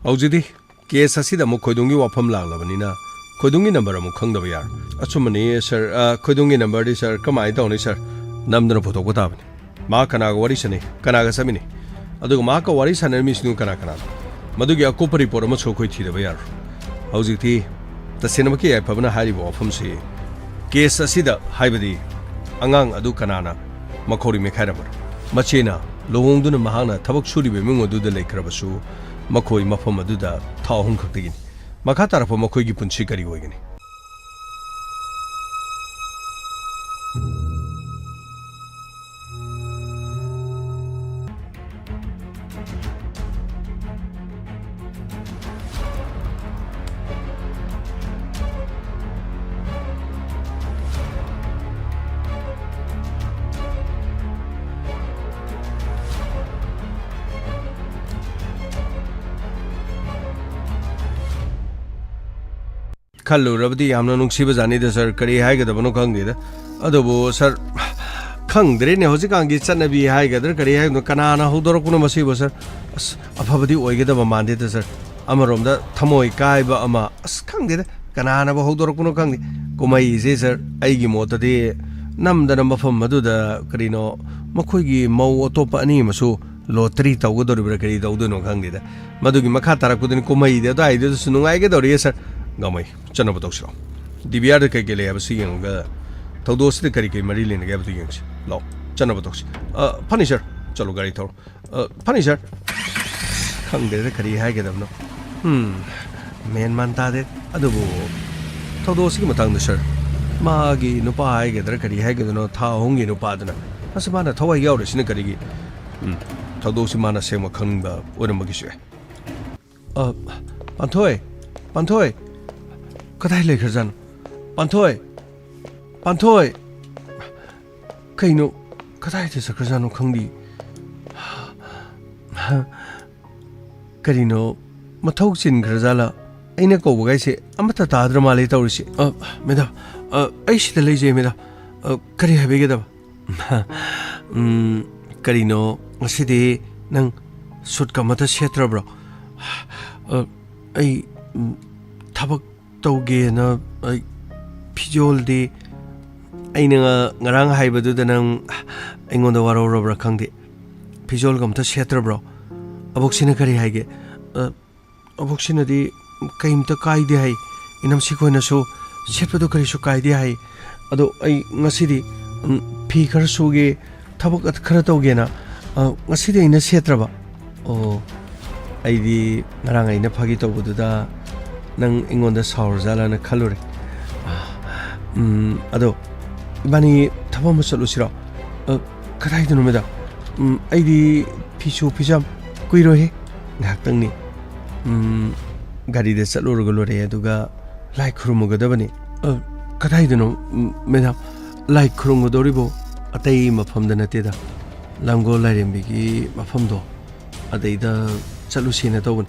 ꯍꯧꯖꯤꯛꯇꯤ ꯀꯦꯁ ꯑꯁꯤꯗ ꯑꯃꯨꯛ ꯈꯣꯏꯗꯣꯝꯒꯤ ꯋꯥꯐꯝ ꯂꯥꯛꯂꯕꯅꯤꯅ, ꯈꯣꯏꯗꯣꯝꯒꯤ ꯅꯝꯕꯔ ꯑꯃꯨꯛ ꯈꯪꯗꯕ ꯌꯥꯔꯣꯏ꯫ ꯑꯆꯨꯝꯕꯅꯤ, ꯁꯥꯔ, ꯑ, ꯈꯣꯏꯗꯣꯝꯒꯤ ꯅꯝꯕꯔꯗꯤ, ꯁꯥꯔ, ꯀꯃꯥꯏꯅ ꯇꯧꯅꯤ, ꯁꯥꯔ? ꯅꯝꯗꯅ ꯄꯨꯊꯣꯛꯄ ꯇꯥꯕꯅꯤ꯫ ꯃꯥ ꯀꯅꯥꯒ ꯋꯥꯔꯤ ꯁꯥꯟꯅꯩ, ꯀꯅꯥꯒ ꯆꯠꯃꯤꯟꯅꯩ, ꯑꯗꯨꯒ ꯃꯍꯥꯛꯀ ꯋꯥꯔꯤ ꯁꯥꯟꯅꯔꯝꯃꯤꯁꯤꯡꯗꯨ ꯀꯅꯥ ꯀꯅꯥꯅꯣ? ꯃꯗꯨꯒꯤ ꯑꯀꯨꯞꯄ ꯔꯤꯄꯣꯔꯠ ꯑꯃꯁꯨ ꯑꯩꯈꯣꯏ ꯊꯤꯗꯕ ꯌꯥꯔꯣꯏ꯫ ꯍꯧꯖꯤꯛꯇꯤ ꯇꯁꯦꯡꯅꯃꯛꯀꯤ ꯌꯥꯏꯐꯕꯅ ꯍꯥꯏꯔꯤꯕ ꯋꯥꯐꯝꯁꯤ, ꯀꯦꯁ ꯑꯁꯤꯗ, ꯍꯥꯏꯕꯗꯤ ꯑꯉꯥꯡ ꯑꯗꯨ ꯀꯅꯥꯅ ꯃꯈꯧꯔꯤ ꯃꯦꯈꯥꯏꯔꯝꯕꯅꯣ? ꯃꯆꯦꯅ ꯂꯨꯍꯣꯡꯗꯨꯅ ꯃꯍꯥꯛꯅ ꯊꯕꯛ ꯁꯨꯔꯤꯕ ꯏꯃꯨꯡ ꯑꯗꯨꯗ ꯂꯩꯈ꯭ꯔꯕꯁꯨ, ꯃꯈꯣꯏ ꯃꯐꯝ ꯑꯗꯨꯗ ꯊꯥ ꯑꯍꯨꯝ ꯈꯛꯇꯒꯤꯅꯤ꯫ ꯃꯈꯥ ꯇꯥꯔꯛꯄ ꯃꯈꯣꯏꯒꯤ ꯄꯨꯟꯁꯤ ꯀꯔꯤ ꯑꯣꯏꯒꯅꯤ? ꯈꯜꯂꯨꯔꯕꯗꯤ ꯌꯥꯝꯅ ꯅꯨꯡꯁꯤꯕ ꯖꯥꯠꯅꯤꯗ ꯁꯥꯔ, ꯀꯔꯤ ꯍꯥꯏꯒꯗꯕꯅꯣ ꯈꯪꯗꯦꯗ꯫ ꯑꯗꯨꯕꯨ ꯁꯥꯔ, ꯈꯪꯗ꯭ꯔꯦꯅꯦ, ꯍꯧꯖꯤꯛꯀꯥꯟꯒꯤ ꯆꯠꯅꯕꯤ ꯍꯥꯏꯒꯗ꯭ꯔꯥ ꯀꯔꯤ ꯍꯥꯏꯒꯗ꯭ꯔꯥ, ꯀꯅꯥꯅ ꯍꯧꯗꯣꯔꯛꯄꯅꯣ ꯃꯁꯤꯕꯨ ꯁꯥꯔ? ꯑꯁ, ꯑꯐꯕꯗꯤ ꯑꯣꯏꯒꯗꯕ ꯃꯥꯟꯗꯦꯗ ꯁꯥꯔ꯫ ꯑꯃꯔꯣꯝꯗ ꯊꯃꯣꯏ ꯀꯥꯏꯕ ꯑꯃ, ꯑꯁ, ꯈꯪꯗꯦꯗ, ꯀꯅꯥꯅꯕꯨ ꯍꯧꯗꯣꯔꯛꯄꯅꯣ ꯈꯪꯗꯦ꯫ ꯀꯨꯝꯍꯩꯁꯦ ꯁꯥꯔ, ꯑꯩꯒꯤ ꯃꯣꯠꯇꯗꯤ ꯅꯝꯗꯅ ꯃꯐꯝ ꯑꯗꯨꯗ ꯀꯔꯤꯅꯣ ꯃꯈꯣꯏꯒꯤ ꯃꯧ ꯑꯇꯣꯞꯄ ꯑꯅꯤ ꯑꯃꯁꯨ ꯂꯣꯇꯔꯤ ꯇꯧꯒꯗꯧꯔꯤꯕ꯭ꯔꯥ ꯀꯔꯤ ꯇꯧꯗꯣꯏꯅꯣ ꯈꯪꯗꯦꯗ꯫ ꯃꯗꯨꯒꯤ ꯃꯈꯥ ꯇꯥꯔꯛꯄꯗꯨꯅꯤ ꯀꯨꯝꯍꯩꯗꯤ ꯑꯗꯨꯋꯥꯏꯗꯨꯗꯁꯨ ꯅꯨꯡꯉꯥꯏꯒꯗꯧꯔꯤꯌꯦ ꯁꯥꯔ꯫ ꯒꯥꯃꯩ, ꯆꯠꯅꯕ ꯇꯧꯁꯤꯔꯣ? ꯗꯤ ꯚꯤ ꯑꯥꯔꯗ ꯀꯩ ꯀꯩ ꯂꯩ ꯍꯥꯏꯕꯁꯤ ꯌꯦꯡꯉꯒ ꯊꯧꯗꯣꯛ ꯑꯁꯤꯗ ꯀꯔꯤ ꯀꯔꯤ ꯃꯔꯤ ꯂꯩꯅꯒꯦ ꯍꯥꯏꯕꯗꯨ ꯌꯦꯡꯁꯤ꯫ ꯂꯥꯛꯑꯣ, ꯆꯠꯅꯕ ꯇꯧꯁꯤ꯫ ꯑ, ꯐꯅꯤ ꯁꯥꯔ, ꯆꯠꯂꯣ ꯒꯥꯔꯤ ꯊꯧꯔꯣ꯫ ꯑ, ꯐꯅꯤ ꯁꯥꯔ꯫ ꯈꯪꯗꯦꯗ ꯀꯔꯤ ꯍꯥꯏꯒꯗꯕꯅꯣ꯫ ꯎꯝ, ꯃꯦꯟ ꯃꯥꯟ ꯇꯥꯗꯦ꯫ ꯑꯗꯨꯕꯨ ꯊꯧꯗꯣꯛ ꯑꯁꯤꯒꯤ ꯃꯇꯥꯡꯗ ꯁꯥꯔ, ꯃꯥꯒꯤ ꯅꯨꯄꯥ ꯍꯥꯏꯒꯗ꯭ꯔꯥ ꯀꯔꯤ ꯍꯥꯏꯒꯗꯣꯏꯅꯣ, ꯊꯥ ꯑꯍꯨꯝꯒꯤ ꯅꯨꯄꯥꯗꯨꯅ, ꯑꯁ, ꯃꯥꯅ ꯊꯋꯥꯏ ꯌꯥꯎꯔꯤꯁꯤꯅ ꯀꯔꯤꯒꯤ? ꯎꯝ, ꯊꯧꯗꯣꯛꯁꯤ ꯃꯥꯅ ꯑꯁꯦꯡꯕ ꯈꯪꯕ ꯑꯣꯏꯔꯝꯕꯒꯤꯁꯨ ꯌꯥꯏ꯫ ꯑ, ꯄꯥꯟꯊꯣꯏ, ꯄꯥꯟꯊꯣꯏ, ꯀꯗꯥꯏ ꯂꯩꯈ꯭ꯔꯖꯥꯠꯅꯣ? ꯄꯥꯟꯊꯣꯏ, ꯄꯥꯟꯊꯣꯏ, ꯀꯩꯅꯣ, ꯀꯗꯥꯏꯗ ꯆꯠꯈ꯭ꯔꯖꯥꯠꯅꯣ ꯈꯪꯗꯦ꯫ ꯀꯔꯤꯅꯣ, ꯃꯊꯧ ꯆꯤꯟꯈ꯭ꯔꯖꯥꯠꯂ? ꯑꯩꯅ ꯀꯧꯕꯒꯥꯏꯁꯦ ꯑꯃꯠꯇ ꯇꯥꯗ꯭ꯔ ꯃꯥꯜꯂꯦ ꯇꯧꯔꯤꯁꯦ꯫ ꯑ, ꯃꯦꯗꯥꯝ, ꯑ, ꯑꯩ ꯁꯤꯗ ꯂꯩꯖꯩ, ꯃꯦꯗꯥꯝ꯫ ꯑ, ꯀꯔꯤ ꯍꯥꯏꯕꯤꯒꯗꯕ? ꯎꯝ, ꯀꯔꯤꯅꯣ, ꯉꯁꯤꯗꯤ ꯅꯪ ꯁꯨꯠꯀ ꯑꯃꯠꯇ ꯁꯦꯠꯇ꯭ꯔꯕ꯭ꯔꯣ? ꯑ, ꯑꯩ, ꯎꯝ, ꯊꯕꯛ ꯇꯧꯒꯦꯅ, ꯑꯩ, ꯐꯤꯖꯣꯜꯗꯤ ꯑꯩꯅ ꯉ-, ꯉꯔꯥꯡ ꯍꯥꯏꯕꯗꯨꯗ ꯅꯪ ꯑꯩꯉꯣꯟꯗ ꯋꯥꯔꯧꯔꯕ꯭ꯔꯥ ꯈꯪꯗꯦ꯫ ꯐꯤꯖꯣꯜꯒ ꯑꯝꯇ ꯁꯦꯠꯇ꯭ꯔꯕ꯭ꯔꯣ? ꯑꯕꯣꯛꯁꯤꯅ ꯀꯔꯤ ꯍꯥꯏꯒꯦ? ꯑ, ꯑꯕꯣꯛꯁꯤꯅꯗꯤ ꯀꯩꯝꯇ ꯀꯥꯏꯗꯦ ꯍꯥꯏ꯫ ꯏꯅꯝꯁꯤ ꯈꯣꯏꯅꯁꯨ ꯁꯦꯠꯄꯗꯣ ꯀꯔꯤꯁꯨ ꯀꯥꯏꯗꯦ ꯍꯥꯏ꯫ ꯑꯗꯣ ꯑꯩ ꯉꯁꯤꯗꯤ, ꯎꯝ, ꯐꯤ ꯈꯔ ꯁꯨꯒꯦ, ꯊꯕꯛ ꯑꯠ-, ꯈꯔ ꯇꯧꯒꯦꯅ, ꯑ, ꯉꯁꯤꯗꯤ ꯑꯩꯅ ꯁꯦꯠꯇ꯭ꯔꯕ꯫ ꯑꯣ, ꯑꯩꯗꯤ ꯉꯔꯥꯡ ꯑꯩꯅ ꯐꯥꯒꯤ ꯇꯧꯕꯗꯨꯗ ꯅꯪ ꯑꯩꯉꯣꯟꯗ ꯁꯥꯎꯔꯖꯥꯠꯂꯅ ꯈꯜꯂꯨꯔꯦ꯫ ꯎꯝ, ꯑꯗꯣ ꯏꯕꯥꯅꯤ ꯊꯕꯛ ꯑꯃ ꯆꯠꯂꯨꯁꯤꯔꯣ? ꯑ, ꯀꯗꯥꯏꯗꯅꯣ, ꯃꯦꯗꯥꯝ? ꯎꯝ, ꯑꯩꯗꯤ ꯐꯤꯁꯨ ꯐꯤꯖꯥꯝ ꯀꯨꯏꯔꯣꯏꯍꯦ, ꯉꯥꯏꯍꯥꯛꯇꯪꯅꯤ꯫ ꯎꯝ, ꯒꯥꯔꯤꯗ ꯆꯠꯂꯨꯔꯒ ꯂꯣꯏꯔꯦ, ꯑꯗꯨꯒ ꯂꯥꯏ ꯈꯨꯔꯨꯝꯃꯨꯒꯗꯕꯅꯤ꯫ ꯑ, ꯀꯗꯥꯏꯗꯅꯣ, ꯎꯝ, ꯃꯦꯗꯥꯝ? ꯂꯥꯏ ꯈꯨꯔꯨꯝꯒꯗꯧꯔꯤꯕꯣ? ꯑꯇꯩ ꯃꯐꯝꯗ ꯅꯠꯇꯦꯗ, ꯂꯥꯡꯒꯣꯜ ꯂꯥꯏꯔꯦꯝꯕꯤꯒꯤ ꯃꯐꯝꯗꯣ, ꯑꯗꯩꯗ ꯆꯠꯂꯨꯁꯦꯅ ꯇꯧꯕꯅꯤ꯫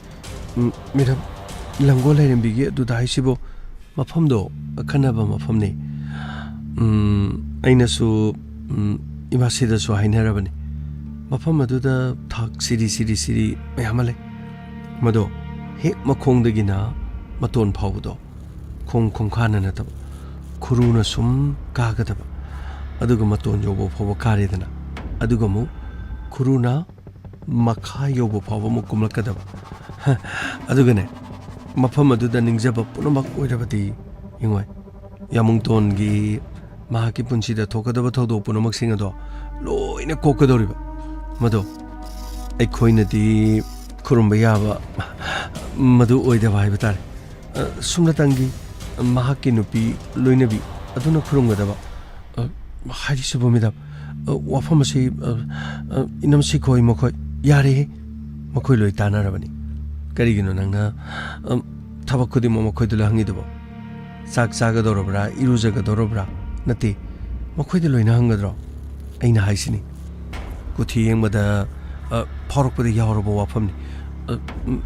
ꯎꯝ, ꯃꯦꯗꯥꯝ, ꯂꯥꯡꯒꯣꯜ ꯂꯥꯏꯔꯦꯝꯕꯤꯒꯤ ꯑꯗꯨꯗ ꯍꯥꯏꯁꯤꯕꯣ ꯃꯐꯝꯗꯣ ꯑꯈꯟꯅꯕ ꯃꯐꯝꯅꯤ꯫ ꯎꯝ, ꯑꯩꯅꯁꯨ, ꯎꯝ, ꯏꯃꯥꯁꯤꯗꯁꯨ ꯍꯥꯏꯅꯔꯕꯅꯤ꯫ ꯃꯐꯝ ꯑꯗꯨꯗ ꯊꯥꯛ ꯁꯤꯔꯤ ꯁꯤꯔꯤ ꯁꯤꯔꯤ ꯃꯌꯥꯝ ꯑꯃ ꯂꯩ꯫ ꯃꯗꯣ ꯍꯦꯛ ꯃꯈꯣꯡꯗꯒꯤꯅ ꯃꯇꯣꯟ ꯐꯥꯎꯕꯗꯣ ꯈꯣꯡ ꯈꯣꯡꯈꯥꯅ ꯅꯠꯇꯕ, ꯈꯨꯔꯨꯅ ꯁꯨꯝ ꯀꯥꯒꯗꯕ, ꯑꯗꯨꯒ ꯃꯇꯣꯟ ꯌꯧꯕ ꯐꯥꯎꯕ ꯀꯥꯔꯦꯗꯅ, ꯑꯗꯨꯒ ꯑꯃꯨꯛ ꯈꯨꯔꯨꯅ ꯃꯈꯥ ꯌꯧꯕ ꯐꯥꯎꯕ ꯑꯃꯨꯛ ꯀꯨꯝꯂꯛꯀꯗꯕ꯫ ꯑꯗꯨꯒꯅꯦ, ꯃꯐꯝ ꯑꯗꯨꯗ ꯅꯤꯡꯖꯕ ꯄꯨꯝꯅꯃꯛ ꯑꯣꯏꯔꯕꯗꯤ, ꯏꯉꯣꯏ, ꯌꯥꯃꯨꯡꯇꯣꯟꯒꯤ ꯃꯍꯥꯛꯀꯤ ꯄꯨꯟꯁꯤꯗ ꯊꯣꯛꯀꯗꯕ ꯊꯧꯗꯣꯛ ꯄꯨꯝꯅꯃꯛꯁꯤꯡ ꯑꯗꯣ ꯂꯣꯏꯅ ꯀꯣꯛꯀꯗꯧꯔꯤꯕ꯫ ꯃꯗꯣ ꯑꯩꯈꯣꯏꯅꯗꯤ ꯈꯨꯔꯨꯝꯕ ꯌꯥꯕ ꯃꯗꯨ ꯑꯣꯏꯗꯕ ꯍꯥꯏꯕ ꯇꯥꯔꯦ꯫ ꯑ, ꯁꯨꯞꯅꯇꯪꯒꯤ ꯃꯍꯥꯛꯀꯤ ꯅꯨꯄꯤ ꯂꯣꯏꯅꯕꯤ ꯑꯗꯨꯅ ꯈꯨꯔꯨꯝꯒꯗꯕ꯫ ꯑ, ꯍꯥꯏꯔꯤꯁꯤꯕꯨ, ꯃꯦꯗꯥꯝ, ꯑ, ꯋꯥꯐꯝ ꯑꯁꯤ, ꯑ, ꯑ, ꯏꯅꯝ ꯁꯤꯈꯣꯏ ꯃꯈꯣꯏ, ꯌꯥꯔꯦꯍꯦ, ꯃꯈꯣꯏ ꯂꯣꯏ ꯇꯥꯟꯅꯔꯕꯅꯤ꯫ ꯀꯔꯤꯒꯤꯅꯣ ꯅꯪꯅ, ꯑ, ꯊꯕꯛ ꯈꯨꯗꯤꯡꯃꯛ ꯃꯈꯣꯏꯗ ꯂꯣꯏ ꯍꯪꯉꯤꯗꯨꯕꯣ? ꯆꯥꯛ ꯆꯥꯒꯗꯧꯔꯕ꯭ꯔꯥ, ꯏꯔꯨꯖꯒꯗꯧꯔꯕ꯭ꯔꯥ? ꯅꯠꯇꯦ, ꯃꯈꯣꯏꯗ ꯂꯣꯏꯅ ꯍꯪꯒꯗ꯭ꯔꯣ? ꯑꯩꯅ ꯍꯥꯏꯁꯤꯅꯤ, ꯀꯨꯊꯤ ꯌꯦꯡꯕꯗ, ꯑ, ꯐꯥꯎꯔꯛꯄꯗ ꯌꯥꯎꯔꯕ ꯋꯥꯐꯝꯅꯤ꯫ ꯑ,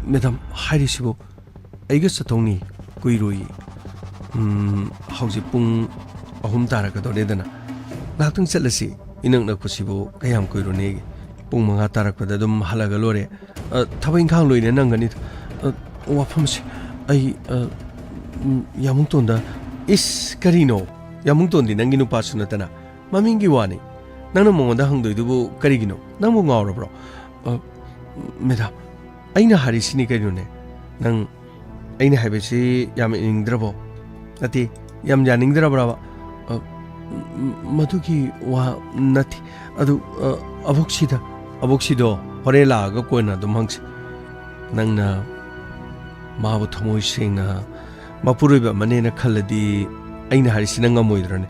ꯃꯦꯗꯥꯝ, ꯍꯥꯏꯔꯤꯁꯤꯕꯨ ꯑꯩꯒ ꯆꯠꯊꯣꯛꯅꯤ, ꯀꯨꯏꯔꯣꯏꯌꯦ꯫ ꯎꯝ, ꯍꯧꯖꯤꯛ ꯄꯨꯡ ꯑꯍꯨꯝ ꯇꯥꯔꯛꯀꯗꯧꯔꯦꯗꯅ꯫ ꯉꯥꯏꯍꯥꯛꯇꯪ ꯆꯠꯂꯁꯤ, ꯏꯅꯛ ꯅꯛꯄꯁꯤꯕꯨ ꯀꯌꯥꯝ ꯀꯨꯏꯔꯨꯅꯦꯒꯦ? ꯄꯨꯡ ꯃꯉꯥ ꯇꯥꯔꯛꯄꯗ ꯑꯗꯨꯝ ꯍꯜꯂꯒ ꯂꯣꯏꯔꯦ꯫ ꯑ, ꯊꯕꯛ ꯏꯪꯈꯥꯡ ꯂꯣꯏꯅ ꯅꯪꯒꯅꯤꯗ꯫ ꯑ, ꯋꯥꯐꯝꯁꯦ, ꯑꯩ, ꯑ, ꯎꯝ, ꯌꯥꯃꯨꯡꯇꯣꯟꯗ, ꯏꯁ, ꯀꯔꯤꯅꯣ? ꯌꯥꯃꯨꯡꯇꯣꯟꯗꯤ ꯅꯪꯒꯤ ꯅꯨꯄꯥꯁꯨ ꯅꯠꯇꯅ꯫ ꯃꯃꯤꯡꯒꯤ ꯋꯥꯅꯤ꯫ ꯅꯪꯅ ꯃꯉꯣꯟꯗ ꯍꯪꯗꯣꯏꯗꯨꯕꯨ ꯀꯔꯤꯒꯤꯅꯣ? ꯅꯪꯕꯨ ꯉꯥꯎꯔꯕ꯭ꯔꯣ? ꯑ, ꯃꯦꯗꯥꯝ, ꯑꯩꯅ ꯍꯥꯏꯔꯤꯁꯤꯅꯤ ꯀꯩꯅꯣꯅꯦ꯫ ꯅꯪ ꯑꯩꯅ ꯍꯥꯏꯕꯁꯤ ꯌꯥꯝ ꯏꯅꯤꯡꯗ꯭ꯔꯕꯣ? ꯅꯠꯇꯦ, ꯌꯥꯝ ꯌꯥꯅꯤꯡꯗ꯭ꯔꯕ꯭ꯔꯕ? ꯑ, ꯃ-, ꯃꯗꯨꯒꯤ ꯋꯥ ꯅꯠꯇꯦ꯫ ꯑꯗꯨ, ꯑ, ꯑꯕꯣꯛꯁꯤꯗ, ꯑꯕꯣꯛꯁꯤꯗꯣ ꯍꯣꯔꯦꯟ ꯂꯥꯛꯑꯒ ꯀꯣꯟꯅ ꯑꯗꯨꯝ ꯍꯪꯁꯤ꯫ ꯅꯪꯅ ꯃꯥꯕꯨ ꯊꯃꯣꯏ ꯁꯦꯡꯅ ꯃꯄꯨꯔꯣꯏꯕ ꯑꯃꯅꯦꯅ ꯈꯜꯂꯗꯤ ꯑꯩꯅ ꯍꯥꯏꯔꯤꯁꯤꯅ ꯉꯝꯃꯣꯏꯗ꯭ꯔꯅꯦ?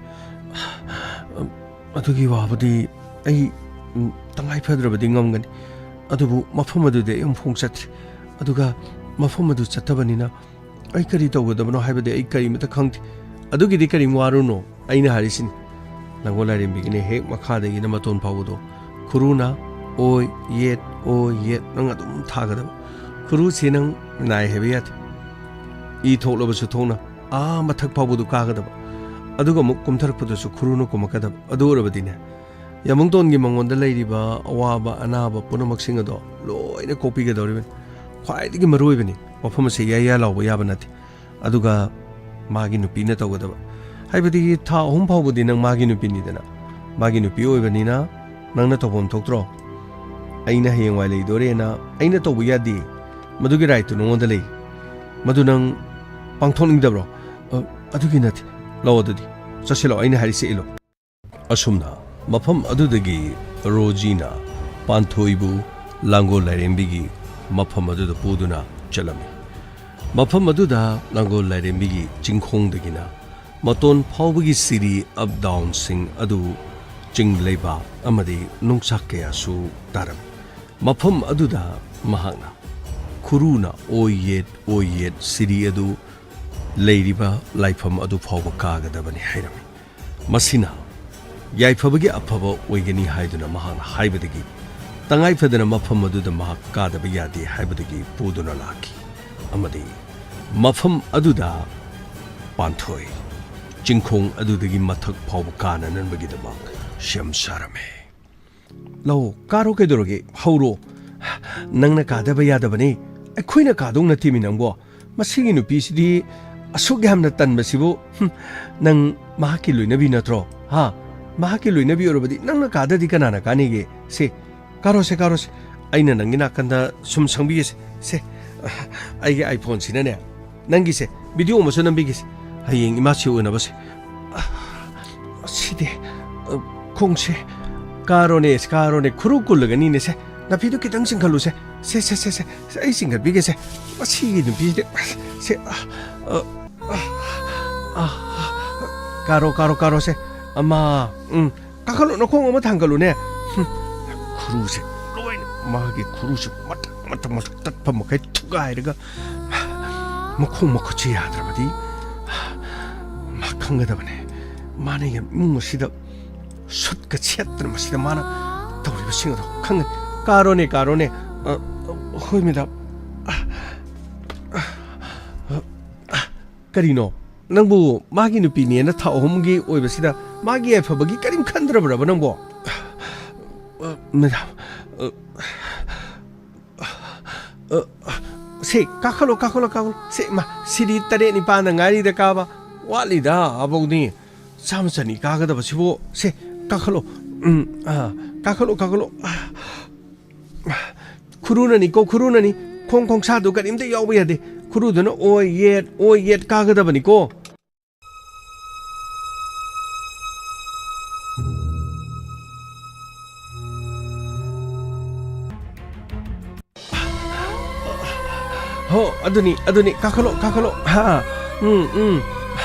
ꯑꯗꯨꯒꯤ ꯋꯥꯕꯨꯗꯤ ꯑꯩ, ꯎꯝ, ꯇꯉꯥꯏ ꯐꯗ꯭ꯔꯕꯗꯤ ꯉꯝꯒꯅꯤ꯫ ꯑꯗꯨꯕꯨ ꯃꯐꯝ ꯑꯗꯨꯗꯤ ꯑꯩ ꯑꯃꯨꯛꯐꯥꯎ ꯆꯠꯇ꯭ꯔꯤ꯫ ꯑꯗꯨꯒ ꯃꯐꯝ ꯑꯗꯨ ꯆꯠꯇꯕꯅꯤꯅ ꯑꯩ ꯀꯔꯤ ꯇꯧꯒꯗꯕꯅꯣ ꯍꯥꯏꯕꯗꯤ ꯑꯩ ꯀꯔꯤꯃꯠꯇ ꯈꯪꯗꯦ꯫ ꯑꯗꯨꯒꯤꯗꯤ ꯀꯔꯤꯝ ꯋꯥꯔꯨꯅꯣ, ꯑꯩꯅ ꯍꯥꯏꯔꯤꯁꯤꯅꯤ꯫ ꯂꯥꯡꯒꯣꯜ ꯂꯥꯏꯔꯦꯝꯕꯤꯒꯤꯅꯦ ꯍꯦꯛ ꯃꯈꯥꯗꯒꯤꯅ ꯃꯇꯣꯟ ꯐꯥꯎꯕꯗꯣ ꯈꯨꯔꯨꯅ ꯑꯣꯏ ꯌꯦꯠ, ꯑꯣꯏ ꯌꯦꯠ ꯅꯪ ꯑꯗꯨꯝ ꯊꯥꯒꯗꯕ꯫ ꯈꯨꯔꯨꯁꯤ ꯅꯪ ꯅꯥꯏ ꯍꯥꯏꯕ ꯌꯥꯗꯦ꯫ ꯏ ꯊꯣꯛꯂꯕꯁꯨ ꯊꯣꯛꯅ ꯑꯥ ꯃꯊꯛ ꯐꯥꯎꯕꯗꯨ ꯀꯥꯒꯗꯕ, ꯑꯗꯨꯒ ꯑꯃꯨꯛ ꯀꯨꯝꯊꯔꯛꯄꯗꯁꯨ ꯈꯨꯔꯨꯅ ꯀꯨꯝꯃꯛꯀꯗꯕ꯫ ꯑꯗꯨ ꯑꯣꯏꯔꯕꯗꯤꯅꯦ, ꯌꯥꯝꯕꯨꯡꯇꯣꯟꯒꯤ ꯃꯉꯣꯟꯗ ꯂꯩꯔꯤꯕ ꯑꯋꯥꯕ ꯑꯅꯥꯕ ꯄꯨꯝꯅꯃꯛꯁꯤꯡ ꯑꯗꯣ ꯂꯣꯏꯅ ꯀꯣꯛꯄꯤꯒꯗꯧꯔꯤꯕꯅꯤ꯫ ꯈ꯭ꯋꯥꯏꯗꯒꯤ ꯃꯔꯨ ꯑꯣꯏꯕꯅꯤ, ꯋꯥꯐꯝ ꯑꯁꯦ ꯏꯌꯥ ꯏꯌꯥ ꯂꯥꯎꯕ ꯌꯥꯕ ꯅꯠꯇꯦ꯫ ꯑꯗꯨꯒ ꯃꯥꯒꯤ ꯅꯨꯄꯤꯅ ꯇꯧꯒꯗꯕ, ꯍꯥꯏꯕꯗꯤ ꯊꯥ ꯑꯍꯨꯝ ꯐꯥꯎꯕꯗꯤ ꯅꯪ ꯃꯥꯒꯤ ꯅꯨꯄꯤꯅꯤꯗꯅ, ꯃꯥꯒꯤ ꯅꯨꯄꯤ ꯑꯣꯏꯕꯅꯤꯅ ꯅꯪꯅ ꯇꯧꯐꯝ ꯊꯣꯛꯇ꯭ꯔꯣ? ꯑꯩꯅ ꯍꯌꯦꯡꯋꯥꯏ ꯂꯩꯗꯣꯔꯦꯅ ꯑꯩꯅ ꯇꯧꯕ ꯌꯥꯗꯦ, ꯃꯗꯨꯒꯤ ꯔꯥꯏꯠꯇꯨ ꯅꯉꯣꯟꯗ ꯂꯩ꯫ ꯃꯗꯨ ꯅꯪ ꯄꯥꯡꯊꯣꯛꯅꯤꯡꯗꯕ꯭ꯔꯣ? ꯑ, ꯑꯗꯨꯒꯤ ꯅꯠꯇꯦ꯫ ꯂꯥꯛꯑꯣ ꯑꯗꯨꯗꯤ, ꯆꯠꯁꯤꯜꯂꯣ, ꯑꯩꯅ ꯍꯥꯏꯔꯤꯁꯦ ꯏꯜꯂꯣ꯫ ꯑꯁꯨꯝꯅ ꯃꯐꯝ ꯑꯗꯨꯗꯒꯤ ꯔꯣꯖꯤꯅ ꯄꯥꯟꯊꯣꯏꯕꯨ ꯂꯥꯡꯒꯣꯜ ꯂꯥꯏꯔꯦꯝꯕꯤꯒꯤ ꯃꯐꯝ ꯑꯗꯨꯗ ꯄꯨꯗꯨꯅ ꯆꯠꯂꯝꯃꯤ꯫ ꯃꯐꯝ ꯑꯗꯨꯗ ꯂꯥꯡꯒꯣꯜ ꯂꯥꯏꯔꯦꯝꯕꯤꯒꯤ ꯆꯤꯡꯈꯣꯡꯗꯒꯤꯅ ꯃꯇꯣꯟ ꯐꯥꯎꯕꯒꯤ ꯁꯤꯔꯤ ꯑꯞ ꯗꯥꯎꯟꯁꯤꯡ ꯑꯗꯨ ꯆꯤꯡ ꯂꯩꯕꯥꯛ ꯑꯃꯗꯤ ꯅꯨꯡꯁꯥꯛ ꯀꯌꯥꯁꯨ ꯇꯥꯔꯝꯃꯤ꯫ ꯃꯐꯝ ꯑꯗꯨꯗ ꯃꯍꯥꯛꯅ ꯈꯨꯔꯨꯅ ꯑꯣꯏ ꯌꯦꯠ ꯑꯣꯏ ꯌꯦꯠ ꯁꯤꯔꯤ ꯑꯗꯨ ꯂꯩꯔꯤꯕ ꯂꯥꯏꯐꯝ ꯑꯗꯨ ꯐꯥꯎꯕ ꯀꯥꯒꯗꯕꯅꯤ ꯍꯥꯏꯔꯝꯃꯤ꯫ ꯃꯁꯤꯅ ꯌꯥꯏꯐꯕꯒꯤ ꯑꯐꯕ ꯑꯣꯏꯒꯅꯤ ꯍꯥꯏꯗꯨꯅ ꯃꯍꯥꯛꯅ ꯍꯥꯏꯕꯗꯒꯤ ꯇꯉꯥꯏ ꯐꯗꯅ ꯃꯐꯝ ꯑꯗꯨꯗ ꯃꯍꯥꯛ ꯀꯥꯗꯕ ꯌꯥꯗꯦ ꯍꯥꯏꯕꯗꯨꯒꯤ ꯄꯨꯗꯨꯅ ꯂꯥꯛꯈꯤ꯫ ꯑꯃꯗꯤ ꯃꯐꯝ ꯑꯗꯨꯗ ꯄꯥꯟꯊꯣꯏ ꯆꯤꯡꯈꯣꯡ ꯑꯗꯨꯗꯒꯤ ꯃꯊꯛ ꯐꯥꯎꯕ ꯀꯥꯅꯅꯕꯒꯤꯗꯃꯛ ꯁꯦꯝ ꯁꯥꯔꯝꯃꯤ꯫ ꯂꯧ ꯀꯥꯔꯣ, ꯀꯩꯗꯧꯔꯒꯦ? ꯍꯧꯔꯣ꯫ ꯅꯪꯅ ꯀꯥꯗꯕ ꯌꯥꯗꯕꯅꯤ, ꯑꯩꯈꯣꯏꯅ ꯀꯥꯗꯧ ꯅꯠꯇꯦꯃꯤ ꯅꯪꯕꯣ꯫ ꯃꯁꯤꯒꯤ ꯅꯨꯄꯤꯁꯤꯗꯤ ꯑꯁꯨꯛ ꯌꯥꯝꯅ ꯇꯟꯕꯁꯤꯕꯨ꯫ ꯍꯨꯝ, ꯅꯪ ꯃꯍꯥꯛꯀꯤ ꯂꯣꯏꯅꯕꯤ ꯅꯠꯇ꯭ꯔꯣ? ꯍꯥ? ꯃꯍꯥꯛꯀꯤ ꯂꯣꯏꯅꯕꯤ ꯑꯣꯏꯔꯕꯗꯤ ꯅꯪꯅ ꯀꯥꯗꯗꯤ ꯀꯅꯥꯅ ꯀꯥꯅꯤꯒꯦ? ꯁꯦ, ꯀꯥꯔꯣꯁꯦ, ꯀꯥꯔꯣꯁꯦ꯫ ꯑꯩꯅ ꯅꯪꯒꯤ ꯅꯥꯀꯟꯗ ꯁꯨꯝ ꯁꯪꯕꯤꯒꯦꯁꯦ꯫ ꯁꯦ, ꯑꯩꯒꯤ ꯑꯥꯏꯐꯣꯟꯁꯤꯅꯅꯦ, ꯅꯪꯒꯤꯁꯦ ꯚꯤꯗꯤꯑꯣ ꯑꯃꯁꯨ ꯅꯝꯕꯤꯒꯦꯁꯦ, ꯍꯌꯦꯡ ꯏꯃꯥ ꯁꯤ ꯎꯅꯕꯁꯦ꯫ ꯑꯁꯤꯗꯤ, ꯑ, ꯈꯣꯡꯁꯦ꯫ ꯀꯥꯔꯣꯅꯦ, ꯀꯥꯔꯣꯅꯦ, ꯈꯨꯔꯨ ꯀꯨꯜꯂꯒꯅꯤꯅꯦ꯫ ꯁꯦ, ꯅꯥꯄꯤꯗꯨ ꯈꯤꯇꯪ ꯆꯤꯡꯈꯠꯂꯨꯁꯦ꯫ ꯁꯦ, ꯁꯦ, ꯁꯦ, ꯁꯦ, ꯁꯦ, ꯑꯩ ꯆꯤꯡꯈꯠꯄꯤꯒꯦꯁꯦ꯫ ꯃꯁꯤꯒꯤ ꯅꯨꯄꯤꯁꯤꯗꯤ, ꯁꯦ, ꯑ, ꯑ, ꯑ, ꯑ, ꯀꯥꯔꯣ, ꯀꯥꯔꯣ, ꯀꯥꯔꯣꯁꯦ꯫ ꯑꯃ, ꯎꯝ, ꯀꯥꯈꯠꯂꯣ, ꯅꯈꯣꯡ ꯑꯃ ꯊꯥꯡꯒꯠꯂꯨꯅꯦ꯫ ꯍꯨꯝ, ꯈꯨꯔꯨꯁꯦ ꯂꯣꯏꯅ, ꯃꯥꯒꯤ ꯈꯨꯔꯨꯁꯦ ꯃꯊꯛ, ꯃꯊꯛ, ꯃꯊꯛ ꯇꯠꯄ ꯃꯈꯩ ꯊꯨꯒꯥꯏꯔꯒ ꯃꯈꯣꯡ ꯃꯈꯨꯠꯁꯦ ꯌꯥꯗ꯭ꯔꯕꯗꯤ ꯃꯥ ꯈꯪꯒꯗꯕꯅꯦ꯫ ꯃꯥꯅ ꯌꯥꯝ ꯏꯃꯨꯡ ꯑꯁꯤꯗ ꯁꯨꯠꯀ ꯁꯦꯠꯇꯅ ꯃꯁꯤꯗ ꯃꯥꯅ ꯇꯧꯔꯤꯕꯁꯤꯡ ꯑꯗꯣ ꯈꯪꯒꯅꯤ꯫ ꯀꯥꯔꯣꯅꯦ, ꯀꯥꯔꯣꯅꯦ꯫ ꯑ, ꯑ, ꯍꯣꯏ, ꯃꯦꯗꯥꯝ꯫ ꯑ, ꯑ, ꯑ, ꯑ, ꯀꯔꯤꯅꯣ? ꯅꯪꯕꯨ ꯃꯥꯒꯤ ꯅꯨꯄꯤꯅꯦꯅ ꯊꯥ ꯑꯍꯨꯝꯒꯤ ꯑꯣꯏꯕꯁꯤꯗ ꯃꯥꯒꯤ ꯌꯥꯏꯐꯕꯒꯤ ꯀꯔꯤꯝ ꯈꯟꯗ꯭ꯔꯕ꯭ꯔꯕ ꯅꯪꯕꯣ? ꯑ, ꯃꯦꯗꯥꯝ, ꯑ, ꯑ, ꯁꯦ, ꯀꯥꯈꯠꯂꯣ, ꯀꯥꯈꯠꯂꯣ, ꯀꯥꯈꯠꯂꯣ꯫ ꯁꯦ, ꯃꯥ, ꯁꯤꯗꯤ ꯇꯔꯦꯠ ꯅꯤꯄꯥꯟꯗ ꯉꯥꯏꯔꯤꯗ ꯀꯥꯕ꯫ ꯋꯥꯠꯂꯤꯗ, ꯑꯕꯧꯅꯤ꯫ ꯆꯥꯝꯃ ꯆꯅꯤ ꯀꯥꯒꯗꯕꯁꯤꯕꯨ꯫ ꯁꯦ, ꯀꯥꯈꯠꯂꯣ꯫ ꯎꯝ, ꯑ, ꯀꯥꯈꯠꯂꯣ, ꯀꯥꯈꯠꯂꯣ꯫ ꯑ, ꯈꯨꯔꯨꯅꯅꯤꯀꯣ, ꯈꯨꯔꯨꯅꯅꯤ꯫ ꯈꯣꯡ ꯈꯣꯡꯁꯥꯗꯨ ꯀꯔꯤꯝꯇ ꯌꯥꯎꯕ ꯌꯥꯗꯦ꯫ ꯈꯨꯔꯨꯗꯨꯅ ꯑꯣꯏ ꯌꯦꯠ, ꯑꯣꯏ ꯌꯦꯠ ꯀꯥꯒꯗꯕꯅꯤꯀꯣ꯫ ꯍꯣ, ꯑꯗꯨꯅꯤ, ꯑꯗꯨꯅꯤ, ꯀꯥꯈꯠꯂꯣ, ꯀꯥꯈꯠꯂꯣ꯫ ꯍꯥ, ꯎꯝ, ꯎꯝ꯫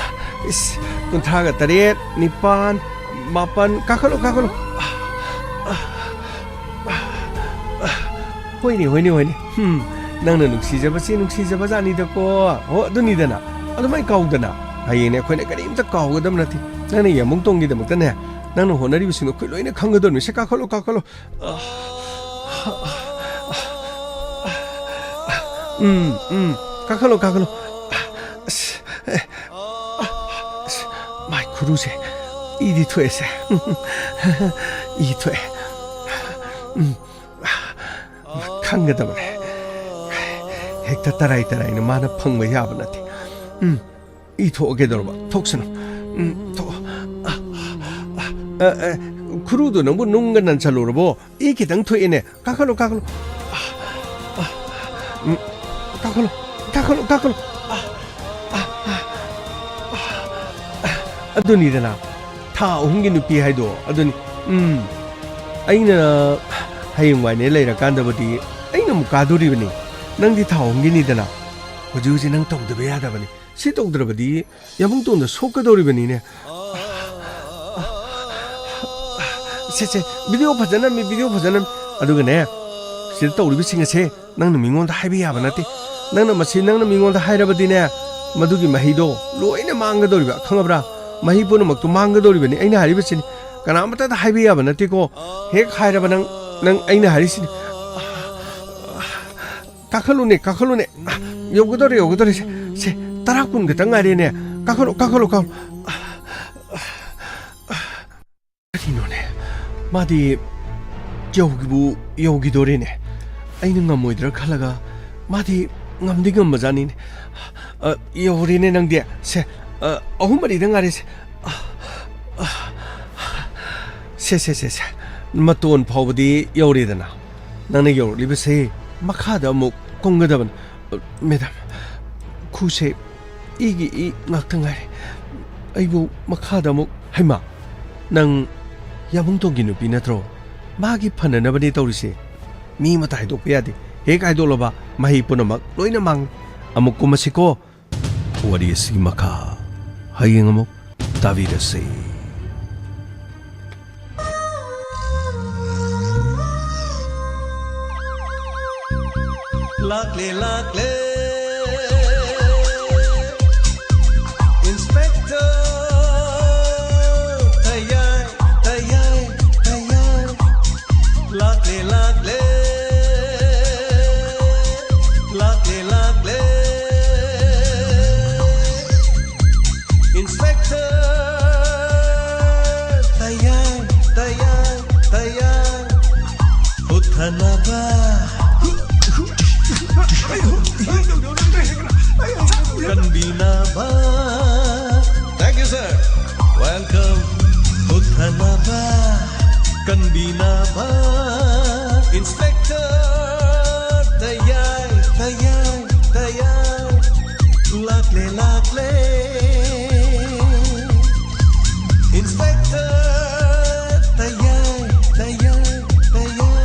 ꯏꯁ, ꯀꯨꯟꯊ꯭ꯔꯥꯒ ꯇꯔꯦꯠ, ꯅꯤꯄꯥꯟ, ꯃꯥꯄꯟ, ꯀꯥꯈꯠꯂꯣ, ꯀꯥꯈꯠꯂꯣ꯫ ꯍꯣꯏꯅꯦ, ꯍꯣꯏꯅꯦ, ꯍꯣꯏꯅꯦ꯫ ꯍꯨꯝ, ꯅꯪꯅ ꯅꯨꯡꯁꯤꯖꯕꯁꯤ ꯅꯨꯡꯁꯤꯖꯕꯖꯥꯠꯅꯤꯗꯀꯣ꯫ ꯍꯣ, ꯑꯗꯨꯅꯤꯗꯅ꯫ ꯑꯗꯨꯃꯥꯏꯅ ꯀꯥꯎꯗꯅ꯫ ꯍꯌꯦꯡꯅꯦ ꯑꯩꯈꯣꯏꯅ ꯀꯔꯤꯝꯇ ꯀꯥꯎꯒꯗꯕ ꯅꯠꯇꯦ꯫ ꯅꯪꯅ ꯌꯥꯝꯕꯨꯡ ꯇꯣꯡꯒꯤꯗꯃꯛꯇꯅꯦ, ꯅꯪꯅ ꯍꯣꯠꯅꯔꯤꯕꯁꯤꯡꯗꯣ ꯑꯩꯈꯣꯏ ꯂꯣꯏꯅ ꯈꯪꯒꯗꯧꯔꯤꯕꯅꯤ꯫ ꯁꯦ, ꯀꯥꯈꯠꯂꯣ, ꯀꯥꯈꯠꯂꯣ꯫ ꯎꯝ, ꯎꯝ꯫ ꯀꯥꯈꯠꯂꯣ, ꯀꯥꯈꯠꯂꯣ꯫ ꯑꯁ, ꯑꯦ, ꯑꯁ, ꯃꯥꯏ ꯈꯨꯔꯨꯁꯦ ꯏꯗꯤ ꯊꯣꯛꯑꯦꯁꯦ꯫ ꯏ ꯊꯣꯛꯑꯦ꯫ ꯎꯝ꯫ ꯈꯪꯒꯗꯕꯅꯦ꯫ ꯍꯦꯛꯇ ꯇꯔꯥꯏ ꯇꯔꯥꯏꯅ ꯃꯥꯅ ꯐꯪꯕ ꯌꯥꯕ ꯅꯠꯇꯦ꯫ ꯎꯝ꯫ ꯏ ꯊꯣꯛꯑ ꯀꯩꯗꯧꯔꯕ? ꯊꯣꯛꯁꯅꯨ꯫ ꯎꯝ, ꯊꯣꯛꯑꯣ꯫ ꯑ, ꯑ, ꯑ, ꯈꯨꯔꯨꯗꯣ ꯅꯪꯕꯨ ꯅꯨꯡꯒ ꯅꯟꯁꯜꯂꯨꯔꯕꯣ? ꯏ ꯈꯤꯇꯪ ꯊꯣꯛꯑꯦꯅꯦ꯫ ꯀꯥꯈꯠꯂꯣ, ꯀꯥꯈꯠꯂꯣ꯫ ꯑ, ꯑ, ꯎꯝ, ꯀꯥꯈꯠꯂꯣ, ꯀꯥꯈꯠꯂꯣ, ꯀꯥꯈꯠꯂꯣ꯫ ꯑ, ꯑ, ꯑ, ꯑ, ꯑꯗꯨꯅꯤꯗꯅ, ꯊꯥ ꯑꯍꯨꯝꯒꯤ ꯅꯨꯄꯤ ꯍꯥꯏꯗꯣ ꯑꯗꯨꯅꯤ꯫ ꯎꯝ, ꯑꯩꯅ ꯍꯌꯦꯡꯋꯥꯏꯅꯦ ꯂꯩꯔꯀꯥꯟꯗꯕꯨꯗꯤ ꯑꯩꯅ ꯑꯃꯨꯛ ꯀꯥꯗꯣꯔꯤꯕꯅꯤ꯫ ꯅꯪꯗꯤ ꯊꯥ ꯑꯍꯨꯝꯒꯤꯅꯤꯗꯅ꯫ ꯍꯧꯖꯤꯛ ꯍꯧꯖꯤꯛ ꯅꯪ ꯇꯧꯗꯕ ꯌꯥꯗꯕꯅꯤ꯫ ꯁꯤ ꯇꯧꯗ꯭ꯔꯕꯗꯤ ꯌꯥꯕꯨꯡꯇꯣꯟꯗ ꯁꯣꯛꯀꯗꯧꯔꯤꯕꯅꯤꯅꯦ꯫ ꯁꯦ, ꯁꯦ, ꯚꯤꯗꯤꯑꯣ ꯐꯖꯅ ꯅꯝꯃꯤ, ꯚꯤꯗꯤꯑꯣ ꯐꯖꯅ ꯅꯝꯃꯤ꯫ ꯑꯗꯨꯒꯅꯦ, ꯁꯤꯗ ꯇꯧꯔꯤꯕꯁꯤꯡ ꯑꯁꯦ ꯅꯪꯅ ꯃꯤꯉꯣꯟꯗ ꯍꯥꯏꯕ ꯌꯥꯕ ꯅꯠꯇꯦ꯫ ꯅꯪꯅ ꯃꯁꯤ ꯅꯪꯅ ꯃꯤꯉꯣꯟꯗ ꯍꯥꯏꯔꯕꯗꯤꯅꯦ, ꯃꯗꯨꯒꯤ ꯃꯍꯩꯗꯣ ꯂꯣꯏꯅ ꯃꯥꯡꯒꯗꯧꯔꯤꯕ, ꯈꯪꯉꯕ꯭ꯔꯥ? ꯃꯍꯩ ꯄꯨꯝꯅꯃꯛꯇꯣ ꯃꯥꯡꯒꯗꯧꯔꯤꯕꯅꯤ꯫ ꯑꯩꯅ ꯍꯥꯏꯔꯤꯕꯁꯤꯅꯤ, ꯀꯅꯥꯃꯠꯇꯗ ꯍꯥꯏꯕ ꯌꯥꯕ ꯅꯠꯇꯦꯀꯣ꯫ ꯍꯦꯛ ꯍꯥꯏꯔꯕ ꯅꯪ, ꯅꯪ ꯑꯩꯅ ꯍꯥꯏꯔꯤꯁꯤꯅꯤ꯫ ꯀꯥꯈꯠꯂꯨꯅꯦ, ꯀꯥꯈꯠꯂꯨꯅꯦ꯫ ꯑ, ꯌꯧꯒꯗꯧꯔꯦ, ꯌꯧꯒꯗꯧꯔꯦ꯫ ꯁꯦ, ꯁꯦ, ꯇꯔꯥ ꯀꯨꯟ ꯈꯛꯇꯪ ꯉꯥꯏꯔꯦꯅꯦ꯫ ꯀꯥꯈꯠꯂꯣ, ꯀꯥꯈꯠꯂꯣ, ꯀꯥꯈꯠꯂꯣ꯫ ꯀꯔꯤꯅꯣꯅꯦ? ꯃꯥꯗꯤ ꯌꯧꯈꯤꯕꯨ ꯌꯧꯈꯤꯗꯣꯔꯦꯅꯦ꯫ ꯑꯩꯅ ꯉꯝꯃꯣꯏꯗ꯭ꯔꯥ ꯈꯜꯂꯒ ꯃꯥꯗꯤ ꯉꯝꯗꯤ ꯉꯝꯕꯖꯥꯠꯅꯤꯅꯦ꯫ ꯑ, ꯌꯧꯔꯦꯅꯦ ꯅꯪꯗꯤ꯫ ꯁꯦ, ꯑ, ꯑꯍꯨꯝ ꯃꯔꯤꯗ ꯉꯥꯏꯔꯦꯁꯦ꯫ ꯑ, ꯑ, ꯁꯦ, ꯁꯦ, ꯁꯦ, ꯁꯦ꯫ ꯃꯇꯣꯟ ꯐꯥꯎꯕꯗꯤ ꯌꯧꯔꯦꯗꯅ꯫ ꯅꯪꯅ ꯌꯧꯔꯛꯂꯤꯕꯁꯦ ꯃꯈꯥꯗ ꯑꯃꯨꯛ ꯀꯨꯝꯒꯗꯕꯅꯤ꯫ ꯑ, ꯃꯦꯗꯥꯝ, ꯈꯨꯁꯦ ꯏꯒꯤ ꯏ ꯉꯥꯛꯇ ꯉꯥꯏꯔꯦ꯫ ꯑꯩꯕꯨ ꯃꯈꯥꯗ ꯑꯃꯨꯛ, ꯍꯩꯃꯥ, ꯅꯪ ꯌꯥꯃꯨꯡꯇꯣꯟꯒꯤ ꯅꯨꯄꯤ ꯅꯠꯇ꯭ꯔꯣ? ꯃꯥꯒꯤ ꯐꯅꯅꯕꯅꯦ ꯇꯧꯔꯤꯁꯦ꯫ ꯃꯤ ꯑꯃꯠꯇ ꯍꯥꯏꯗꯣꯛꯄ ꯌꯥꯗꯦ꯫ ꯍꯦꯛ ꯍꯥꯏꯗꯣꯛꯂꯕ ꯃꯍꯩ ꯄꯨꯝꯅꯃꯛ ꯂꯣꯏꯅ ꯃꯥꯡꯏ꯫ ꯑꯃꯨꯛ ꯀꯨꯝꯃꯁꯤꯀꯣ꯫ ꯋꯥꯔꯤ ꯑꯁꯤꯒꯤ ꯃꯈꯥ ꯍꯌꯦꯡ ꯑꯃꯨꯛ ꯇꯥꯕꯤꯔꯁꯤ꯫ ꯂꯥꯛꯂꯦ, ꯂꯥꯛꯂꯦ, Inspector ꯇꯌꯥꯏ, ꯇꯌꯥꯏ, ꯇꯌꯥꯏ꯫ ꯂꯥꯛꯂꯦ, ꯂꯥꯛꯂꯦ, ꯂꯥꯛꯂꯦ, ꯂꯥꯛꯂꯦ꯫ Inspector ꯇꯌꯥꯏ, ꯇꯌꯥꯏ, ꯇꯌꯥꯏ꯫ ꯍꯨꯠꯊꯅꯕ, ꯀꯟꯕꯤꯅꯕ꯫ Thank you, sir. Welcome. ꯍꯨꯠꯊꯅꯕ, ꯀꯟꯕꯤꯅꯕ꯫ Inspector ꯇꯌꯥꯏ, ꯇꯌꯥꯏ, ꯇꯌꯥꯏ꯫ ꯂꯥꯛꯂꯦ, ꯂꯥꯛꯂꯦ꯫ Inspector ꯇꯌꯥꯏ, ꯇꯌꯥꯏ, ꯇꯌꯥꯏ꯫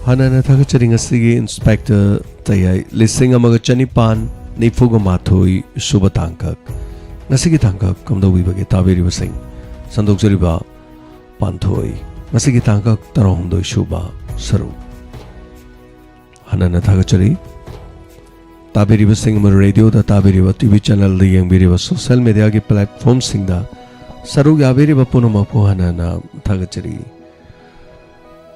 ꯍꯥꯟꯅꯅ ꯊꯥꯒꯠꯆꯔꯤ ꯉꯁꯤꯒꯤ ꯏꯟꯁꯄꯦꯛꯇꯔ ꯇꯌꯥꯏ ꯂꯤꯁꯤꯡ ꯑꯃꯒ ꯆꯅꯤꯄꯥꯟ ꯅꯤꯐꯨꯒ ꯃꯥꯊꯣꯏ ꯁꯨꯕ ꯇꯥꯡꯀꯛ꯫ ꯉꯁꯤꯒꯤ ꯇꯥꯡꯀꯛ ꯀꯝꯗꯧꯕꯤꯕꯒꯦ ꯇꯥꯕꯤꯔꯤꯕꯁꯤꯡ? ꯁꯟꯗꯣꯛꯆꯔꯤꯕ ꯄꯥꯟꯊꯣꯏ꯫ ꯉꯁꯤꯒꯤ ꯇꯥꯡꯀꯛ ꯇꯔꯥꯍꯨꯝꯗꯣꯏ ꯁꯨꯕ ꯁꯔꯨꯛ꯫ ꯍꯥꯟꯅꯅ ꯊꯥꯒꯠꯆꯔꯤ꯫ ꯇꯥꯕꯤꯔꯤꯕꯁꯤꯡ ꯑꯃ ꯔꯦꯗꯤꯑꯣꯗ ꯇꯥꯕꯤꯔꯤꯕ, ꯇꯤ ꯚꯤ ꯆꯦꯅꯦꯜꯗ ꯌꯦꯡꯕꯤꯔꯤꯕ, ꯁꯣꯁꯦꯜ ꯃꯦꯗꯤꯌꯥꯒꯤ ꯄ꯭ꯂꯦꯠꯐꯣꯝꯁꯤꯡꯗ ꯁꯔꯨꯛ ꯌꯥꯕꯤꯔꯤꯕ ꯄꯨꯝꯅꯃꯛꯄꯨ ꯍꯥꯟꯅꯅ ꯊꯥꯒꯠꯆꯔꯤ꯫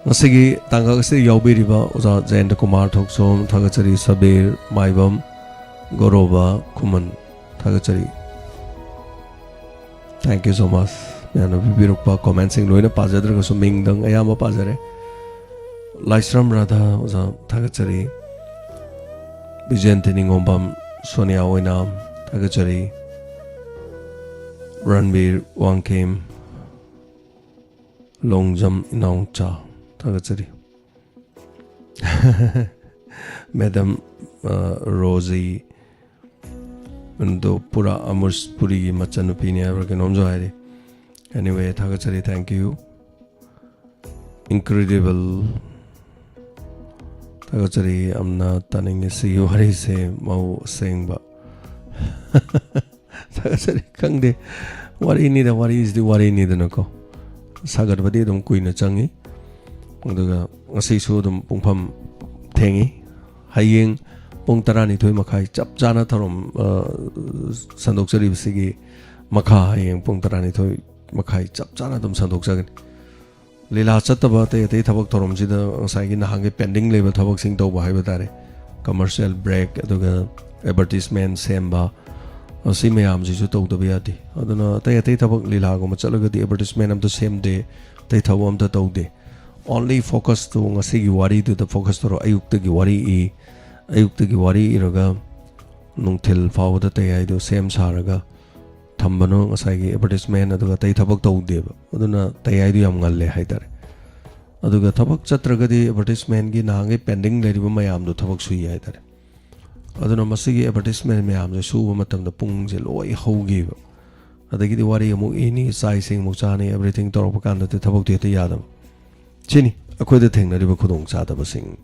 ꯉꯁꯤꯒꯤ ꯇꯥꯡꯀꯛ ꯑꯁꯤꯗ ꯌꯥꯎꯕꯤꯔꯤꯕ ꯑꯣꯖꯥ ꯖꯌꯦꯟꯇ ꯀꯨꯃꯥꯔ ꯊꯣꯛꯆꯣꯝ ꯊꯥꯒꯠꯆꯔꯤ, ꯁꯕꯤꯔ ꯃꯥꯏꯕꯝ, ꯒꯣꯔꯣꯕ ꯈꯨꯃꯟ ꯊꯥꯒꯠꯆꯔꯤ꯫ Thank you so much꯫ ꯃꯌꯥꯝꯅ ꯄꯤꯕꯤꯔꯛꯄ ꯀꯣꯃꯦꯟꯁꯤꯡ ꯂꯣꯏꯅ ꯄꯥꯖꯗ꯭ꯔꯒꯁꯨ ꯃꯤꯡꯗꯪ ꯑꯌꯥꯝꯕ ꯄꯥꯖꯔꯦ꯫ ꯂꯥꯏꯁ꯭ꯔꯝ ꯔꯥꯙꯥ ꯑꯣꯖꯥ ꯊꯥꯒꯠꯆꯔꯤ꯫ ꯕꯤꯖꯦꯟꯇꯤ ꯅꯤꯉꯣꯝꯕꯝ, ꯁꯣꯅꯤꯌꯥ ꯑꯣꯏꯅꯥꯝ ꯊꯥꯒꯠꯆꯔꯤ꯫ ꯔꯟꯕꯤꯔ ꯋꯥꯡꯈꯦꯝ, ꯂꯣꯡꯖꯝ ꯏꯅꯥꯎꯆꯥ ꯊꯥꯒꯠꯆꯔꯤ꯫ ꯃꯦꯗꯝ, ꯑ, ꯔꯣꯖꯤ, ꯑꯗꯣ ꯄꯨꯔꯥ ꯑꯃꯔꯁꯄꯨꯔꯤꯒꯤ ꯃꯆꯟꯅꯨꯄꯤꯅꯤ ꯍꯥꯏꯕ꯭ꯔꯥ ꯀꯩꯅꯣꯝꯁꯨ ꯍꯥꯏꯔꯤ꯫ Anyway, ꯊꯥꯒꯠꯆꯔꯤ, thank you꯫ Incredible꯫ ꯊꯥꯒꯠꯆꯔꯤ, ꯌꯥꯝꯅ ꯇꯥꯅꯤꯡꯉꯤ ꯁꯤꯒꯤ ꯋꯥꯔꯤꯁꯦ, ꯃꯧ ꯑꯁꯦꯡꯕ꯫ ꯊꯥꯒꯠꯆꯔꯤ, ꯈꯪꯗꯦ, ꯋꯥꯔꯤꯅꯤꯗ, ꯋꯥꯔꯤꯁꯤꯗꯤ ꯋꯥꯔꯤꯅꯤꯗꯅꯀꯣ꯫ ꯁꯥꯒꯠꯄꯗꯤ ꯑꯗꯨꯝ ꯀꯨꯏꯅ ꯆꯪꯉꯤ, ꯑꯗꯨꯒ ꯉꯁꯤꯁꯨ ꯑꯗꯨꯝ ꯄꯨꯡꯐꯝ ꯊꯦꯡꯉꯤ꯫ ꯍꯌꯦꯡ ꯄꯨꯡ ꯇꯔꯥꯅꯤꯊꯣꯏ ꯃꯈꯥꯏ ꯆꯞ ꯆꯥꯅ ꯊꯧꯔꯝ, ꯑ, ꯁꯟꯗꯣꯛꯆꯔꯤꯕꯁꯤꯒꯤ ꯃꯈꯥ ꯍꯌꯦꯡ ꯄꯨꯡ ꯇꯔꯥꯅꯤꯊꯣꯏ ꯃꯈꯥꯏ ꯆꯞ ꯆꯥꯅ ꯑꯗꯨꯝ ꯁꯟꯗꯣꯛꯆꯒꯅꯤ꯫ ꯂꯤꯂꯥ ꯆꯠꯇꯕ ꯑꯇꯩ ꯑꯇꯩ ꯊꯕꯛ ꯊꯧꯔꯝꯁꯤꯗ ꯉꯁꯥꯏꯒꯤ ꯅꯍꯥꯟꯒꯤ ꯄꯦꯟꯗꯤꯡ ꯂꯩꯕ ꯊꯕꯛꯁꯤꯡ ꯇꯧꯕ ꯍꯥꯏꯕ ꯇꯥꯔꯦ꯫ ꯀꯃꯔꯁꯤꯌꯦꯜ ꯕ꯭ꯔꯦꯛ, ꯑꯗꯨꯒ ꯑꯦꯗꯚꯔꯇꯤꯁꯃꯦꯟ ꯁꯦꯝꯕ, ꯑꯁꯤ ꯃꯌꯥꯝꯁꯤꯁꯨ ꯇꯧꯗꯕ ꯌꯥꯗꯦ꯫ ꯑꯗꯨꯅ ꯑꯇꯩ ꯑꯇꯩ ꯊꯕꯛ ꯂꯤꯂꯥꯒꯨꯝꯕ ꯆꯠꯂꯒꯗꯤ ꯑꯦꯗꯚꯔꯇꯤꯁꯃꯦꯟ ꯑꯝꯇ ꯁꯦꯝꯗꯦ, ꯑꯇꯩ ꯊꯕꯛ ꯑꯝꯇ ꯇꯧꯗꯦ꯫ Only focus ꯇꯨ ꯉꯁꯤꯒꯤ ꯋꯥꯔꯤꯗꯨꯗ ꯐꯣꯀꯁ ꯇꯧꯔꯣ꯫ ꯑꯌꯨꯛꯇꯒꯤ ꯋꯥꯔꯤ ꯏ, ꯑꯌꯨꯛꯇꯒꯤ ꯋꯥꯔꯤ ꯏꯔꯒ ꯅꯨꯡꯊꯤꯜ ꯐꯥꯎꯕꯗ ꯇꯌꯥꯏꯗꯨ ꯁꯦꯝ ꯁꯥꯔꯒ ꯊꯝꯕꯅꯣ, ꯉꯁꯥꯏꯒꯤ ꯑꯦꯗꯚꯔꯇꯤꯁꯃꯦꯟ ꯑꯗꯨꯒ ꯑꯇꯩ ꯊꯕꯛ ꯇꯧꯗꯦꯕ꯫ ꯑꯗꯨꯅ ꯇꯌꯥꯏꯗꯨ ꯌꯥꯝ ꯉꯜꯂꯦ ꯍꯥꯏꯇꯥꯔꯦ꯫ ꯑꯗꯨꯒ ꯊꯕꯛ ꯆꯠꯇ꯭ꯔꯒꯗꯤ ꯑꯦꯗꯚꯔꯇꯤꯁꯃꯦꯟꯒꯤ ꯅꯍꯥꯟꯒꯩ ꯄꯦꯟꯗꯤꯡ ꯂꯩꯔꯤꯕ ꯃꯌꯥꯝꯗꯣ ꯊꯕꯛ ꯁꯨꯏ ꯍꯥꯏꯇꯥꯔꯦ꯫ ꯑꯗꯨꯅ ꯃꯁꯤꯒꯤ ꯑꯦꯗꯚꯔꯇꯤꯁꯃꯦꯟ ꯃꯌꯥꯝꯁꯦ ꯁꯨꯕ ꯃꯇꯝꯗ ꯄꯨꯡꯁꯦ ꯂꯣꯏ ꯍꯧꯈꯤꯕ꯫ ꯑꯗꯒꯤꯗꯤ ꯋꯥꯔꯤ ꯑꯃꯨꯛ ꯏꯅꯤ, ꯆꯥꯛ ꯏꯁꯤꯡ ꯑꯃꯨꯛ ꯆꯥꯅꯤ, ꯑꯦꯚ꯭ꯔꯤꯊꯤꯡ ꯇꯧꯔꯛꯄ ꯀꯥꯟꯗꯗꯤ ꯊꯕꯛꯇꯤ ꯍꯦꯛꯇ ꯌꯥꯗꯕ꯫ ꯁꯤꯅꯤ꯫ ꯑꯩꯈꯣꯏꯗ ꯊꯦꯡꯅꯔꯤꯕ ꯈꯨꯗꯣꯡꯆꯥꯗꯕꯁꯤꯡ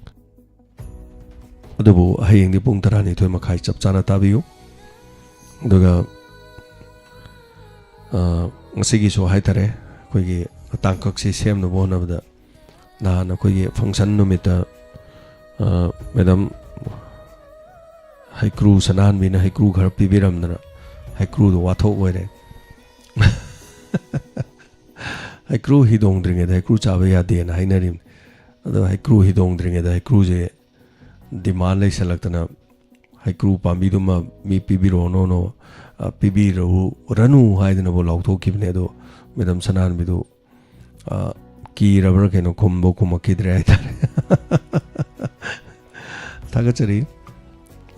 ꯑꯗꯨꯕꯨ ꯍꯌꯦꯡꯗꯤ ꯄꯨꯡ ꯇꯔꯥꯅꯤꯊꯣꯏ ꯃꯈꯥꯏ ꯆꯞ ꯆꯥꯅ ꯇꯥꯕꯤꯌꯨ꯫ ꯑꯗꯨꯒ, ꯑ, ꯉꯁꯤꯒꯤꯁꯨ ꯍꯥꯏꯇꯥꯔꯦ, ꯑꯩꯈꯣꯏꯒꯤ ꯇꯥꯡꯀꯛꯁꯤ ꯁꯦꯝꯅꯕ ꯍꯣꯠꯅꯕꯗ ꯅꯍꯥꯟ ꯑꯩꯈꯣꯏꯒꯤ function ꯅꯨꯃꯤꯠꯇ, ꯑ, ꯃꯦꯗꯥꯝ ꯍꯩꯀ꯭ꯔꯨ ꯁꯅꯥꯍꯟꯕꯤꯅ ꯍꯩꯀ꯭ꯔꯨ ꯈꯔ ꯄꯤꯕꯤꯔꯝꯗꯅ ꯍꯩꯀ꯭ꯔꯨꯗꯣ ꯋꯥꯊꯣꯛ ꯑꯣꯏꯔꯦ꯫ ꯍꯩꯀ꯭ꯔꯨ ꯍꯤꯗꯣꯡꯗ꯭ꯔꯤꯉꯩꯗ ꯍꯩꯀ꯭ꯔꯨ ꯆꯥꯕ ꯌꯥꯗꯦꯅ ꯍꯥꯏꯅꯔꯤꯕꯅꯤ꯫ ꯑꯗꯣ ꯍꯩꯀ꯭ꯔꯨ ꯍꯤꯗꯣꯡꯗ꯭ꯔꯤꯉꯩꯗ ꯍꯩꯀ꯭ꯔꯨꯁꯦ demand ꯂꯩꯁꯜꯂꯛꯇꯅ ꯍꯩꯀ꯭ꯔꯨ ꯄꯥꯝꯕꯤꯗꯨꯃ ꯃꯤ ꯄꯤꯕꯤꯔꯛꯑꯣꯅꯣꯅꯣ, ꯑ, ꯄꯤꯕꯤꯔꯛꯎꯔꯅꯨ ꯍꯥꯏꯗꯅꯕꯨ ꯂꯥꯎꯊꯣꯛꯈꯤꯕꯅꯦ꯫ ꯑꯗꯣ ꯃꯦꯗꯥꯝ ꯁꯅꯥꯍꯟꯕꯤꯗꯨ, ꯑ, ꯀꯤꯔꯕ꯭ꯔꯥ ꯀꯩꯅꯣ ꯈꯨꯝꯕ ꯈꯨꯝꯃꯛꯈꯤꯗ꯭ꯔꯦ ꯍꯥꯏꯇꯥꯔꯦ꯫ ꯊꯥꯒꯠꯆꯔꯤ꯫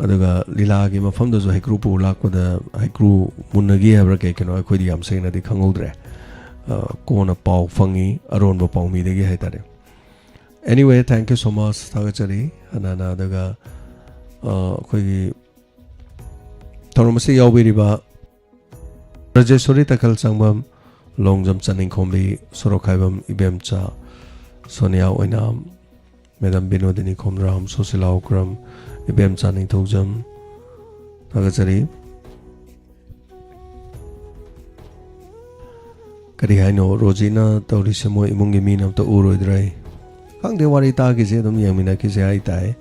ꯑꯗꯨꯒ ꯂꯤꯂꯥꯒꯤ ꯃꯐꯝꯗꯁꯨ ꯍꯩꯀ꯭ꯔꯨ ꯄꯨꯔ ꯂꯥꯛꯄꯗ ꯍꯩꯀ꯭ꯔꯨ ꯃꯨꯟꯅꯈꯤ ꯍꯥꯏꯕ꯭ꯔꯥ ꯀꯩ ꯀꯩꯅꯣ ꯑꯩꯈꯣꯏꯗꯤ ꯌꯥꯝ ꯁꯦꯡꯅꯗꯤ ꯈꯪꯍꯧꯗ꯭ꯔꯦ꯫ ꯑ, ꯀꯣꯟꯅ ꯄꯥꯎ ꯐꯪꯉꯤ ꯑꯔꯣꯟꯕ ꯄꯥꯎꯃꯤꯗꯒꯤ ꯍꯥꯏꯇꯥꯔꯦ꯫ Anyway, thank you so much, ꯊꯥꯒꯠꯆꯔꯤ ꯍꯟꯅ ꯍꯟꯅ꯫ ꯑꯗꯨꯒ, ꯑ, ꯑꯩꯈꯣꯏꯒꯤ ꯊꯧꯔꯝ ꯑꯁꯤ ꯌꯥꯎꯕꯤꯔꯤꯕ ꯔꯥꯖꯦꯁꯣꯔꯤ ꯇꯈꯦꯜ ꯁꯪꯕꯝ, ꯂꯣꯡꯖꯝ ꯆꯅꯤꯡꯈꯣꯝꯕꯤ, ꯁꯣꯔꯣꯛꯈꯥꯏꯕꯝ ꯏꯕꯦꯝꯆꯥ, ꯁꯣꯅꯤꯌꯥ ꯑꯣꯏꯅꯥꯝ, ꯃꯦꯗꯥꯝ ꯕꯤꯅꯣꯗꯤꯅꯤ ꯈꯣꯝꯗ꯭ꯔꯥꯝ, ꯁꯣꯁꯤꯂꯥ ꯎꯀ꯭ꯔꯝ, ꯏꯕꯦꯝꯆꯥ ꯅꯤꯡꯊꯧꯖꯝ, ꯊꯥꯒꯠꯆꯔꯤ꯫ ꯀꯔꯤ ꯍꯥꯏꯅꯣ ꯔꯣꯖꯤꯅ ꯇꯧꯔꯤꯁꯦ? ꯃꯣꯏ ꯏꯃꯨꯡꯒꯤ ꯃꯤꯅ ꯑꯝꯇ ꯎꯔꯣꯏꯗ꯭ꯔꯥ? ꯈꯪꯗꯦ, ꯋꯥꯔꯤ ꯇꯥꯈꯤꯁꯦ, ꯑꯗꯨꯝ ꯌꯦꯡꯃꯤꯟꯅꯈꯤꯁꯦ ꯍꯥꯏꯇꯥꯏ꯫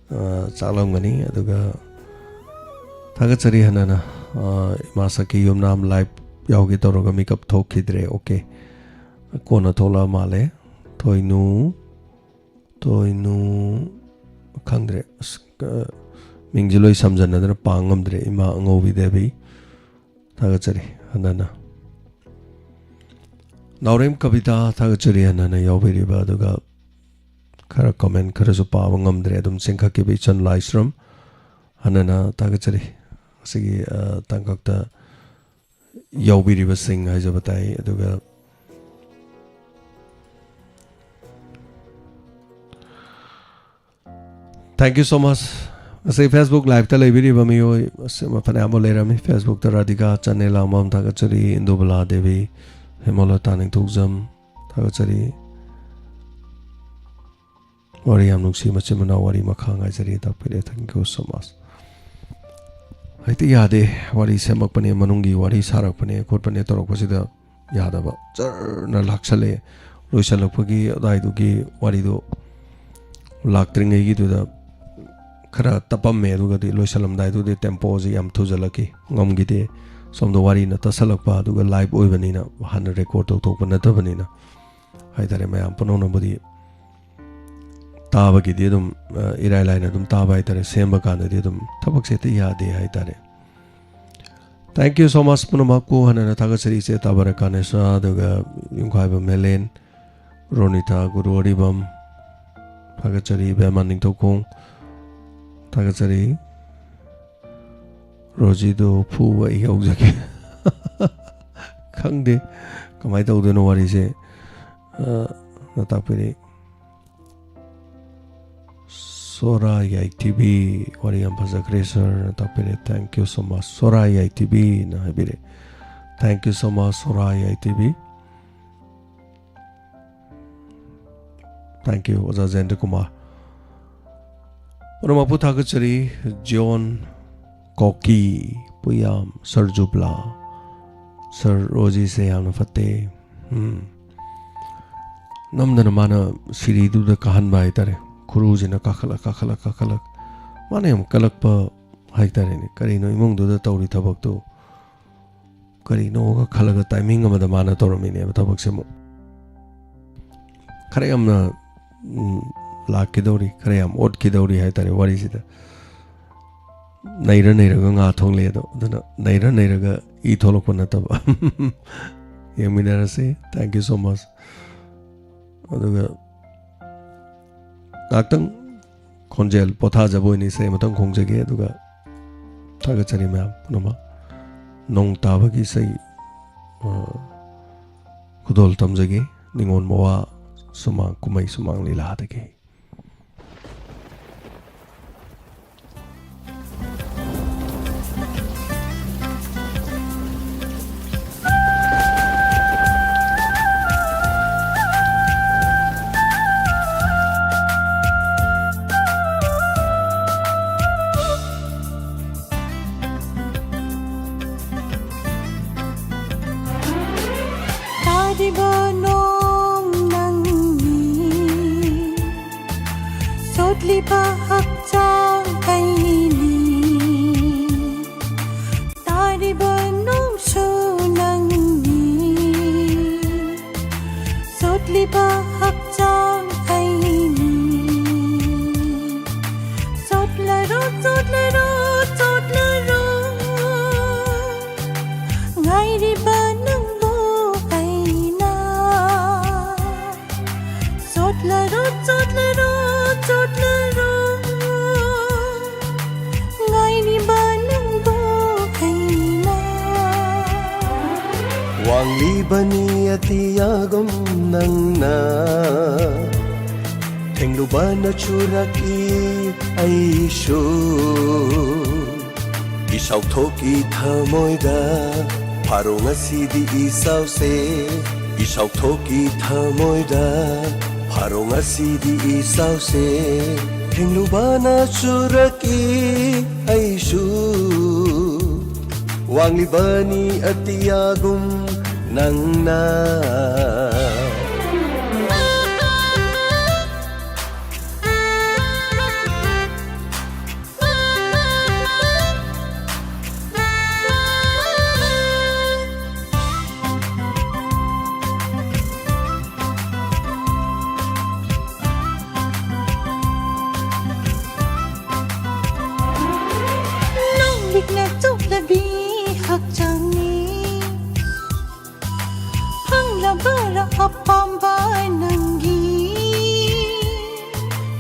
ꯑ, ꯆꯥꯛꯂꯝꯒꯅꯤ꯫ ꯑꯗꯨꯒ ꯊꯥꯒꯠꯆꯔꯤ ꯍꯟꯅꯅ, ꯑ, ꯏꯃꯥ ꯁꯈꯤ ꯌꯨꯝꯅꯥꯝ live ꯌꯥꯎꯒꯦ ꯇꯧꯔꯒ ꯃꯤꯀꯞ ꯊꯣꯛꯈꯤꯗ꯭ꯔꯦ꯫ OK, ꯀꯣꯟꯅ ꯊꯣꯛꯂꯛꯑ ꯃꯥꯜꯂꯦ꯫ ꯊꯣꯏꯅꯨ, ꯊꯣꯏꯅꯨ, ꯈꯪꯗ꯭ꯔꯦ꯫ ꯑꯁ, ꯀ-, ꯃꯤꯡꯁꯦ ꯂꯣꯏ ꯁꯝꯖꯟꯅꯗꯅ ꯄꯥ ꯉꯝꯗ꯭ꯔꯦ꯫ ꯏꯃꯥ ꯑꯉꯧꯕꯤ ꯗꯦꯕꯤ, ꯊꯥꯒꯠꯆꯔꯤ ꯍꯟꯅꯅ꯫ ꯅꯥꯎꯔꯦꯝ ꯀꯕꯤꯇꯥ, ꯊꯥꯒꯠꯆꯔꯤ ꯍꯟꯅꯅ ꯌꯥꯎꯕꯤꯔꯤꯕ꯫ ꯑꯗꯨꯒ ꯈꯔ comment ꯈꯔꯁꯨ ꯄꯥꯕ ꯉꯝꯗ꯭ꯔꯦ, ꯑꯗꯨꯝ ꯆꯦꯟꯈꯠꯈꯤꯕ ꯏꯆꯟ ꯂꯥꯏꯁ꯭ꯔꯝ, ꯍꯟꯅꯅ ꯊꯥꯒꯠꯆꯔꯤ꯫ ꯉꯁꯤꯒꯤ, ꯑ, ꯇꯥꯡꯀꯛꯇ ꯌꯥꯎꯕꯤꯔꯤꯕꯁꯤꯡ ꯍꯥꯏꯖꯕ ꯇꯥꯏ꯫ ꯑꯗꯨꯒ thank you so much꯫ ꯉꯁꯤ Facebook live ꯇ ꯂꯩꯕꯤꯔꯤꯕ ꯃꯤꯑꯣꯏ ꯃꯁꯤꯡ ꯐꯅꯌꯥꯝ ꯑꯃ ꯂꯩꯔꯝꯃꯤ꯫ Facebook ꯇ ꯔꯥꯙꯤꯀꯥ ꯆꯅꯦꯂꯥꯡꯕꯝ ꯊꯥꯒꯠꯆꯔꯤ, ꯏꯟꯗꯨꯕꯂꯥ ꯗꯦꯕꯤ, ꯍꯦꯃꯂꯇꯥ ꯅꯤꯡꯊꯧꯖꯝ ꯊꯥꯒꯠꯆꯔꯤ꯫ ꯋꯥꯔꯤ ꯌꯥꯝ ꯅꯨꯡꯁꯤ, ꯃꯆꯤꯟ ꯃꯅꯥꯎ ꯋꯥꯔꯤ ꯃꯈꯥ ꯉꯥꯏꯖꯔꯤ, ꯇꯥꯛꯄꯤꯔꯦ꯫ Thank you so much. ꯍꯦꯛꯇ ꯌꯥꯗꯦ, ꯋꯥꯔꯤ ꯁꯦꯝꯃꯛꯄꯅꯦ, ꯃꯅꯨꯡꯒꯤ ꯋꯥꯔꯤ ꯁꯥꯔꯛꯄꯅꯦ ꯈꯣꯠꯄꯅꯦ ꯇꯧꯔꯛꯄꯁꯤꯗ ꯌꯥꯗꯕ, ꯖꯔꯅ ꯂꯥꯛꯁꯜꯂꯛꯑꯦ꯫ ꯂꯣꯏꯁꯜꯂꯛꯄꯒꯤ ꯑꯗꯨꯋꯥꯏꯗꯨꯒꯤ ꯋꯥꯔꯤꯗꯣ ꯂꯥꯛꯇ꯭ꯔꯤꯉꯩꯒꯤꯗꯨꯗ ꯈꯔ ꯇꯞꯄꯝꯃꯦ, ꯑꯗꯨꯒꯗꯤ ꯂꯣꯏꯁꯜꯂꯝꯗꯥꯏꯗꯨꯗꯤ tempoꯁꯤ ꯌꯥꯝ ꯊꯨꯖꯜꯂꯛꯈꯤ, ꯉꯝꯈꯤꯗꯦ꯫ ꯁꯣꯝꯗ ꯋꯥꯔꯤꯅ ꯇꯠꯁꯜꯂꯛꯄ, ꯑꯗꯨꯒ live ꯑꯣꯏꯕꯅꯤꯅ, ꯍꯥꯟꯅ record ꯇꯧꯊꯣꯛꯄ ꯅꯠꯇꯕꯅꯤꯅ ꯍꯥꯏꯇꯥꯔꯦ, ꯃꯌꯥꯝ ꯄꯨꯝꯅꯃꯛꯅꯕꯨꯗꯤ ꯇꯥꯕꯒꯤꯗꯤ ꯑꯗꯨꯝ, ꯑ, ꯏꯔꯥꯏ ꯂꯥꯏꯅ ꯑꯗꯨꯝ ꯇꯥꯕ ꯍꯥꯏꯇꯥꯔꯦ꯫ ꯁꯦꯝꯕ ꯀꯥꯟꯗꯗꯤ ꯑꯗꯨꯝ ꯊꯕꯛꯁꯦ ꯍꯦꯛꯇ ꯌꯥꯗꯦ ꯍꯥꯏꯇꯥꯔꯦ꯫ Thank you so much ꯄꯨꯝꯅꯃꯛꯄꯨ ꯍꯟꯅ ꯍꯟꯅ ꯊꯥꯒꯠꯆꯔꯤ, ꯏꯆꯦ ꯇꯥꯕꯔ ꯀꯥꯅꯦꯁꯥ, ꯑꯗꯨꯒ ꯌꯨꯝꯈꯥꯏꯕ ꯃꯦꯂꯦꯟ, ꯔꯣꯅꯤꯇꯥ ꯒꯨꯔꯨ ꯑꯔꯤꯕꯝ, ꯊꯥꯒꯠꯆꯔꯤ꯫ ꯏꯕꯦꯝꯃ ꯅꯤꯡꯊꯧꯈꯣꯡ, ꯊꯥꯒꯠꯆꯔꯤ꯫ ꯔꯣꯖꯤꯗꯣ ꯐꯨꯕ ꯑꯩ ꯌꯥꯎꯖꯒꯦ꯫ ꯈꯪꯗꯦ ꯀꯃꯥꯏꯅ ꯇꯧꯗꯣꯏꯅꯣ ꯋꯥꯔꯤꯁꯦ꯫ ꯑ, ꯅ ꯇꯥꯛꯄꯤꯔꯤ꯫ ꯁꯣꯔꯥ ꯌꯥꯏꯊꯤꯕꯤ, ꯋꯥꯔꯤ ꯌꯥꯝ ꯐꯖꯈ꯭ꯔꯦ sir ꯅ ꯇꯥꯛꯄꯤꯔꯦ꯫ Thank you so much ꯁꯣꯔꯥ ꯌꯥꯏꯊꯤꯕꯤꯅ ꯍꯥꯏꯕꯤꯔꯦ꯫ Thank you so much ꯁꯣꯔꯥ ꯌꯥꯏꯊꯤꯕꯤ꯫ Thank you ꯑꯣꯖꯥ ꯖꯌꯦꯟꯗ꯭ꯔ ꯀꯨꯃꯥꯔ꯫ ꯄꯨꯝꯅꯃꯛꯄꯨ ꯊꯥꯒꯠꯆꯔꯤ꯫ ꯖꯣꯟ ꯀꯣꯀꯤ, ꯄꯨꯌꯥꯝ, sir ꯖꯨꯕ꯭ꯂꯥ, sir ꯔꯣꯖꯤꯁꯦ ꯌꯥꯝꯅ ꯐꯠꯇꯦ꯫ ꯎꯝ꯫ ꯅꯝꯗꯅ ꯃꯥꯅ ꯁꯤꯔꯤꯗꯨꯗ ꯀꯥꯍꯟꯕ ꯍꯥꯏꯇꯥꯔꯦ꯫ ꯈꯨꯔꯨꯁꯤꯅ ꯀꯥꯈꯠꯂꯛ, ꯀꯥꯈꯠꯂꯛ, ꯀꯥꯈꯠꯂꯛ꯫ ꯃꯥꯅ ꯌꯥꯝ ꯀꯜꯂꯛꯄ ꯍꯥꯏꯇꯥꯔꯦꯅꯦ꯫ ꯀꯔꯤꯅꯣ ꯏꯃꯨꯡꯗꯨꯗ ꯇꯧꯔꯤ ꯊꯕꯛꯇꯨ? ꯀꯔꯤꯅꯣꯒ ꯈꯜꯂꯒ timing ꯑꯃꯗ ꯃꯥꯅ ꯇꯧꯔꯝꯃꯤꯅꯦꯕ ꯊꯕꯛꯁꯦ ꯑꯃꯨꯛ꯫ ꯈꯔ ꯌꯥꯝꯅ, ꯎꯝ, ꯂꯥꯛꯀꯗꯧꯔꯤ, ꯈꯔ ꯌꯥꯝ ꯑꯣꯠꯈꯤꯗꯧꯔꯤ ꯍꯥꯏꯇꯥꯔꯦ ꯋꯥꯔꯤꯁꯤꯗ꯫ ꯅꯩꯔ ꯅꯩꯔꯒ ꯉꯥ ꯊꯣꯛꯂꯛꯑꯦ ꯑꯗꯣ, ꯑꯗꯨꯅ ꯅꯩꯔ ꯅꯩꯔꯒ ꯏ ꯊꯣꯛꯂꯛꯄ ꯅꯠꯇꯕ꯫ ꯌꯦꯡꯃꯤꯟꯅꯔꯁꯤ꯫ Thank you so much꯫ ꯑꯗꯨꯒ ꯉꯥꯛꯇꯪ ꯈꯣꯟꯖꯦꯜ ꯄꯣꯊꯥꯖꯕ ꯑꯣꯏꯅ ꯏꯁꯩ ꯑꯃꯇꯪ ꯈꯣꯡꯖꯒꯦ, ꯑꯗꯨꯒ ꯊꯥꯒꯠꯆꯔꯤ ꯃꯌꯥꯝ ꯄꯨꯝꯅꯃꯛ꯫ ꯅꯣꯡ ꯇꯥꯕꯒꯤ ꯏꯁꯩ, ꯑ, ꯈꯨꯗꯣꯜ ꯇꯝꯖꯒꯦ, ꯅꯤꯉꯣꯜ ꯃꯋꯥ ꯁꯨꯃꯥꯡ ꯀꯨꯝꯍꯩ ꯁꯨꯃꯥꯡ ꯂꯤꯂꯥꯗꯒꯤ꯫ ꯂꯤꯕ ꯍꯛꯆꯥꯡ ꯑꯩꯅꯤ, ꯇꯥꯔꯤꯕ ꯅꯨꯡꯁꯨ ꯅꯪꯅꯤ꯫ ꯆꯣꯠꯂꯤꯕ ꯍꯛꯆꯥꯡ ꯑꯩꯅꯤ꯫ ꯆꯣꯠꯂꯔꯣ, ꯆꯣꯠꯂꯔꯣ, ꯆꯣꯠꯂꯔꯣ꯫ ꯉꯥꯏꯔꯤꯕ ꯅꯪꯕꯨ ꯑꯩꯅ꯫ ꯆꯣꯠꯂꯔꯣ, ꯆꯣꯠꯂꯔꯣ, ꯆꯣꯠꯂꯔꯣ꯫ ꯉꯥꯏꯔꯤꯕ ꯅꯪꯕꯨ ꯑꯩꯅ꯫ ꯋꯥꯡꯂꯤꯕꯅꯤ ꯑꯇꯤꯌꯥꯒꯨꯝ ꯅꯪꯅ꯫ ꯊꯦꯡꯂꯨꯕꯅ ꯆꯨꯔꯛꯏ ꯑꯩꯁꯨ꯫ ꯏꯁꯥꯎꯊꯣꯛꯀꯤ ꯊꯃꯣꯏꯗ ꯐꯥꯔꯣ ꯉꯁꯤꯗꯤ ꯏꯁꯥꯎꯁꯦ꯫ ꯏꯁꯥꯎꯊꯣꯛꯀꯤ ꯊꯃꯣꯏꯗ ꯐꯥꯔꯣ ꯉꯁꯤꯗꯤ ꯏꯁꯥꯎꯁꯦ꯫ ꯊꯦꯡꯂꯨꯕꯅ ꯆꯨꯔꯛꯏ ꯑꯩꯁꯨ꯫ ꯋꯥꯡꯂꯤꯕꯅꯤ ꯑꯇꯤꯌꯥꯒꯨꯝ ꯅꯪꯅ꯫ ꯅꯣꯡꯂꯤꯛꯅ ꯆꯣꯠꯂꯕꯤ ꯍꯛꯆꯥꯡꯅꯤ꯫ ꯐꯪꯂꯕꯔꯥ ꯑꯄꯥꯝꯕ ꯅꯪꯒꯤ?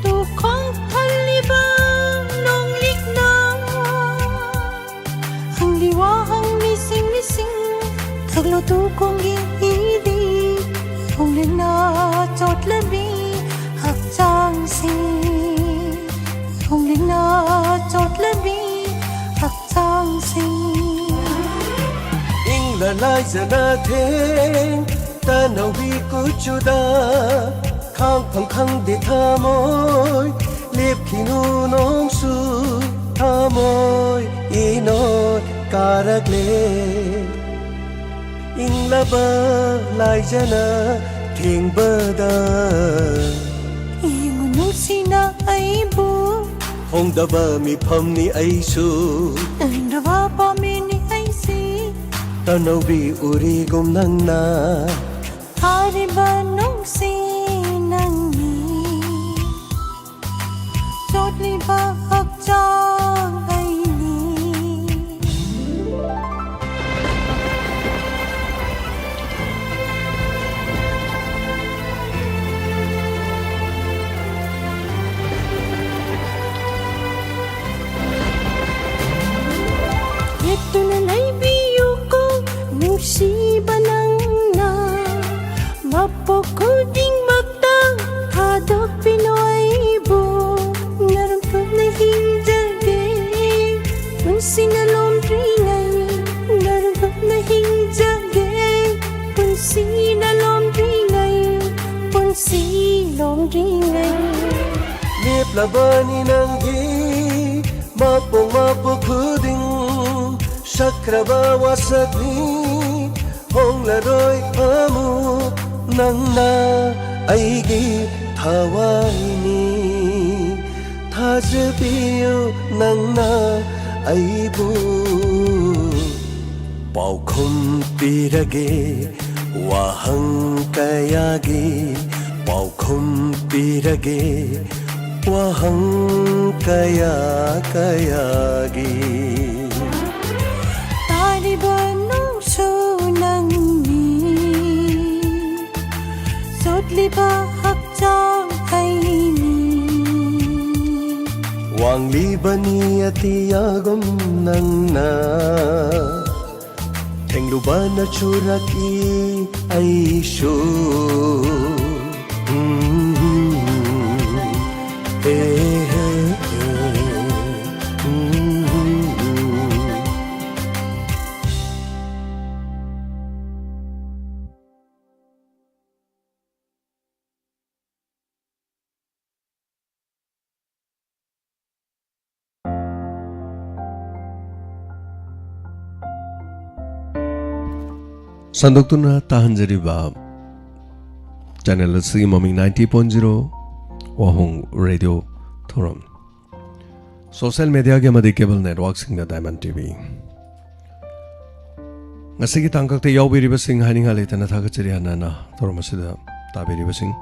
ꯇꯨꯈꯣꯡ ꯊꯜꯂꯤꯕ ꯅꯣꯡꯂꯤꯛꯅ ꯍꯪꯂꯤ ꯋꯥꯍꯪ ꯃꯤꯁꯤꯡ ꯃꯤꯁꯤꯡ꯫ ꯊꯛꯂꯣ ꯇꯨꯈꯣꯡꯒꯤ ꯏꯗꯤ꯫ ꯅꯣꯡꯂꯤꯛꯅ ꯆꯣꯠꯂꯕꯤ ꯍꯛꯆꯥꯡꯁꯤ꯫ ꯅꯣꯡꯂꯤꯛꯅ ꯆꯣꯠꯂꯕꯤ ꯍꯛꯆꯥꯡꯁꯤ꯫ ꯏꯪꯂ ꯂꯥꯏꯖꯅ ꯊꯦꯡ ꯇꯅꯧꯕꯤ ꯀꯨꯆꯨꯗ ꯈꯥꯡꯐꯝ ꯈꯪꯗꯦ ꯊꯃꯣꯏ꯫ ꯂꯦꯞꯈꯤꯅꯨ ꯅꯣꯡꯁꯨ ꯊꯃꯣꯏ ꯏꯅꯣꯏ ꯀꯥꯔꯛꯂꯦ꯫ ꯏꯪꯂꯕ ꯂꯥꯏꯖꯅ ꯊꯦꯡꯕꯗ꯫ ꯌꯦꯡꯉꯨ ꯅꯨꯡꯁꯤꯅ ꯑꯩꯕꯨ꯫ ꯍꯣꯡꯗꯕ ꯃꯤꯐꯝꯅꯤ ꯑꯩꯁꯨ꯫ ꯇꯟꯗ꯭ꯔꯕ ꯄꯥꯝꯕꯤꯅꯤ ꯑꯩꯁꯤ꯫ ꯇꯅꯧꯕꯤ ꯎꯔꯤꯒꯨꯝ ꯅꯪꯅ꯫ ꯊꯥꯔꯤꯕ ꯅꯨꯡꯁꯤ ꯅꯪꯅꯤ꯫ ꯆꯣꯠꯂꯤꯕ ꯍꯛꯆꯥꯡ ꯑꯩꯅꯤ꯫ ꯌꯦꯠꯇꯨꯅ ꯂꯩꯕꯤꯌꯨꯀꯣ ꯅꯨꯡꯁꯤꯕ ꯅꯪꯅ꯫ ꯃꯄꯣꯛ ꯈꯨꯗꯤꯡꯃꯛꯇ ꯊꯥꯗꯣꯛꯄꯤꯅꯣ ꯑꯩꯕꯨ꯫ ꯅꯔꯨꯝ ꯇꯨꯝꯅ ꯍꯤꯡꯖꯒꯦ ꯄꯨꯟꯁꯤꯅ ꯂꯣꯝꯗ꯭ꯔꯤꯉꯩ꯫ ꯅꯔꯨꯝ ꯇꯨꯝꯅ ꯍꯤꯡꯖꯒꯦ ꯄꯨꯟꯁꯤꯅ ꯂꯣꯝꯗ꯭ꯔꯤꯉꯩ꯫ ꯄꯨꯟꯁꯤ ꯂꯣꯝꯗ꯭ꯔꯤꯉꯩ꯫ ꯂꯦꯞꯂꯕꯅꯤ ꯅꯪꯒꯤ ꯃꯄꯣꯛ ꯃꯄꯣꯛ ꯈꯨꯗꯤꯡ ꯁꯛꯈ꯭ꯔꯕ ꯋꯥꯁꯛꯅꯤ꯫ ꯍꯣꯡꯂꯔꯣꯏ ꯑꯃꯨꯛ ꯅꯪꯅ ꯑꯩꯒꯤ ꯊꯋꯥꯏꯅꯤ꯫ ꯊꯥꯖꯕꯤꯌꯨ ꯅꯪꯅ ꯑꯩꯕꯨ꯫ ꯄꯥꯎꯈꯨꯝ ꯄꯤꯔꯒꯦ ꯋꯥꯍꯪ ꯀꯌꯥꯒꯤ꯫ ꯄꯥꯎꯈꯨꯝ ꯄꯤꯔꯒꯦ ꯋꯥꯍꯪ ꯀꯌꯥ ꯀꯌꯥꯒꯤ꯫ ꯇꯥꯔꯤꯕ ꯅꯨꯡꯁꯨ ꯅꯪꯅꯤ꯫ ꯆꯣꯠꯂꯤꯕ ꯍꯛꯆꯥꯡ ꯑꯩꯅꯤ꯫ ꯋꯥꯡꯂꯤꯕꯅꯤ ꯑꯇꯤꯌꯥꯒꯨꯝ ꯅꯪꯅ꯫ ꯊꯦꯡꯂꯨꯕꯅ ꯆꯨꯔꯛꯏ ꯑꯩꯁꯨ꯫ ꯎꯝ, ꯍꯦ, ꯍꯦ, ꯍꯦ꯫ ꯎꯝ꯫ ꯁꯟꯗꯣꯛꯇꯨꯅ ꯇꯥꯍꯟꯖꯔꯤꯕ ꯆꯦꯅꯦꯜ ꯑꯁꯤꯒꯤ ꯃꯃꯤꯡ ninety point zero ꯋꯥꯍꯣꯡ ꯔꯦꯗꯤꯑꯣ ꯊꯧꯔꯝ꯫ ꯁꯣꯁꯦꯜ ꯃꯦꯗꯤꯌꯥꯒꯤ ꯑꯃꯗꯤ ꯀꯦꯕꯜ ꯅꯦꯠꯋꯥꯔꯛꯁꯤꯡꯗ ꯗꯥꯏꯃꯟ ꯇꯤ ꯚꯤ꯫ ꯉꯁꯤꯒꯤ ꯇꯥꯡꯀꯛꯇ ꯌꯥꯎꯕꯤꯔꯤꯕꯁꯤꯡ ꯍꯥꯏꯅꯤꯡꯉꯥꯏ ꯂꯩꯇꯅ ꯊꯥꯒꯠꯆꯔꯤ꯫ ꯍꯟꯅ ꯍꯟꯅ ꯊꯧꯔꯝ ꯑꯁꯤꯗ ꯇꯥꯕꯤꯔꯤꯕꯁꯤꯡ꯫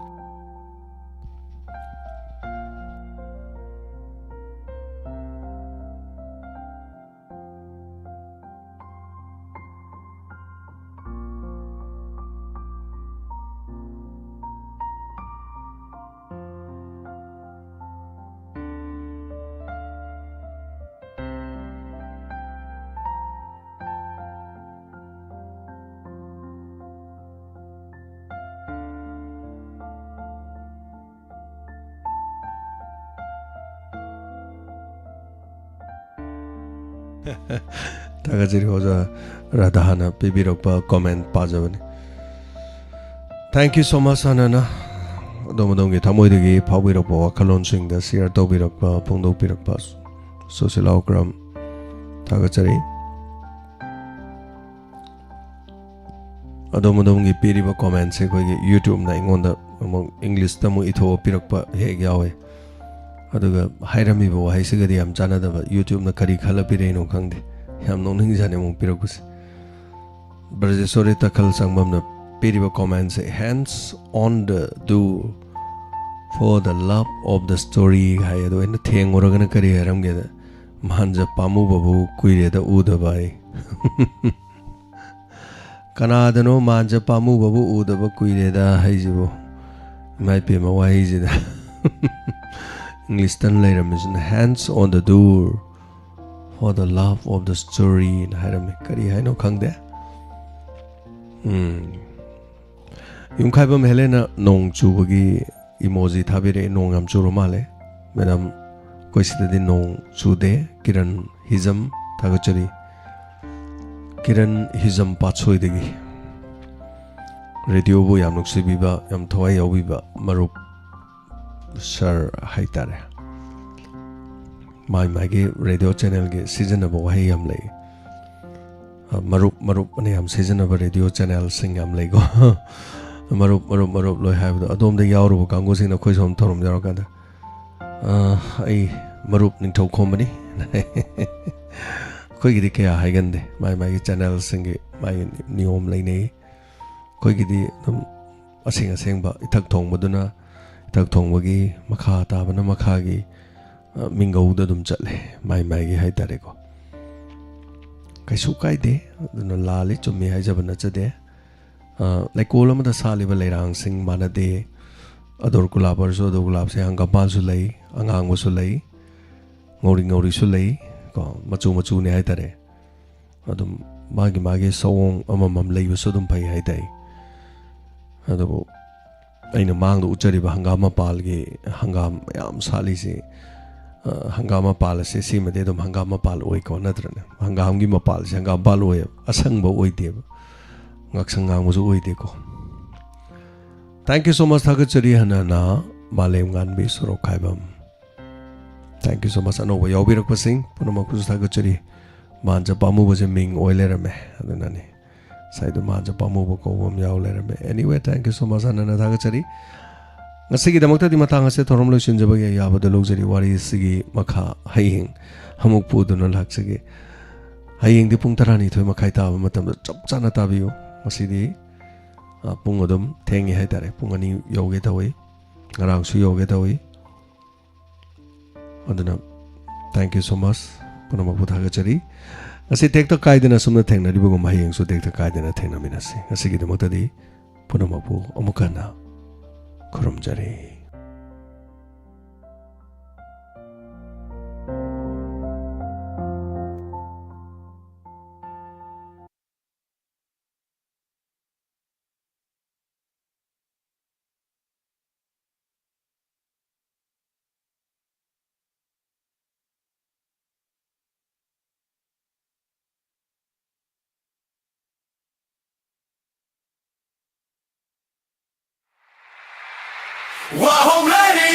ꯊꯥꯒꯠꯆꯔꯤ ꯑꯣꯖꯥ ꯔꯥꯙꯥꯅ ꯄꯤꯕꯤꯔꯛꯄ comment ꯄꯥꯖꯕꯅꯤ꯫ Thank you so much, ꯍꯥꯟꯅꯅ ꯑꯗꯣꯝ ꯑꯗꯣꯝꯒꯤ ꯊꯃꯣꯏꯗꯒꯤ ꯐꯥꯎꯕꯤꯔꯛꯄ ꯋꯥꯈꯜꯂꯣꯟꯁꯤꯡꯗ ꯁꯤꯌꯔ ꯇꯧꯕꯤꯔꯛꯄ, ꯐꯣꯡꯗꯣꯛꯄꯤꯔꯛꯄ ꯁꯨꯁꯤꯂꯥꯎ ꯀ꯭ꯔꯝ ꯊꯥꯒꯠꯆꯔꯤ꯫ ꯑꯗꯣꯝ ꯑꯗꯣꯝꯒꯤ ꯄꯤꯔꯤꯕ ꯀꯣꯃꯦꯟꯁꯦ ꯑꯩꯈꯣꯏꯒꯤ YouTubeꯅ ꯑꯩꯉꯣꯟꯗ ꯑꯃꯨꯛ ꯏꯪꯂꯤꯁꯇ ꯑꯃꯨꯛ ꯏꯊꯣꯛꯑ ꯄꯤꯔꯛꯄ ꯍꯦꯛ ꯌꯥꯎꯋꯦ꯫ ꯑꯗꯨꯒ ꯍꯥꯏꯔꯝꯃꯤꯕ ꯋꯥꯍꯩꯁꯤꯒꯗꯤ ꯌꯥꯝ ꯆꯥꯟꯅꯗꯕ, YouTubeꯅ ꯀꯔꯤ ꯈꯜꯂ ꯄꯤꯔꯛꯏꯅꯣ ꯈꯪꯗꯦ꯫ ꯌꯥꯝ ꯅꯣꯛꯅꯤꯡꯖꯥꯠꯅꯤ ꯑꯃꯨꯛ ꯄꯤꯔꯛꯄꯁꯦ꯫ ꯕ꯭ꯔꯖꯦꯁꯣꯔꯤ ꯇꯈꯜ ꯆꯪꯕꯝꯅ ꯄꯤꯔꯤꯕ ꯀꯣꯃꯦꯟꯁꯦ, "Hands on the door for the love of the story" ꯍꯥꯏ꯫ ꯑꯗꯣ ꯑꯩꯅ ꯊꯦꯡꯉꯨꯔꯒꯅ ꯀꯔꯤ ꯍꯥꯏꯔꯝꯒꯦꯗ, "ꯃꯥꯟꯖ ꯄꯥꯝꯃꯨꯕꯕꯨ ꯀꯨꯏꯔꯦꯗ ꯎꯗꯕ" ꯍꯥꯏ꯫ ꯀꯅꯥꯗꯅꯣ "ꯃꯥꯟꯖ ꯄꯥꯝꯃꯨꯕꯕꯨ ꯎꯗꯕ ꯀꯨꯏꯔꯦꯗ" ꯍꯥꯏꯁꯤꯕꯨ? ꯏꯃꯥ ꯏꯄꯦꯝꯃ ꯋꯥꯍꯩꯁꯤꯗ꯫ ꯏꯪꯂꯤꯁꯇ ꯂꯩꯔꯝꯃꯤꯁꯤꯅ "Hands on the door for the love of the story" ꯅ ꯍꯥꯏꯔꯝꯃꯤ꯫ ꯀꯔꯤ ꯍꯥꯏꯅꯣ ꯈꯪꯗꯦ꯫ ꯎꯝ꯫ ꯌꯨꯝꯈꯥꯏꯕꯝ ꯍꯦꯂꯦꯅ ꯅꯣꯡ ꯆꯨꯕꯒꯤ ꯏꯃꯣꯖꯤ ꯊꯥꯕꯤꯔꯛꯑꯦ꯫ ꯅꯣꯡ ꯌꯥꯝ ꯆꯨꯔ ꯃꯥꯜꯂꯦ꯫ ꯃꯦꯗꯥꯝ, ꯑꯩꯈꯣꯏ ꯁꯤꯗꯗꯤ ꯅꯣꯡ ꯆꯨꯗꯦ꯫ ꯀꯤꯔꯟ ꯍꯤꯖꯝ ꯊꯥꯒꯠꯆꯔꯤ꯫ ꯀꯤꯔꯟ ꯍꯤꯖꯝ ꯄꯥꯠꯁꯣꯏꯗꯒꯤ꯫ ꯔꯦꯗꯤꯑꯣꯕꯨ ꯌꯥꯝ ꯅꯨꯡꯁꯤꯕꯤꯕ, ꯌꯥꯝ ꯊꯋꯥꯏ ꯌꯥꯎꯕꯤꯕ ꯃꯔꯨꯞ ꯁꯥꯔ ꯍꯥꯏꯇꯥꯔꯦ꯫ ꯃꯥꯏ ꯃꯥꯒꯤ ꯔꯦꯗꯤꯑꯣ ꯆꯦꯅꯦꯜꯒꯤ ꯁꯤꯖꯤꯟꯅꯕ ꯋꯥꯍꯩ ꯌꯥꯝ ꯂꯩ꯫ ꯑ, ꯃꯔꯨꯞ, ꯃꯔꯨꯞ ꯑꯅ ꯌꯥꯝ ꯁꯤꯖꯤꯟꯅꯕ ꯔꯦꯗꯤꯑꯣ ꯆꯦꯅꯦꯜꯁꯤꯡ ꯌꯥꯝ ꯂꯩꯀꯣ꯫ ꯃꯔꯨꯞ, ꯃꯔꯨꯞ, ꯃꯔꯨꯞ ꯂꯣꯏ ꯍꯥꯏꯕꯗꯣ꯫ ꯑꯗꯣꯝꯗ ꯌꯥꯎꯔꯨꯕ ꯀꯥꯡꯕꯨꯁꯤꯡꯅ ꯑꯩꯈꯣꯏ ꯁꯣꯝ ꯊꯧꯔꯝ ꯌꯥꯎꯔꯀꯥꯟꯗ, "ꯑ, ꯑꯩ ꯃꯔꯨꯞ ꯅꯤꯡꯊꯧꯈꯣꯝꯕꯅꯤ꯫ ꯑꯩꯈꯣꯏꯒꯤꯗꯤ ꯀꯌꯥ ꯍꯥꯏꯒꯟꯗꯦ, ꯃꯥꯏ ꯃꯥꯏꯒꯤ ꯆꯦꯅꯦꯜꯁꯤꯡꯒꯤ ꯃꯥꯒꯤ ꯅꯤꯌꯣꯝ ꯂꯩꯅꯩ꯫ ꯑꯩꯈꯣꯏꯒꯤꯗꯤ ꯑꯗꯨꯝ ꯑꯁꯦꯡ ꯑꯁꯦꯡꯕ ꯏꯊꯛ ꯊꯣꯡꯕꯗꯨꯅ ꯏꯊꯛ ꯊꯣꯡꯕꯒꯤ, ꯃꯈꯥ ꯇꯥꯕꯅ ꯃꯈꯥꯒꯤ, ꯑ, ꯃꯤꯡꯒꯧꯗ ꯑꯗꯨꯝ ꯆꯠꯂꯦ, ꯃꯥꯏ ꯃꯥꯏꯒꯤ ꯍꯥꯏꯇꯥꯔꯦꯀꯣ꯫ ꯀꯩꯁꯨ ꯀꯥꯏꯗꯦ, ꯑꯗꯨꯅ ꯂꯥꯜꯂꯤ ꯆꯨꯝꯃꯤ ꯍꯥꯏꯖꯕ ꯅꯠꯆꯗꯦ꯫ ꯑ, ꯂꯩꯀꯣꯜ ꯑꯃꯗ ꯁꯥꯠꯂꯤꯕ ꯂꯩꯔꯥꯡꯁꯤꯡ ꯃꯥꯟꯅꯗꯦ꯫ ꯑꯗꯣꯔ ꯒꯨꯂꯥꯞ ꯑꯣꯏꯔꯁꯨ ꯑꯗꯣꯔ ꯒꯨꯂꯥꯞꯁꯦ ꯍꯪꯒꯥꯝꯄꯥꯜꯁꯨ ꯂꯩ, ꯑꯉꯥꯡꯕꯁꯨ ꯂꯩ, ꯉꯧꯔꯤ ꯉꯧꯔꯤꯁꯨ ꯂꯩ, ꯀꯣ, ꯃꯆꯨ ꯃꯆꯨꯅꯦ ꯍꯥꯏꯇꯥꯔꯦ꯫ ꯑꯗꯨꯝ ꯃꯥꯒꯤ ꯃꯥꯒꯤ ꯁꯑꯣꯡ ꯑꯃꯃꯝ ꯂꯩꯕꯁꯨ ꯑꯗꯨꯝ ꯐꯩ ꯍꯥꯏꯇꯥꯏ꯫ ꯑꯗꯨꯕꯨ ꯑꯩꯅ ꯃꯥꯡꯗ ꯎꯠꯆꯔꯤꯕ ꯍꯪꯒꯥꯝ ꯃꯄꯥꯜꯒꯤ, ꯍꯪꯒꯥꯝ ꯃꯌꯥꯝ ꯁꯥꯠꯂꯤꯁꯤ, ꯑ, ꯍꯪꯒꯥꯝ ꯃꯄꯥꯜ ꯑꯁꯦ ꯁꯤꯃꯗꯤ ꯑꯗꯨꯝ ꯍꯪꯒꯥꯝ ꯃꯄꯥꯜ ꯑꯣꯏꯀꯣ, ꯅꯠꯇ꯭ꯔꯅꯦ? ꯍꯪꯒꯥꯝꯒꯤ ꯃꯄꯥꯜꯁꯦ ꯍꯪꯒꯥꯝꯄꯥꯜ ꯑꯣꯏꯌꯦꯕ, ꯑꯁꯪꯕ ꯑꯣꯏꯗꯦꯕ, ꯉꯥꯛꯁꯪ ꯉꯥꯡꯕꯁꯨ ꯑꯣꯏꯗꯦꯀꯣ꯫ Thank you so much, ꯊꯥꯒꯠꯆꯔꯤ ꯍꯟꯅ ꯍꯟꯅ, ꯃꯥꯂꯦꯝ ꯉꯥꯟꯕꯤ ꯁꯣꯔꯣꯛꯈꯥꯏꯕꯝ꯫ Thank you so much, ꯑꯅꯧꯕ ꯌꯥꯎꯕꯤꯔꯛꯄꯁꯤꯡ ꯄꯨꯝꯅꯃꯛꯄꯨꯁꯨ ꯊꯥꯒꯠꯆꯔꯤ꯫ ꯃꯥꯟꯖ ꯄꯥꯝꯃꯨꯕꯁꯦ ꯃꯤꯡ ꯑꯣꯏ ꯂꯩꯔꯝꯃꯦ, ꯑꯗꯨꯅꯅꯤ꯫ ꯉꯁꯥꯏꯗꯣ ꯃꯥꯟꯖ ꯄꯥꯝꯃꯨꯕ ꯀꯧꯕ ꯑꯃ ꯌꯥꯎ ꯂꯩꯔꯝꯃꯦ꯫ Anyway, thank you so much, ꯍꯟꯅ ꯍꯟꯅ ꯊꯥꯒꯠꯆꯔꯤ꯫ ꯉꯁꯤꯒꯤꯗꯃꯛꯇꯗꯤ ꯃꯇꯥꯡ ꯑꯁꯦ ꯊꯧꯔꯝ ꯂꯣꯏꯁꯤꯟꯖꯕꯒꯤ ꯑꯌꯥꯕꯗ ꯂꯧꯖꯔꯤ꯫ ꯋꯥꯔꯤ ꯑꯁꯤꯒꯤ ꯃꯈꯥ ꯍꯌꯦꯡ ꯑꯃꯨꯛ ꯄꯨꯗꯨꯅ ꯂꯥꯛꯆꯒꯦ꯫ ꯍꯌꯦꯡꯗꯤ ꯄꯨꯡ ꯇꯔꯥꯅꯤꯊꯣꯏ ꯃꯈꯥꯏ ꯇꯥꯕ ꯃꯇꯝꯗ ꯆꯞ ꯆꯥꯅ ꯇꯥꯕꯤꯌꯨ꯫ ꯉꯁꯤꯗꯤ, ꯑ, ꯄꯨꯡ ꯑꯗꯨꯝ ꯊꯦꯡꯉꯤ ꯍꯥꯏꯇꯥꯔꯦ, ꯄꯨꯡ ꯑꯅꯤ ꯌꯧꯒꯦ ꯇꯧꯏ, ꯉꯔꯥꯡꯁꯨ ꯌꯧꯒꯦ ꯇꯧꯏ꯫ ꯑꯗꯨꯅ, thank you so much, ꯄꯨꯝꯅꯃꯛꯄꯨ ꯊꯥꯒꯠꯆꯔꯤ꯫ ꯉꯁꯤ ꯇꯦꯛꯇ ꯀꯥꯏꯗꯅ ꯁꯨꯝꯅ ꯊꯦꯡꯅꯔꯤꯕꯒꯨꯝ ꯍꯌꯦꯡꯁꯨ ꯇꯦꯛꯇ ꯀꯥꯏꯗꯅ ꯊꯦꯡꯅꯃꯤꯟꯅꯁꯤ꯫ ꯉꯁꯤꯒꯤꯗꯃꯛꯇꯗꯤ ꯄꯨꯝꯅꯃꯛꯄꯨ ꯑꯃꯨꯛ ꯍꯟꯅ ꯈꯨꯔꯨꯝꯖꯔꯤ꯫ Wahom lady.